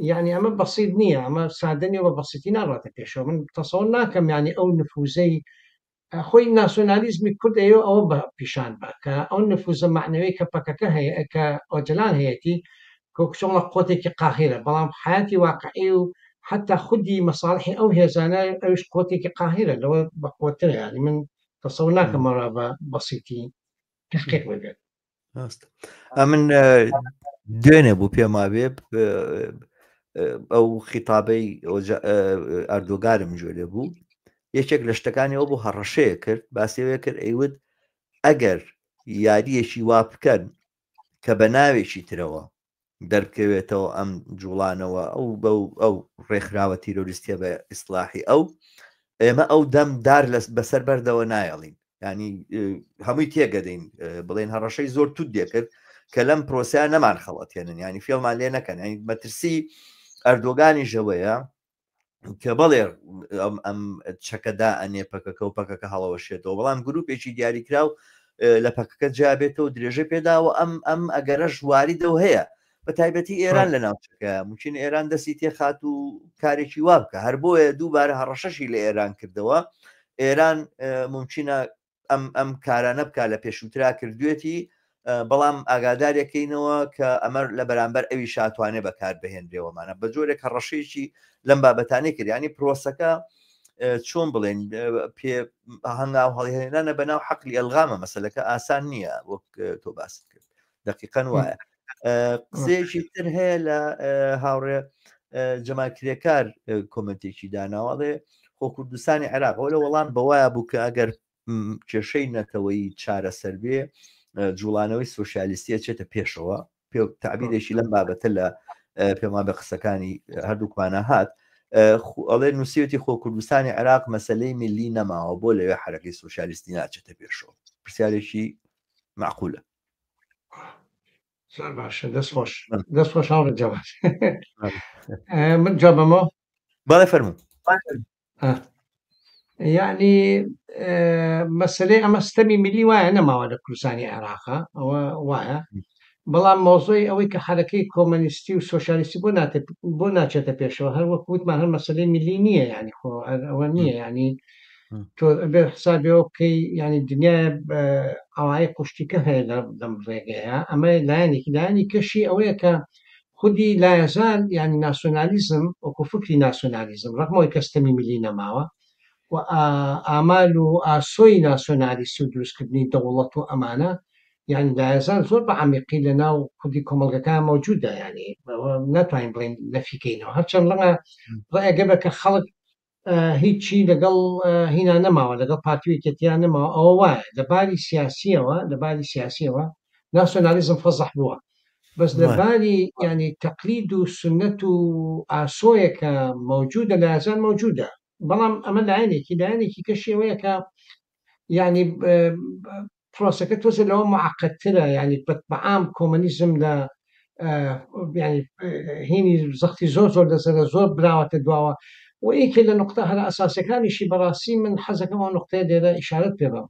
Speaker 2: یعنی ئەمە بەسیط نییە ئەمە سادە نییە بە بەسیتی ناڕاتە پێشەوە من تەسەور ناکەم یعنی ئەو نفوزەی خۆی ناسۆنالیزمی کورد ئەیەوە ئەوە بە پیشان بە کە ئەو نفوزە مەعنەوی کە پەکەکە هەیە کە ئۆجەلان هەیەتی کۆکچۆڵە قوتێکی قاهیرە بەڵام حیاتی واقعی و حتا خودی مەساڵحی ئەو هێزانە ئەویش قوتێکی قاهیرە لەوە بەقوترە یانی من تەسەور ناکەم مەڕا بە بەسیتی تحقیق ببێت.
Speaker 1: ڕاستە ئەمن دوێنێ بوو پێم وابێ ئەو خیتابەی ئەردۆگارم گوێ لێ بوو یەکێک لە شتەکانی ئەو بۆ هەڕەشەیە کرد باسیەوەی کرد ئەیوت ئەگەر یاریەکی وا بکەن کە بە ناوێکی ترەوە دەربکەوێتەوە ئەم جوڵانەوە ئەو بەو ئەو ڕێکخراوە تیرۆریستیە بە ئیسلاحی ئەو ئێمە ئەو دەم دار لە بەسەر بەردەوە نایەڵین ینی هەمووی تێگەدەین بڵێن هەڕەشەی زۆر تو دێکرد کە لەم پرۆسیا نەمان خەڵەتێنن ینی فێڵمان لێ نەکەن ینی مەترسی ئەردۆگانی ژەوەیە کە بەڵێ ئەم چەکەدا ئەنێ پەکەکە و پەکەکە هەڵەوەشێتەوە بەڵام گروپێکی دیاریکراو لە پەکەکە جیابێتەوە درێژە پێداوە ئەم ئەم ئەگەرەش واریدەوە هەیە بە تایبەتی ئێران لە ناوچەکە ممکن ئێران دەستی تێخات و کارێکی وا بکە هەر بۆیە دووبارە هەڕەشەشی لە ئێران کردەوە. ئێران ممکنە ئەم ئەم کارانە بکە لە پێشووترا کردوێتی بەڵام ئاگادارەکەینەوە کە ئەمە لە بەرامبەر ئەوی شاتوانێ بەکار بهێنرێەوەمانە بە جۆرێک هەڕەشەیەکی لەم بابەتانەی کرد ینی پرۆسەکە چۆن بڵێن پێ هەنگاو هەڵهێنانە بەناو حەقلی ئەلغامە مەسلەکە ئاسان نییە وەک تۆ باست کرد دقیقەن وایە قسەیەکی تر هەیە لە هاوڕێ جەمال کرێکار کۆمنتێکی داناوەڵێ خۆ کوردستانی عێراق ئەو لە وەڵام بەوایە بوو کە ئەگەر کێشەی نەتەوەیی چارەسەر بێ جوڵانەوەی سوسیالیستیە چێتە پێشەوە پێ تعبیرێکی لەم بابەتە لە پێمان بە قسەکانی هەردووکمانە هات ئەڵێ نووسیوتی خۆ کوردستانی عێراق مەسلەی ملی نەماوە بۆ لەوێ حرەکەی سوسیالیستی ناچێتە پێشەوە پرسیارێکی معقولە
Speaker 2: زۆر باشە دەست خۆش دەست خۆش هاوڕێ جەواد من جوابەمەوە
Speaker 1: بەڵێ فەرموو
Speaker 2: یعنی مەسلەی ئەمە ستەمی ملی وایە نەماوە لە کوردستانی عێراقا ئەوە وایە بەڵام مۆزۆی ئەوەی کە حرەکەی کۆمەنیستی و سۆشیالیستی بۆ ناتێ بۆ ناچێتە پێشەوە هەر وەک وتمان هەر مەسلەی ملی نییە ینی خۆ ئەوە نییە ینی تۆ ئەبێ حسابی ئەوە بکەی یعنی دنیای ئاوایی قوشتیکە هەیە لەم ڕێگەیە ئەمە لایەنێکی لایەنی کەشی ئەوەیە کە خودی لایەزان یعنی ناسۆنالیزم وەکو فکری ناسۆنالیزم ڕەغمەوەی کە ستەمی ملی نەماوە و ئامال و ئاسۆی ناسۆنالیستی و دروستکردنی دەوڵەت و ئەمانە یعنی لایەزان زۆر بە عەمیقی لە ناو خودی کۆمەڵگەکان مەوجودە یعنی ناتوانین بڵێین نەفیکەینەوە هەرچەند ڕەنگە ڕێگە بە کە خەڵک هیچی لەگەڵ هینا نەماوە لەگەڵ پارتی و یەکێتیان نەماوە ئەوە وایە لە باری سیاسیەوە لە باری سیاسیەوە ناسۆنالیزم فەزح بووە بەس لە باری ینی تەقلید و سنت و ئاسۆیەکە مەوجودە لە یازان مەوجودە بەڵام ئەمە لایەنێکی لایەنێکی کەشی ئەوەیە کە یعنی پرۆسەکە تۆزێ لەوە معقدترە یعنی بەعام کۆمەنیزم لە یعنی هینی زەختی زۆر زۆر لەسەرە زۆر براوەتە دواوە و یەکێ لە نقطە هەرە ئەساسەکانیشی بەڕاستی من حەزەکەم ئەو نقطەیە لێرە ئیشارەت پێ بەم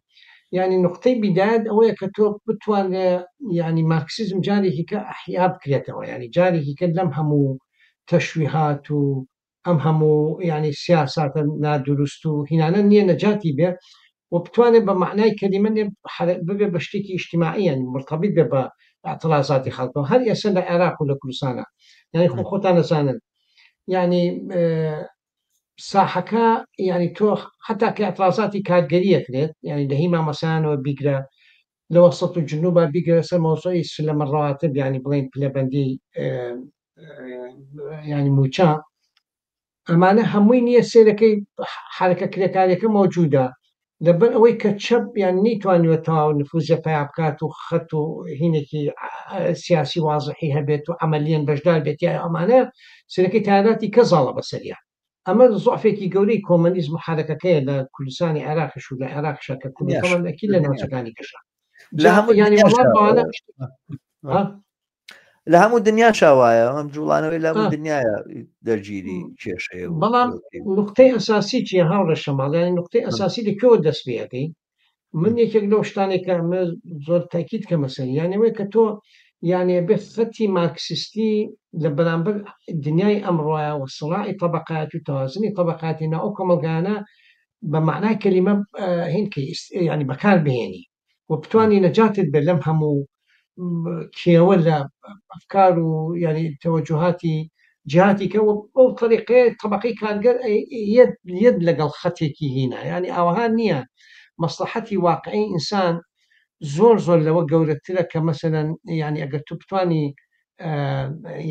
Speaker 2: یعنی نقطەی بیدایەت ئەوەیە کە تۆ بتوانێ یعنی مارکسیزم جارێکی کە ئەحیا بکرێتەوە یعنی جارێکی کە لەم هەموو تەشویهات و ئەم هەموو یانی سیاساتە نادروست و هینانە نییە نەجاتی بێ و بتوانێت بە مەعنای کەلیمە نێ ببێ بە شتێکی ئیجتیماعی یانی مرتبط بێ بە اعتراضاتی خەڵکەوە هەر ئێستا لە عێراق و لە کوردستانە یانی خۆ خۆتان ئەزانن یانی ساحەکە یانی تۆ حتا کە اعتراضاتی کارگەری ئەکرێت یانی لە هی مامۆستایانەوە بیگرە لە وەسەت و جنوبا بیگرە سەر مەوزوعی سلەمە ڕەواتب یانی بڵێن پلەبەندی ینی موچە ئەمانە هەمووی نییە سێرەکەی حرەکە کرێکاریەکە مەوجودە لەبەر ئەوەی کە چەپ یان نیتوانیوە تەواو نفوزە پیا بکات و خەت و هینێکی سیاسی وازحی هەبێت و عملیەن بەشدار بێت یا ئەمانە سەرەکەی تاراتی کە زاڵە بەسەریا ئەمە زۆفێکی گەورەی کۆمەنیزم و حرەکەکەیە لە کوردستانی عێراقیش و لە عێراقشە کە کوردستان ئەکی لە ناوچەکانی کەشە
Speaker 1: لە هەموو ینی لە هەموو دنیا شاوایە ئەم جوڵانەوەی لە هەموو دنیاە دەرگیری کێشەیە
Speaker 2: بەڵام نقطەی ئەساسی چیە هاوڕێ شەماڵ یانی نقطەی ئەساسی لە کوێوە دەست پێ ئەکەی من یەکێک لەو شتانێک کە ئەمە زۆر تاکید کەمە سەر یانی ئەوەیە کە تۆ یانێ بێ خەتی مارکسیستی لە بەرامبەر دنیای ئەمڕۆیە و سڕاعی طبقاتی و تەوازنی طبقاتی ناو ئەو کۆمەڵگانە بە معنای کەلیمە هینکەی ینی بەکار بهێنی و بتانی نەجاتت بێت لەم هەموو کێوە لە ئەفکار و یعنی تەوەجوهاتی جیهاتی کە بەو طریقەیە طبقەی کارگەر یەد یەد لەگەڵ خەتێکی هینا یعنی ئاوەها نییە مەسلحەتی واقعی ئینسان زۆر زۆر لەوە گەورەترە کە مەسەلەن یعنی ئەگەر تو بتانی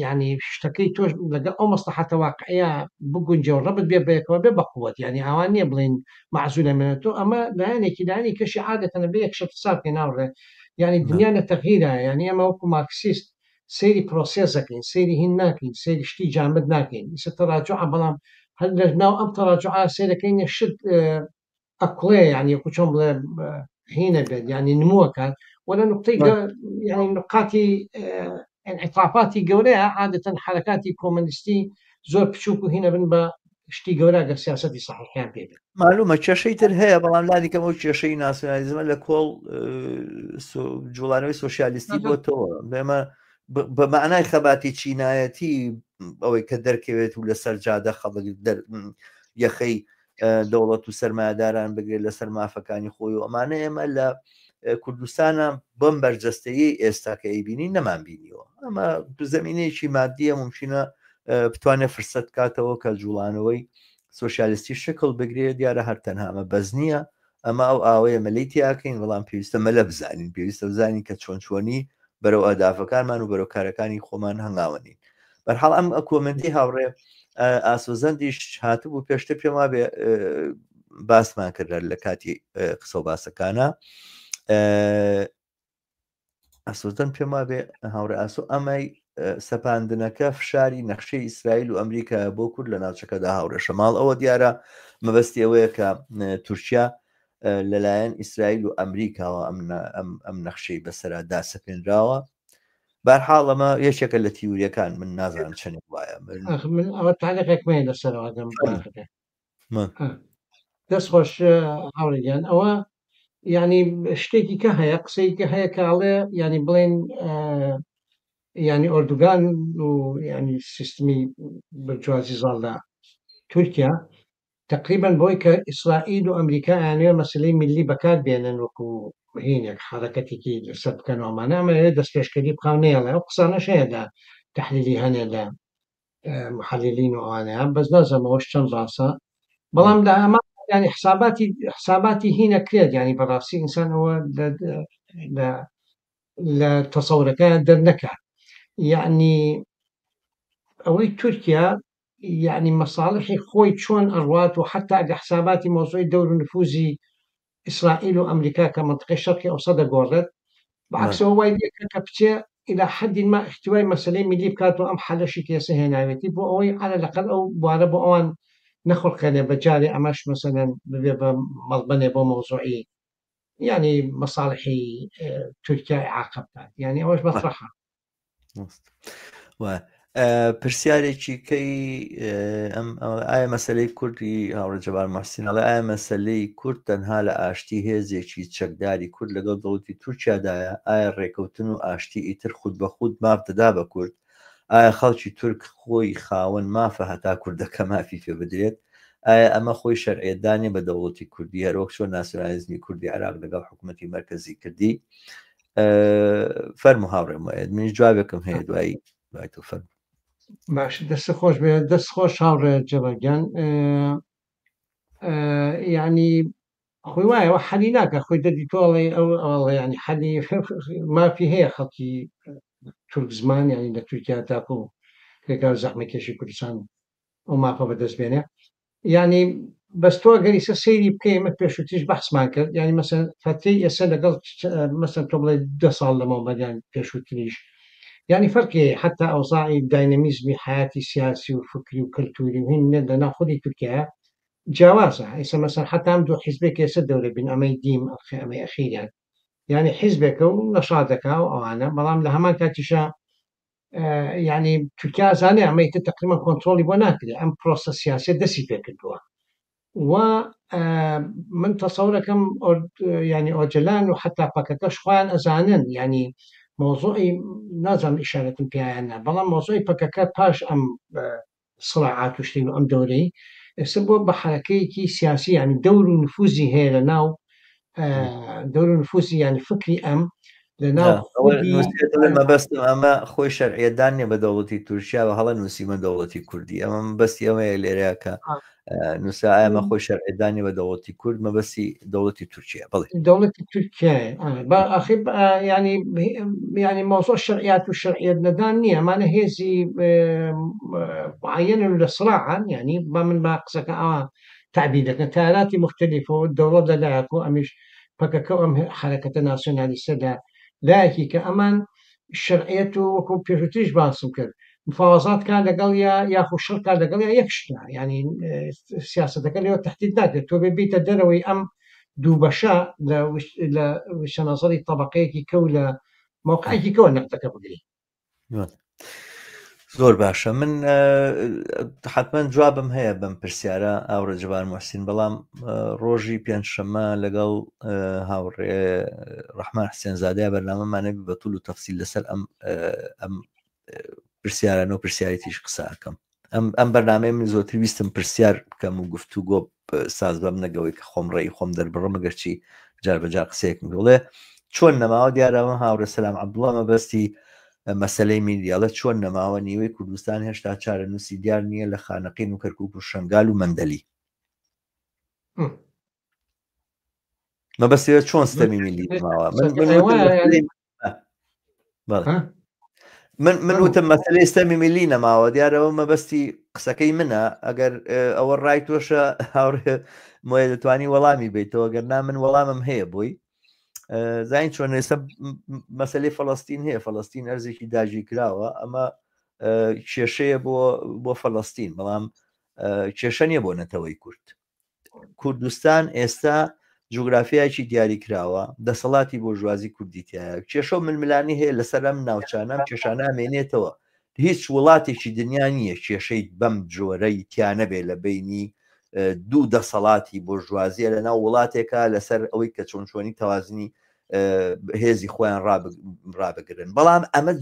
Speaker 2: یعنی شتەکەی تۆش لەگەڵ ئەو مەسلحەتە واقعیە بگونجێ و ڕەبت بێ بەیەکەوە بێ بەقوت یعنی ئاوا نییە بڵێین مەعزولە منە تۆ ئەمە لایەنێکی لایەنی کەشی عادەتەنە بێ یەک شت حساب بکەین ناوڕێ یعنی دنیا لە تەغیرە یعنی ئێمە وەکو مارکسیست سەیری پرۆسێس ئەکەین سەیری هین ناکەین سەیری شتی جامد ناکەین ئیسە تەراجوعە بەڵام هەر لە ناو ئەم تەراجوعە سەیرەکەین شت ئەکڵێ یعنی وەکو چۆن بڵێ هینە بێت یعنی نمووەکات وە لە نقطەی یعنی نقاتی انعطافاتی گەورەیە عادەتەن حرکاتی کۆمەنیستی زۆر بچووک و هینە بن بە شتی گەورە گەر سیاسەتی سەحیحیان پێ بێت.
Speaker 1: معلومە کێشەی تر هەیە بەڵام لانی کەم ئەو کێشەی ناسیۆنالیزمە لە کۆڵ جوڵانەوەی سۆسیالیستی بۆتەوە ئێمە بە معنای خەباتی چینایەتی ئەوەی کە دەرکەوێت و لەسەر جادە خەڵک یەخەی دەوڵەت و سەرمایەداران بگرێت لەسەر مافەکانی خۆی و ئەمانە ئێمە لە کوردستانە بەم بەرجەستەیە ئێستا کە ئەیبینی نەمان بینیوە ئەمە زمینەیەکی مادیە ممکنە بتوانێت فرسەت کاتەوە کە جوڵانەوەی سوسیالیستی شکل بگرێت دیارە هەر تەنها ئەمە بەس نییە ئەمە ئەو ئاوەیە مەلەی تیاکەین بەڵام پێویستە مەلە بزانین پێویستە بزانین کە چۆن چۆنی بەرەو ئەدافەکانمان و بەرەو کارەکانی خۆمان هەنگاوەنین بەرحاڵ ئەم کۆمنتی هاوڕێ ئاسۆزەندیش هاتبوو پێشتر پێم وابێ باسمان کرد لە کاتی قسە و باسەکانە ئاسۆزەند پێم وابێ هاوڕێ ئاسۆ ئەمەی سەپاندنەکە فشاری نەخشەی ئیسرائیل و ئەمریکا بۆ کورد لە ناوچەکەدا هاوڕێ شەماڵ ئەوە دیارە مەبەستی ئەوەیە کە تورکیا لەلایەن ئیسرائیل و ئەمریکاوە ئەم نەخشەی بەسەرا داسەپێنراوە بارحاڵ ئەمە یەکێکە لە تیوریەکان من نازانم چەندێک وایە
Speaker 2: من ئەوە تاالێکمە لەسەرەوە دەم دەست خۆش هاوڕێگیان ئەوە یعنی شتێکی کە هەیە قسەیەکی هەیە کاڵێ ینی بڵێن ینی ئۆردوگان و ینی سیستمی برجوازی زاڵدا تورکیا تەقریبەن بەوەی کە ئیسرائیل و ئەمریکا ئەیانەوێ مەسەلەی میللی بەکار بێنن وەکو هینێک حەرەکەتێکی لەسەر بکەن و ئەمانە ئەمەوێ دەستپێشکەری بکا و نەیەڵێ ئەو قسانەش هەیە لە تەحلیلی هەنێ لە محللین و ئەوانەیە بەس نازانم ئەوەش چەند ڕاستە بەڵام لە ئەمە ینی حساباتی حساباتی هی نەکرێت ینی بەڕاستی ئینسان ئەوە لە لە تەسەورەکەیان دەرنەکات یعنی ئەوەی تورکیا یەعنی مەساڵحی خۆی چۆن ئەڕوات و حەتا ئەگەر حساباتی مەوزوعی دەور و نفوزی ئیسرائیل و ئەمریکا کە مەنتقەی شەرقی ئەوسەت دەگۆڕێت بە عەکسەوە وای لێکرد کە بچێ ئیلا حەدین ما ئیحتیوای مەسەلەی میللی بکات و ئەم حەلەشی کە ئێستا هێناوێتی بۆ ئەوەی عەلە لەقەل ئەو بوارە بۆ ئەوان نەخوڵقێنێ بە جارێ ئەمەش مەسەلەن ببێ بە مەڵبەنێ بۆ مەوزوعی یانی مەساڵحی تورکیا ئیعاقە بکات یانی ئەوەش مەترەحە.
Speaker 1: پرسیارێکی کەی ئەم ئایا مەسلەی کوردی هاوڕێ جەبار محسین ئەڵێ ئایا مەسلەی کورد تەنها لە ئاشتی هێزێکی چەکداری کورد لەگەڵ دەوڵەتی تورکیادایە ئایا ڕێکەوتن و ئاشتی ئیتر خود بە خود ماف دەدا بە کورد ئایا خەڵکی تورک خۆی خاوەن مافە هەتا کوردەکە مافی پێ بدرێت ئایا ئەمە خۆی شەرعیەتدانە بە دەوڵەتی کوردی هەروەک چۆن ناسیۆنالیزمی کوردی عێراق لەگەڵ حکوومەتی مەرکەزی کردی فەرمو هاوڕێ موئەیەد منیش جوابێکم هەیە دوایی دوای تۆ فەرمو.
Speaker 2: باش دەست خۆش بێ دەست خۆش هاوڕێ جەبار گیان یعنی خۆی وایەوە حەلی ناکە خۆی دەدی تۆڵێ ئەو ئەوڵێ ینی حەلی مافی هەیە خەڵکی تورک زمان ینی لە تورکیا تاکو کرێکار زەحمەکێشی کوردستان ئەو مافە بەدەست بێنێ یانی بەس تۆ گەر ئیسە سەیری بکەی ئێمە پێشووتریش بەحسمان کرد یانی مەسەن فەترەی ئێسە لەگەڵ مەسەن تۆ بڵێ دە ساڵ لەمەوبەر یان پێشووتریش یانی فەرقی هەیە حەتا ئەوزاعی داینەمیزمی حەیاتی سیاسی و فکری و کەلتوری و هین لە ناو خودی تورکیایە جیاوازە ئیسە مەسەن حەتا ئەم دوو حیزبێک ئێسە دەورە بین ئەمەی دیم ئەمەی ئەخیریان یانی حیزبێکە و نەشاط دەکا و ئەوانە بەڵام لە هەمان کاتیشا یعنی تورکیا زانێ ئەمە ئیتر تقریبا کۆنترۆڵی بۆ ناکرێ ئەم پرۆسە سیاسیە دەستی پێکردووە و من تەسەورەکەم ینی ئۆجلان و حتا پەکەکەش خۆیان ئەزانن ینی مۆزۆی نازانم ئیشارەتم پیایان نا بەڵام مۆزۆی پەکەکە پاش ئەم سڕاعات و شتین و ئەم دەورەی ئێستا بۆ بە حەرەکەیەکی سیاسی یانی دەور و نفوزی هەیە لە ناو دەور و نفوزی یانی فکری ئەم لە ناو
Speaker 1: مەبەستم ئەمە خۆی شەرعیەتدان نیە بە دەوڵەتی تورکیا بە هەڵە نووسیمە دەوڵەتی کوردی ئەمە مەبەستی ئەمەیە لێرەیە کە نووسا ئەمە خۆی شەرعیەتدانی بە دەوڵەتی کورد مەبەستی دەوڵەتی تورکیا بڵێ
Speaker 2: دەوڵەتی تورکیا با ئاخر ینی ینی مۆزۆ شەرعیات و شەرعیەت نەدان نییە ئەمانە هێزی معینن لە سراعان ینی با من با قسەکە ئاوا تعبیر دەکەن تاراتی مختلفە و دەوڵەت لە لایەک و ئەمیش پەکەکە و ئەم حرەکەتە ناسیۆنالیستە لە لایەکی کە ئەمان شەرعیەت و وەکو پێشووتریش باسم کرد مفاوەزات کا لەگەڵ یا یاخو شەڕ کا لەگەڵ یا یەک شتە یعنی سیاسەتەکە لێوە تهدید ناکرێت تۆ بێ بیتە دەرەوەی ئەم دوو بەشە لە لە شەنەزەری طبقەیەکی کە و لە موقعێکی کەوە نەقدەکە بگری.
Speaker 1: زۆر باشە من حتمما جوابم هەیە بەم پرسیارە ئاوڕێ جەبار محسین بەڵام ڕۆژی پێنجشەممە لەگەڵ هاوڕێ ڕەحمان حسێنزادەیە بەرنامەمانە بە طول و تەفسیل لەسەر ئەم ئەم پرسیارانە و پرسیاری تیش قسە ئەکەم ئەم ئەم بەرنامەی من زۆرتر ویستم پرسیار بکەم و گفتوگۆ ساز بەم نەگەوەی کە خۆم ڕێی خۆم دەربڕم گەرچی جار بەجار قسەیەکم دڵێ چۆن نەماوە دیارەوە هاوڕێ سەلام عەبدوڵڵا مەبەستی مەسەلەی میدیاڵە چۆن نەماوە نیوەی کوردستان هێشتا چارەنووسی دیار نییە لە خانەقین و کەرکک و شنگال و مەندەلی مەبەستەوە چۆن ستەمی میلی ماوە من من وتم مەسلەی ستەمی میلی نەماوە دیارەوە مەبەستی قسەکەی منە ئەگەر ئەوە ڕای تۆشە هاوڕێ مۆیە دەتوانی وەڵامی بیتەوە گەر نا من وەڵامم هەیە بۆی زین چۆن ئێستا مەسلەی فلستین هەیە فلستین ئەرزێکی داگیر کراوە ئەمە کێشەیە بۆ بۆ فلستین بەڵام کێشە نییە بۆ نەتەوەی کورد کوردستان ئێستا جوگرافیایەکی دیاریکراوە، دەسەڵاتی بۆرژوازی کوردی تیایە، کێشە و ململانی هەیە لەسەر ئەم ناوچانە، ئەم کێشانە ئەمێنێتەوە. هیچ وڵاتێکی دنیا نییە کێشەی بەم جۆرەی تیا نەبێ لە بینی دوو دەسەڵاتی بۆرژوازیە لە ناو وڵاتێکە لەسەر ئەوەی کە چۆن چۆنی تەوازنی هێزی خۆیان ڕابگرن. بەڵام ئەمە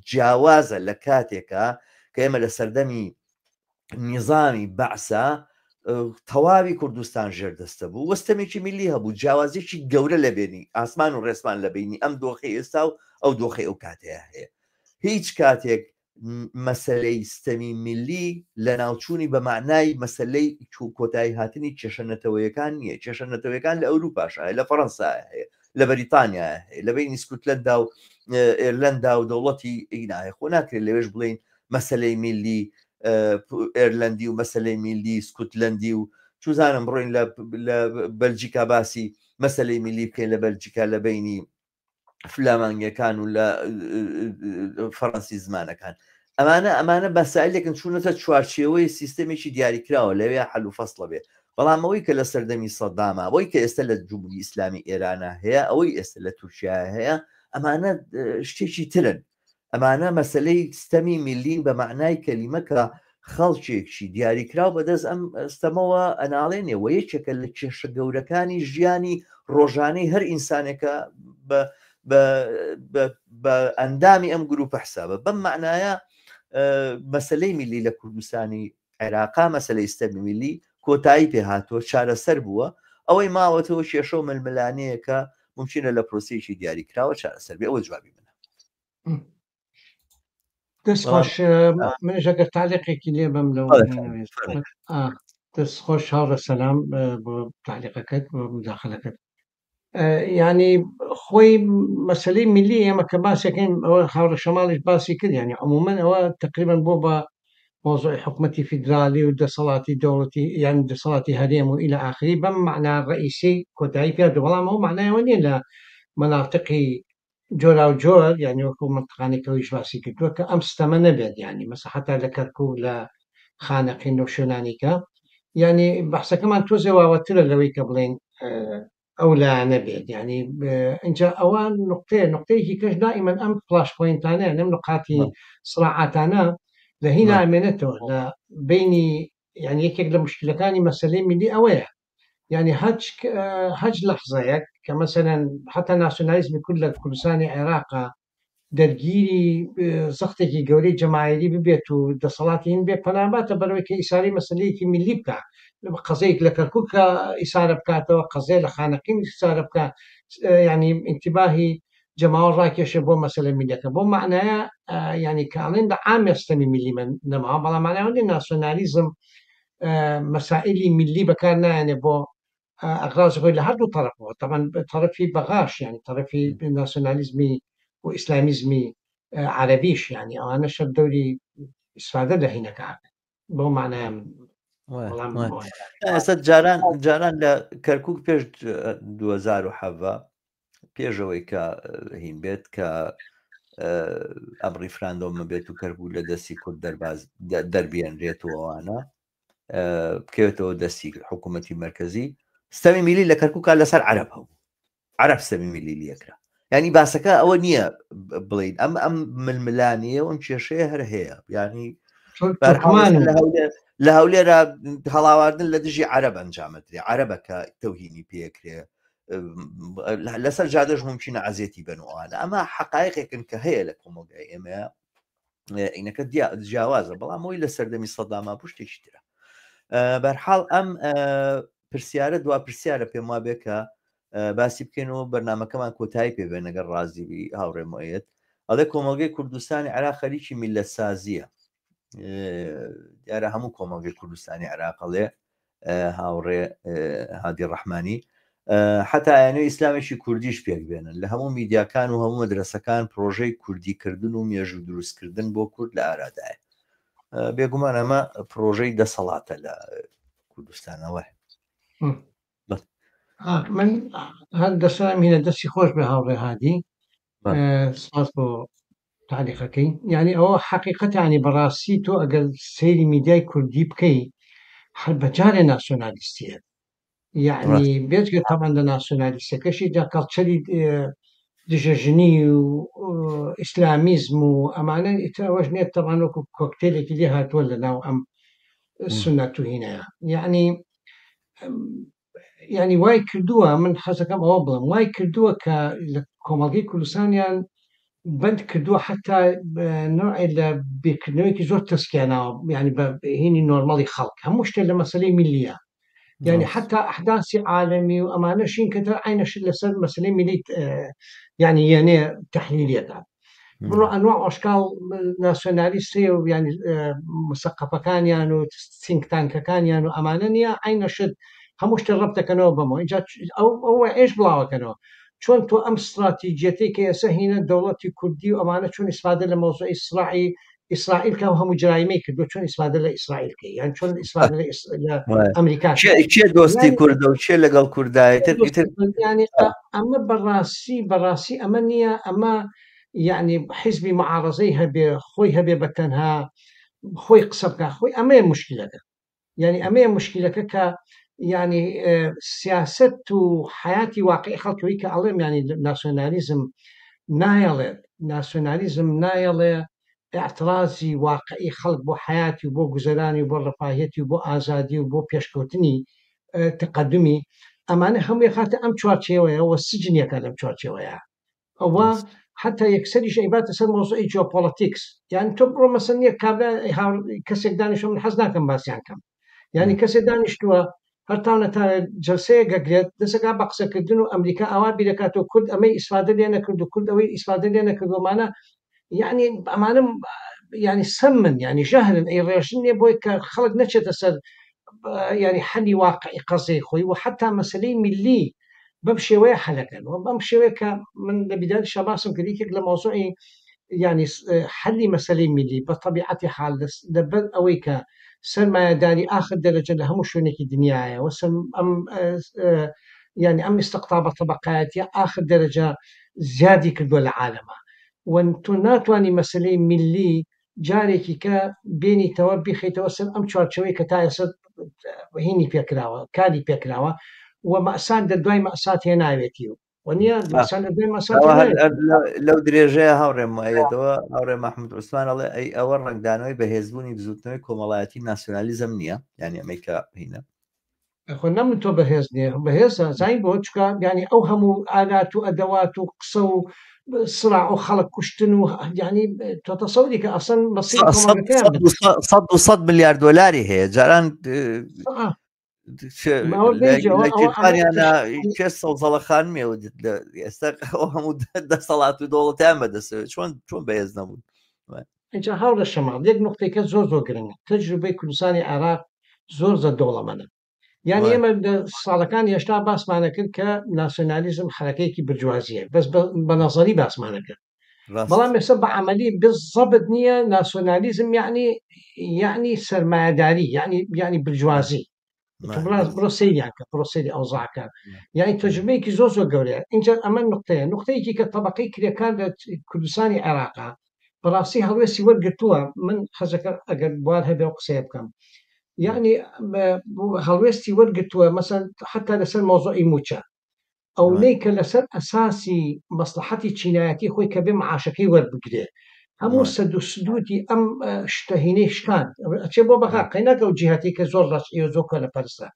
Speaker 1: جیاوازە لە کاتێکە کە ئێمە لە سەردەمی نیزامی بەعسا تەواوی کوردستان ژێردەستە بوو وەستەمێکی میلی هەبوو جیاوازێکی گەورە لە بێنی ئاسمان و ڕێسمان لە بینی ئەم دۆخی ئێستا و ئەو دۆخی ئەو کاتەیە هەیە هیچ کاتێک مەسلەی ستەمی میلی لە ناوچوونی بە معنای مەسلەی کۆتایی هاتنی کێشە نەتەوەیەکان نییە کێشە نەتەوەکان لە ئەوروپاش هەیە لە فەڕەنسا هەیە لە بەریتانیا هەیە لە بینی سکوتلەندا و ئێرلەندا و دەوڵەتی ئینایە خۆ ناکرێت لەوێش بڵین مەسەلەی میللی ئێرلەندی و مەسەلەی میللی سکوتلەندی و چوزانم بڕۆین لە بەلجیکا باسی مەسەلەی میللی بکەین لە بەلجیکا لە بینی فلامانگەکان و لە فەڕەنسی زمانەکان ئەمانە ئەمانە بەسایلێکن چوونەتە چوارچێوەی سیستەمێکی دیاریکراوە لەوێ حەل و فەسڵە بێ بەڵام ئەوەی کە لە سەردەمی سەداما ئەوەی کە ئێستا لە جمهوری ئیسلامی ئێرانە هەیە ئەوەی ئێستا لە تورکیا هەیە ئەمانە شتێکی ترن ئەمانە مەسەلەی ستەمی میلین بە مەعنای کەلیمە کە خەڵکێکی دیاریکراو بەدەست ئەم ستەمەوە ئەناڵێنێ و یەکێکە لە کێشە گەورەکانی ژیانی ڕۆژانەی هەر ئینسانێکە بە ئەندامی ئەم گروپە حسابە بەم معنایە مەسلەی میلی لە کوردستانی عێراقا مەسلەی ستەمی میلی کۆتایی پێهاتووە چارەسەر بووە ئەوەی ماوەتەوە کێشە و ململانەیەکە ممکنە لە پرۆسەیەکی دیاریکراوە چارەسەر بێ ئەوە جوابی منە.
Speaker 2: دەست خۆش منیش ئەگەر تالیقێکی لێ بەم لەو دەست خۆش هاوڕێ سەلام بۆ تالیقەکەت بۆ مداخلەکەت ینی خۆی مەسلەی ملی ئێمە کە باسەکەین ئەوە هاوڕێ شەماڵیش باسی کرد ینی عموما ئەوە تقریبا بۆ بە مۆزوعی حکومەتی فیدرالی و دەسەڵاتی دەوڵەتی یان دەسەڵاتی هەرێم و ئیلە ئاخری بەم مەعنا ڕئیسی کۆتایی پێ بەڵام ئەو معنایەوە نییە لە مەناتقی جۆراوجۆر یانی وەکو مەنتقانەی کە ئەویش باسی کردووە کە ئەم ستەمە نەبێت یانی مەسە حتا لە کەرکوک لە خانەقین لەو شوێنانی کە یانی بەحسەکەمان تۆزێ واوەترە لەوەی کە بڵێین ئەو لایەنە بێت یانی ئینجا ئەوە نقطەیە نقطەیەکی کەش دائیمەن ئەم فلاش پۆینتانە ئەم نقاتی سراعاتانە لە هینا ئەمێنێتەوە لە بینی یانی یەکێک لە مشکلەکانی مەسەلەی میلی ئەوەیە یعنی هەچ هەچ لەحزەیەک کە مەسەلەن حتا ناسیۆنالیزمی کورد لە کوردستانی عێراقا دەرگیری زەختێکی گەورەی جەماهیری ببێت و دەسەڵاتی هین بێ پەناباتە بەرەوەی کە ئیساری مەسلەیەکی میلی بکە قەزەیەک لە کەرکوک کە ئیسارە بکاتەوە قەزەیە لە خانەقین ئیسارە بکە ینی ئینتیباهی جەماوەر ڕاکێشێ بۆ مەسەلە میلەکە بۆ معنایە ینی کاڵێن لە عامێ ستەمی میلی من نەماوە بەڵام معناوە ناسیۆنالیزم مەسائلی میللی بەکار نایەنێ بۆ ئەغراضی خۆی لە هەردوو تەرەفەوە تەبعەن تەرەفی بەغاش یانی تەرەفی ناسیۆنالیزمی و ئیسلامیزمی عەرەبیش یانی ئەوانە شەر دەوری ئیسفادە لە هینەکە ئەکەن بەو معنایە من وەڵام
Speaker 1: ئێستا جاران جاران لە کەرکک پێش 2017 پێشەوەی کە هین بێت کە ئەم ڕیفراندۆمە بێت و کەرکوک لە دەستی کورد دەرباز دەربێنرێت و ئەوانە بکەوێتەوە دەستی حکوومەتی مرکزی ستەمی میلی لە کەرکووکە لەسەر عەرب هەبوو عەرب ستەمی میلی لەکرا ینی باسەکە ئەوە نییە بڵین ئەم ئەم ململانیە ئەم کێشەیە هەر هەیە ینی لە هەولێرە هەڵاواردن لە دژی عەرب ئەنجامەدرێ عەرەبەکە تەوهینی پێکرێ لەسەر جادەش ممکنە عەزێتی بن وانە ئەمە حقایقێکن کە هەیە لە کۆمەڵگای ئێمە ئینەکە جیاوازە بەڵام ئەوی لە سەردەمی سەداما بوو شتێکی ترە. بەرحاڵ ئەم پرسیارە دوا پرسیارە پێم وابێ کە باسی بکەین و بەرنمەکەمان کۆتایی پێ بێن لەگەر ڕازیبی هاوڕێ مۆیەت ئەڵێ کۆمەڵگەی کوردستانی عێراق خەریکی میللەتسازیە دیارە هەموو کۆمەڵگەی کوردستانی عێراق ئەڵێ هاوڕێ هادی ڕەحمانی حتا ئەیانەوێ ئیسلامێکی کوردیش پێک بێنن لە هەموو میدیاکان و هەموو مەدرسەکان پرۆژەی کوردیکردن و مێژوو دروستکردن بۆ کورد لە ئارادایە بێگومان ئەمە پرۆژەی دەسەڵاتە لە کوردستانەوە
Speaker 2: من هەر دەسەرم هینە دەستی خۆش بێ هاوڕێ هادی سپاس بۆ تعلیقەکەی یعنی ئەوە حقیقەتانی بەڕاستی تۆ ئەگەر سەیری میدیای کوردی بکەی هەر بەجارێ ناسیۆنالیستیە یعنی بێجگە تەمان لە ناسیۆنالیستەکەشی جا کەڵچەری دژە ژنی و ئیسلامیزم و ئەمانە ئیتر ئەوەش نییە تەمان وەکو کۆکتێلێکی لێ هاتووە لە ناو ئەم سوننەت و هینەیە یعنی یعنی وای کردووە من حەزەکەم ئەوە بڵم وای کردووە کە لە کۆمەڵگەی کوردستانیان بەند کردووە حتا نوعێ لە بیرکردنەوەیەکی زۆر تەسکیاناوە یعنی بە هینی نۆرمەڵی خەڵک هەموو شتێک لە مەسلەی میلیە یعنی حتا ئەحداسی عالەمی و ئەمانەشین کە تر عینەشت لەسەر مەسلەی میلی یعنی یەنێ تحلیلیەکان بڕۆ ئەنواع ئەشکال ناسیۆنالیست هەیە و یعنی مسەقەفەکانیان و سینک تانکەکانیان و ئەمانە نییە عینە شت هەموو شتێ ڕەب دەکەنەوە بەمەوە اینجا ئەو ئەوە ئێش بڵاوەکەنەوە چۆن تۆ ئەم استراتیجیەتەی کە ئێستا هینە دەوڵەتی کوردی و ئەمانە چۆن ئیسفادە لە مەوزوعی سراعی ئیسرائیل کە ئەو هەموو جرایمەی کردو چۆن ئیسفادە لە ئیسرائیل کەی یان چۆن ئیسفادە لە لە ئەمریکا
Speaker 1: کێ دۆستی کوردە و کێ لەگەڵ کوردایتر ئیتر
Speaker 2: ینی ئەمە بەڕاستی بەڕاستی ئەمە نییە ئەمە یعنی حیزبی معارەزەی هەبێ خۆی هەبێ بە تەنها خۆی قسە بکە خۆی ئەمەیە مشکلەکە یعنی ئەمەیە مشکلەکە کە یعنی سیاست و حیاتی واقعی خەڵکەوەی کە ئەڵێم ینی ناسیۆنالیزم نایەڵێت ناسیۆنالیزم نایەڵێ اعترازی واقعی خەڵک بۆ حیاتی و بۆ گوزەرانی و بۆ ڕفاهیەتی و بۆ ئازادی و بۆ پێشکەوتنی تقدمی ئەمانە هەمووی خاتە ئەم چوارچێوەیە و سجنیەکە لەم چوارچێوەیە ئەوە حتا یەکسەریش ئەیباتە سەر مۆزوعی جیۆپۆڵەتیکس یان تۆ بڕۆ مەسەن نییە کابرا کەسێک دانیشتوە من حەز ناکەم باسیان کەم یعنی کەسێک دانیشتووە هەر تاونە تا جلسەیە گەگرێت دەسەکا بە قسەکردن و ئەمریکا ئاوا بیرەکاتەوە کورد ئەمەی ئیسفادە لێ نەکرد و کورد ئەوەی ئیسفادە لێ نەکردومانە یعنی ئەمانە یعنی سەمن یعنی ژەهرن ئەی ڕێژن نیە بۆی کە خەڵک نەچێتە سەر یعنی حەلی واقعی قەزەی خۆی و حتا مەسلەی ملی بەم شێوەیە حەلەکەن و بەم شێوەیە کە من لە بیداری شاباسم کرد یەکێک لە مەوزوعی یعنی حەلی مەسلەی ملی بە تەبیعەتی حال لەبەر ئەوەی کە سەرمایەداری ئاخر دەرەجە لە هەموو شوێنێکی دنیاە و ئەم یعنی ئەم استقطابە طبقایەتیە ئاخر دەرەجە زیادی کردووە لە عالەمە و تۆ ناتوانی مەسلەی میللی جارێکی کە بێنیتەوە بیخەیتەوە سەر ئەم چوارچێوەی کە تا ئێستا هینی پێکراوە کاری پێکراوە و مەسات دە دوای مەسات هێناوێتی و وەنیە مەسات لە دوای مەسات
Speaker 1: لەو درێژەیە هاوڕێ مایەتەوە هاوڕێ مححمود عوسمان ئەڵێ ئەی ئەوە ڕەنگدانەوەی بەهێزبوونی بزوتنەوەی کۆمەڵایەتی ناسیۆنالیزم نییە یعنی ئەمەی کە هینە
Speaker 2: خۆ نە من تۆ بەهێز نییە بەهێزە زین بۆ چکە ینی ئەو هەموو ئالات و ئەدەوات و قسە و سراع و خەڵک کوشتن و ینی تۆ تەسەوری کە ئەسەن
Speaker 1: مەسیح 100 ملیار دلاری هەیە جاران کێ سەوزەڵە خانمێ ئێستا هەموو دەسەڵات و دەوڵەتیان بەدەستەوە چۆن چۆن بەهێز نەبوون
Speaker 2: اینجا هاوڕێ شەماڵ یەک نقطەیەکە زۆر زۆر گرنگە تەجروبەی کوردستانی عێراق زۆر زۆر دەوڵەمەنە یعنی ئێمە لە ساڵەکانی هێشتا باسمانە کرد کە ناسیۆنالیزم حرەکەیەکی برجوازیە بەس بە نەزەری باسمانە کرد بەڵام ئێستا بە عملی بالضبط نییە ناسیۆنالیزم یعنی یعنی سەرمایەداری یعنی یعنی برجوازی بڕۆ سەیریان کە بڕۆ سەیری ئەوزاکە یعنی تەجروبەیەکی زۆر زۆر گەورەیە اینجا ئەمە نقطەیە نقطەیەکی کە طبقەی کرێکار لە کوردستانی عێراقا بەڕاستی هەڵوێستی وەرگرتووە من حەزەکە ئەگەر بوار هەبێ و قسەیە بکەم یعنی هەڵوێستی وەرگرتووە مەسەن حتا لەسەر مۆزۆی موچە ئەونەی کە لەسەر ئەساسی مەسڵەحەتی چینایەتی خۆی کە بێ معاشەکەی وەربگرێ هەموو سەد و سدودی ئەم شتە هینەی شکاند ئەچێ بۆ بەغا قەیناکە و جیهاتی کە زۆر ڕەجعی و زۆر کۆنەپەرستە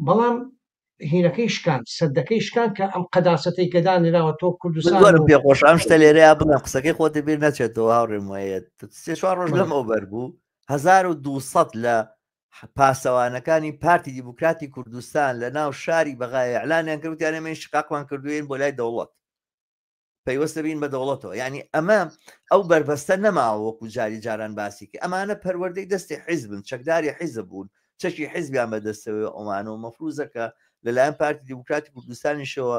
Speaker 2: بەڵام هینەکەی شکاند سەدەکەی شکاند کە ئەم قەداسەتەی کە دانراوە تۆ کوردستان
Speaker 1: زۆرم پێ خۆش ئەم شتە لێرەیە بڵێم قسەکەی خۆتە بیر نەچێتەوە هاوڕێم وایە سێ چوار ڕۆژ لەمەوبەر بوو 1200 لە پاسەوانەکانی پارتی دیموکراتی کوردستان لە ناو شاری بەغای ئەعلانیان کرد وتیان ئێمە ئینشقاقمان کردووین بۆ لای دەوڵەت پەیوەستە بین بە دەوڵەتەوە یعنی ئەمە ئەو بەربەستە نەماوە وەکو جاری جاران باسی کرد ئەمانە پەروەردەی دەستی حیزبن چەکداری حیزب بوون چەکی حیزبیان بەدەستەوەی ئەوانە و مەفروزە کە لەلایەن پارتی دیموکراتی کوردستانیشەوە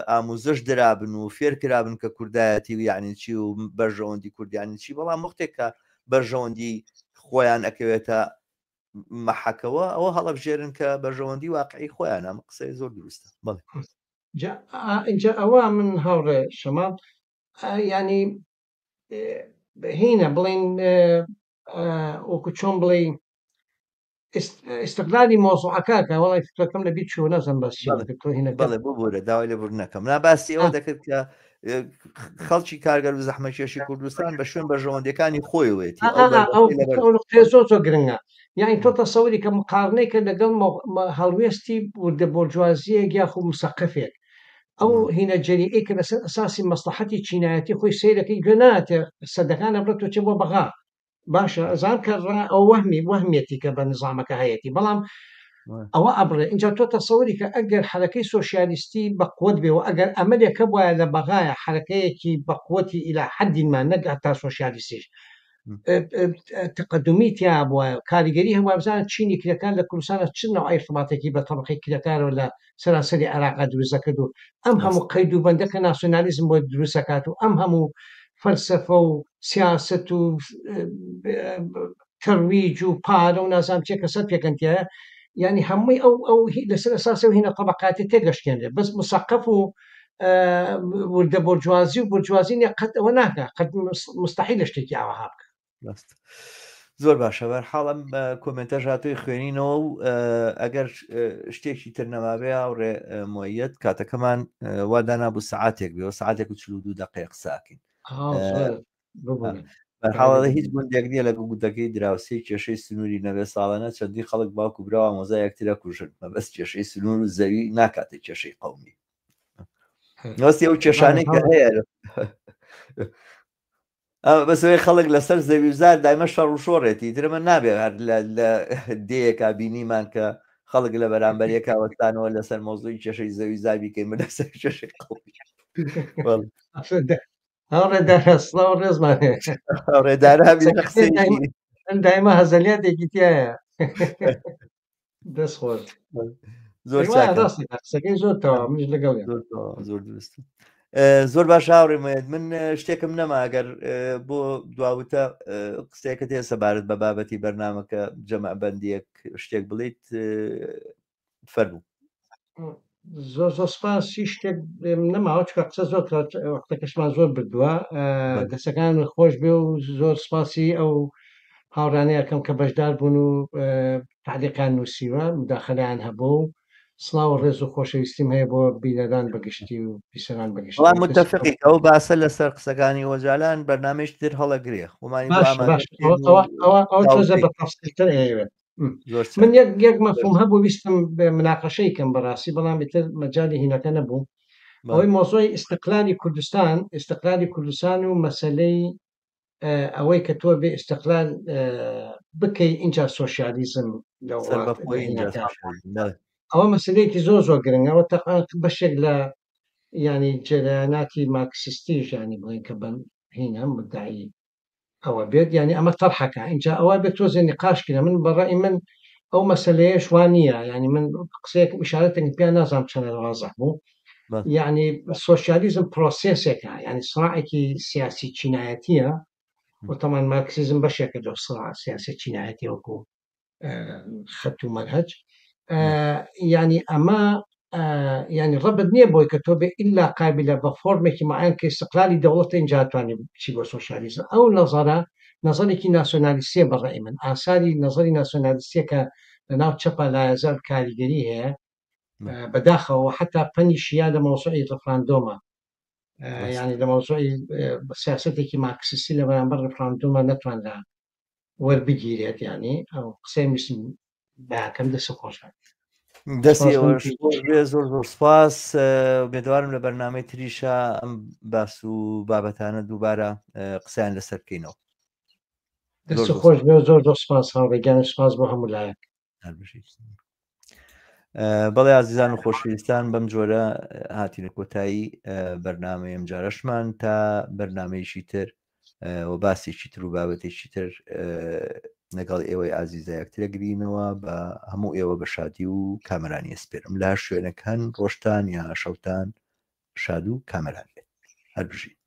Speaker 1: ئاموزش درابن و فێر کرابن کە کوردایەتی و یعنی چی و بەرژەوەندی کوردیانی چی بەڵام وەختێک کە بەرژەوەندی خۆیان ئەکەوێتە مەحەکەوە ئەوە هەڵەبژێرن کە بەرژەوەندی واقعی خۆیان ئەم قسەی زۆر دروستە بەڵێ
Speaker 2: جا ئەوە من هاوڕێ شەماڵ ینی هینە بڵین وەکو چۆن بڵێ استقلالی مۆزوعەکە کە وەڵی فکرەکەم لە بیر چوو نازم بەس تۆ هینە
Speaker 1: بەڵێ ببوورە داوای لێبوردن نەکەم نا باسی ئەوە دەکرد کە خەڵکی کارگەر و زەحمەکێشی کوردستان بە شوێن بەرژەوەندیەکانی خۆیەوەیەتی
Speaker 2: ئەو نقطەیە زۆر زۆر گرنگە یعنی تۆ تەسەوری کە مقارنەی کە لەگەڵ هەڵوێستی وردە بۆرجوازیەک یاخو مسەقەفێک ئەو هینە جەریئەی کە لەسەر ئەساسی مەسڵەحەتی چینایەتی خۆی سەیرەکەی گوێ ناتێ سەدەکان ئەبڕێت تۆ چێ بۆ بەغا باشە ئەزان کە ئەو وەهمی وەهمیەتی کە بە نظامەکە هەیەتی بەڵام ئەوە ئەبڕێ اینجا تۆ تەسەوری کە ئەگەر حرەکەی سۆسیالیستی بە قوت بێ و ئەگەر ئەمەلێکە بواە لە بەغایە حرەکەیەکی بە قوتی ئیلا حەدینمان نەک هەتا سۆسیالیستیش تقدمی تیا بووە کاریگەری هەموو بزانە چینی کرێکار لە کوردستانە چ نەوعی ارتباطێکی بە تەبقەی کرێکارەوە لە سەرانسەری عێراقا دروست دەکرد و ئەم هەموو قەید و بەندە کە ناسیۆنالیزم بۆ دروست دەکات و ئەم هەموو فەلسەفە و سیاسەت و تەرویج و پارە و نازانم چیە کە سەر پێکەنتیایە یعنی هەمووی ئەو ئەو لەسەر ئەساسی و هینە تەبەقاتی تێگەشتێنرێت بەس مسەقەف و وردە بۆرجوازی و بۆرجوازی نیە قەت ئەوە ناکە قەت مستحیل لە شتێکی ئاوەها بکە
Speaker 1: ڕاست زۆر باشە بەر حاڵم کۆمنتەش هاتووی خوێنینەوە و ئەگەر شتێکی تر نەمابێ هاوڕێ مۆیەت کاتەکەمان وا دانابوو سعاتێک بێ و سعاتێک و 42 دقەیە قساکەین بەرحاڵ هیچ گوندێک نییە لە گوندەکەی دراوسێ کێشەی سنووری نەبێ ساڵانە چەندی خەڵک باوک و براوە مۆزا یەکترە کوژن مەبەست کێشەی سنوور و زەوی ناکاتە کێشەی قومی نوەستی ئەو کێشانەی کە هەیە بەسەوەی خەڵک لەسەر زەوی و زار دایمە شەڕ و شۆڕێتی ترمە نابێ هەر لە دێیەکا بینیمان کە خەڵک لە بەرامبەر یەکا وەستانەوە لەسەر مۆزوعی کێشەی زەوی زار بیکەین بە لەسەر کێشەی قەڵبی. بەڵێ.
Speaker 2: هاوڕێ سڵاو ڕێزمان هەیە.
Speaker 1: هاوڕێ دارا هەمیشە قسەیەکی
Speaker 2: من دایمە هەزەلیاتێکی تایە. دەست خۆش.
Speaker 1: زۆر چاکە.
Speaker 2: ڕاستی قسەکەی زۆر تەواو منیش لەگەڵیان.
Speaker 1: زۆر تەواو زۆر دروستە. زۆر باش هاوڕێ مەیەت من شتێکم نەما ئەگەر بۆ دواوتە قسەیەکت هەیە سەبارەت بە بابەتی بەرنامەکە جەمع بەندیەک شتێک بڵیت فەرموو.
Speaker 2: زۆر زۆر سپاس هیچ شتێک نەماوە چونکە قسە زۆر کرا وەختەکەشمان زۆر بردووە دەستەکان خۆش بێ و زۆر سپاسی ئەو هاوڕانەی ئەکەم کە بەشدار بوون و تعلیقیان نووسیوە مداخلەیان هەبوو و سڵاو و ڕێز و خۆشەویستیم هەیە بۆ بینەران بەگشتی و بیسەران بەگشتی
Speaker 1: بەڵام متفقی ئەو باسە لەسەر قسەکانی ئۆجالان بەرنامەیش تر هەڵەگرێ خۆمانی بۆ
Speaker 2: باش
Speaker 1: ئامادە
Speaker 2: باش
Speaker 1: بکەین و
Speaker 2: ئەوە ئەوە ئەوە تۆزە
Speaker 1: تاوتوێ
Speaker 2: بە تەفسیلتر ئەیەوێت
Speaker 1: زۆر
Speaker 2: من
Speaker 1: چاک
Speaker 2: یەک یەک مەفهوم هەبوو ویستم مناقەشەی کەم بەڕاستی بەڵام ئیتر مەجالی هینەکە نەبوو
Speaker 1: بەڵێ
Speaker 2: ئەوەی مۆزۆی ئیستقلالی کوردستان ئیستقلالی کوردستان و مەسەلەی ئەوەی کە تۆ بێ ئیستقلال بکەی ئینجا سۆسیالیزم لە وڵات لە
Speaker 1: سەربەخۆی ئینجا
Speaker 2: هینەکە
Speaker 1: سۆسیالیزم بەڵێ
Speaker 2: ئەوە مەسەلەیەکی زۆر زۆر گرنگە ئەوە تەقا بەشێک لە یعنی جەرەیاناتی مارکسیستیش یعنی بڵێن کە بە هینە مدعی ئەوە بێت یعنی ئەمە تەرحەکە ئینجا ئەوە بێت تۆزێ نقاش کرا من بەڕای من ئەو مەسلەیەش وا نییە یعنی من قسەیەکم ئیشارەتێکم پێیان نازانم چەنە وازح بوو یعنی سۆسیالیزم پرۆسێسێکە یعنی سراعێکی سیاسی چینایەتیە و تەمان مارکسیزم بەشێکە لەو سراع سیاسی چینایەتی وەکو خەت و مەنهەج یعنی ئەمە یعنی ڕەبت نییە بۆی کە تۆ بێ ئللا قابلە بە فۆرمێکی معەن کە ئیستقلالی دەوڵەتە اینجا توانی بچی بۆ سۆسیالیزم ئەو نەزەرە نەزەرێکی ناسیۆنالیستیە بە ڕەئی من ئاساری نەزەری ناسیۆنالیستیە کە لە ناو چەپا لایەزال کاریگەری هەیە بەداخەوە حتا پەنی شیا لە مەوزوعی ڕفراندۆمە یعنی لە مەوزوعی سیاسەتێکی مارکسیستی لە بەرامبەر ڕفراندۆمە نەتوانرا وەربگیرێت یانی ئەو قسەی ویستم بەکەم دەست خۆش بێت.
Speaker 1: دەستی ئێوەش خۆش بێ زۆر زۆر سپاس بێدوارم لە بەرنامەی تریشا ئەم باس و بابەتانە دووبارە قسەیان لەسەر بکەینەوە.
Speaker 2: دەست خۆش بێ زۆر زۆر سپاس هاوڕێگیان سپاس بۆ هەموو لایەک.
Speaker 1: بەڵێ ئازیزان و خۆشەویستان بەم جۆرە هاتینە کۆتایی بەرنامەی ئەم جارەشمان تا بەرنمەیەکی تر و باسێکی تر و بابەتێکی تر لەگەڵ ئێوەی ئازیزە یەکترە گرینەوە بە هەموو ئێوە بە شادی و کامەرانی ئەسپێرم لە هەر شوێنەکان ڕۆژتان یا شەوتان شاد و کامەران بێت هەر بژین.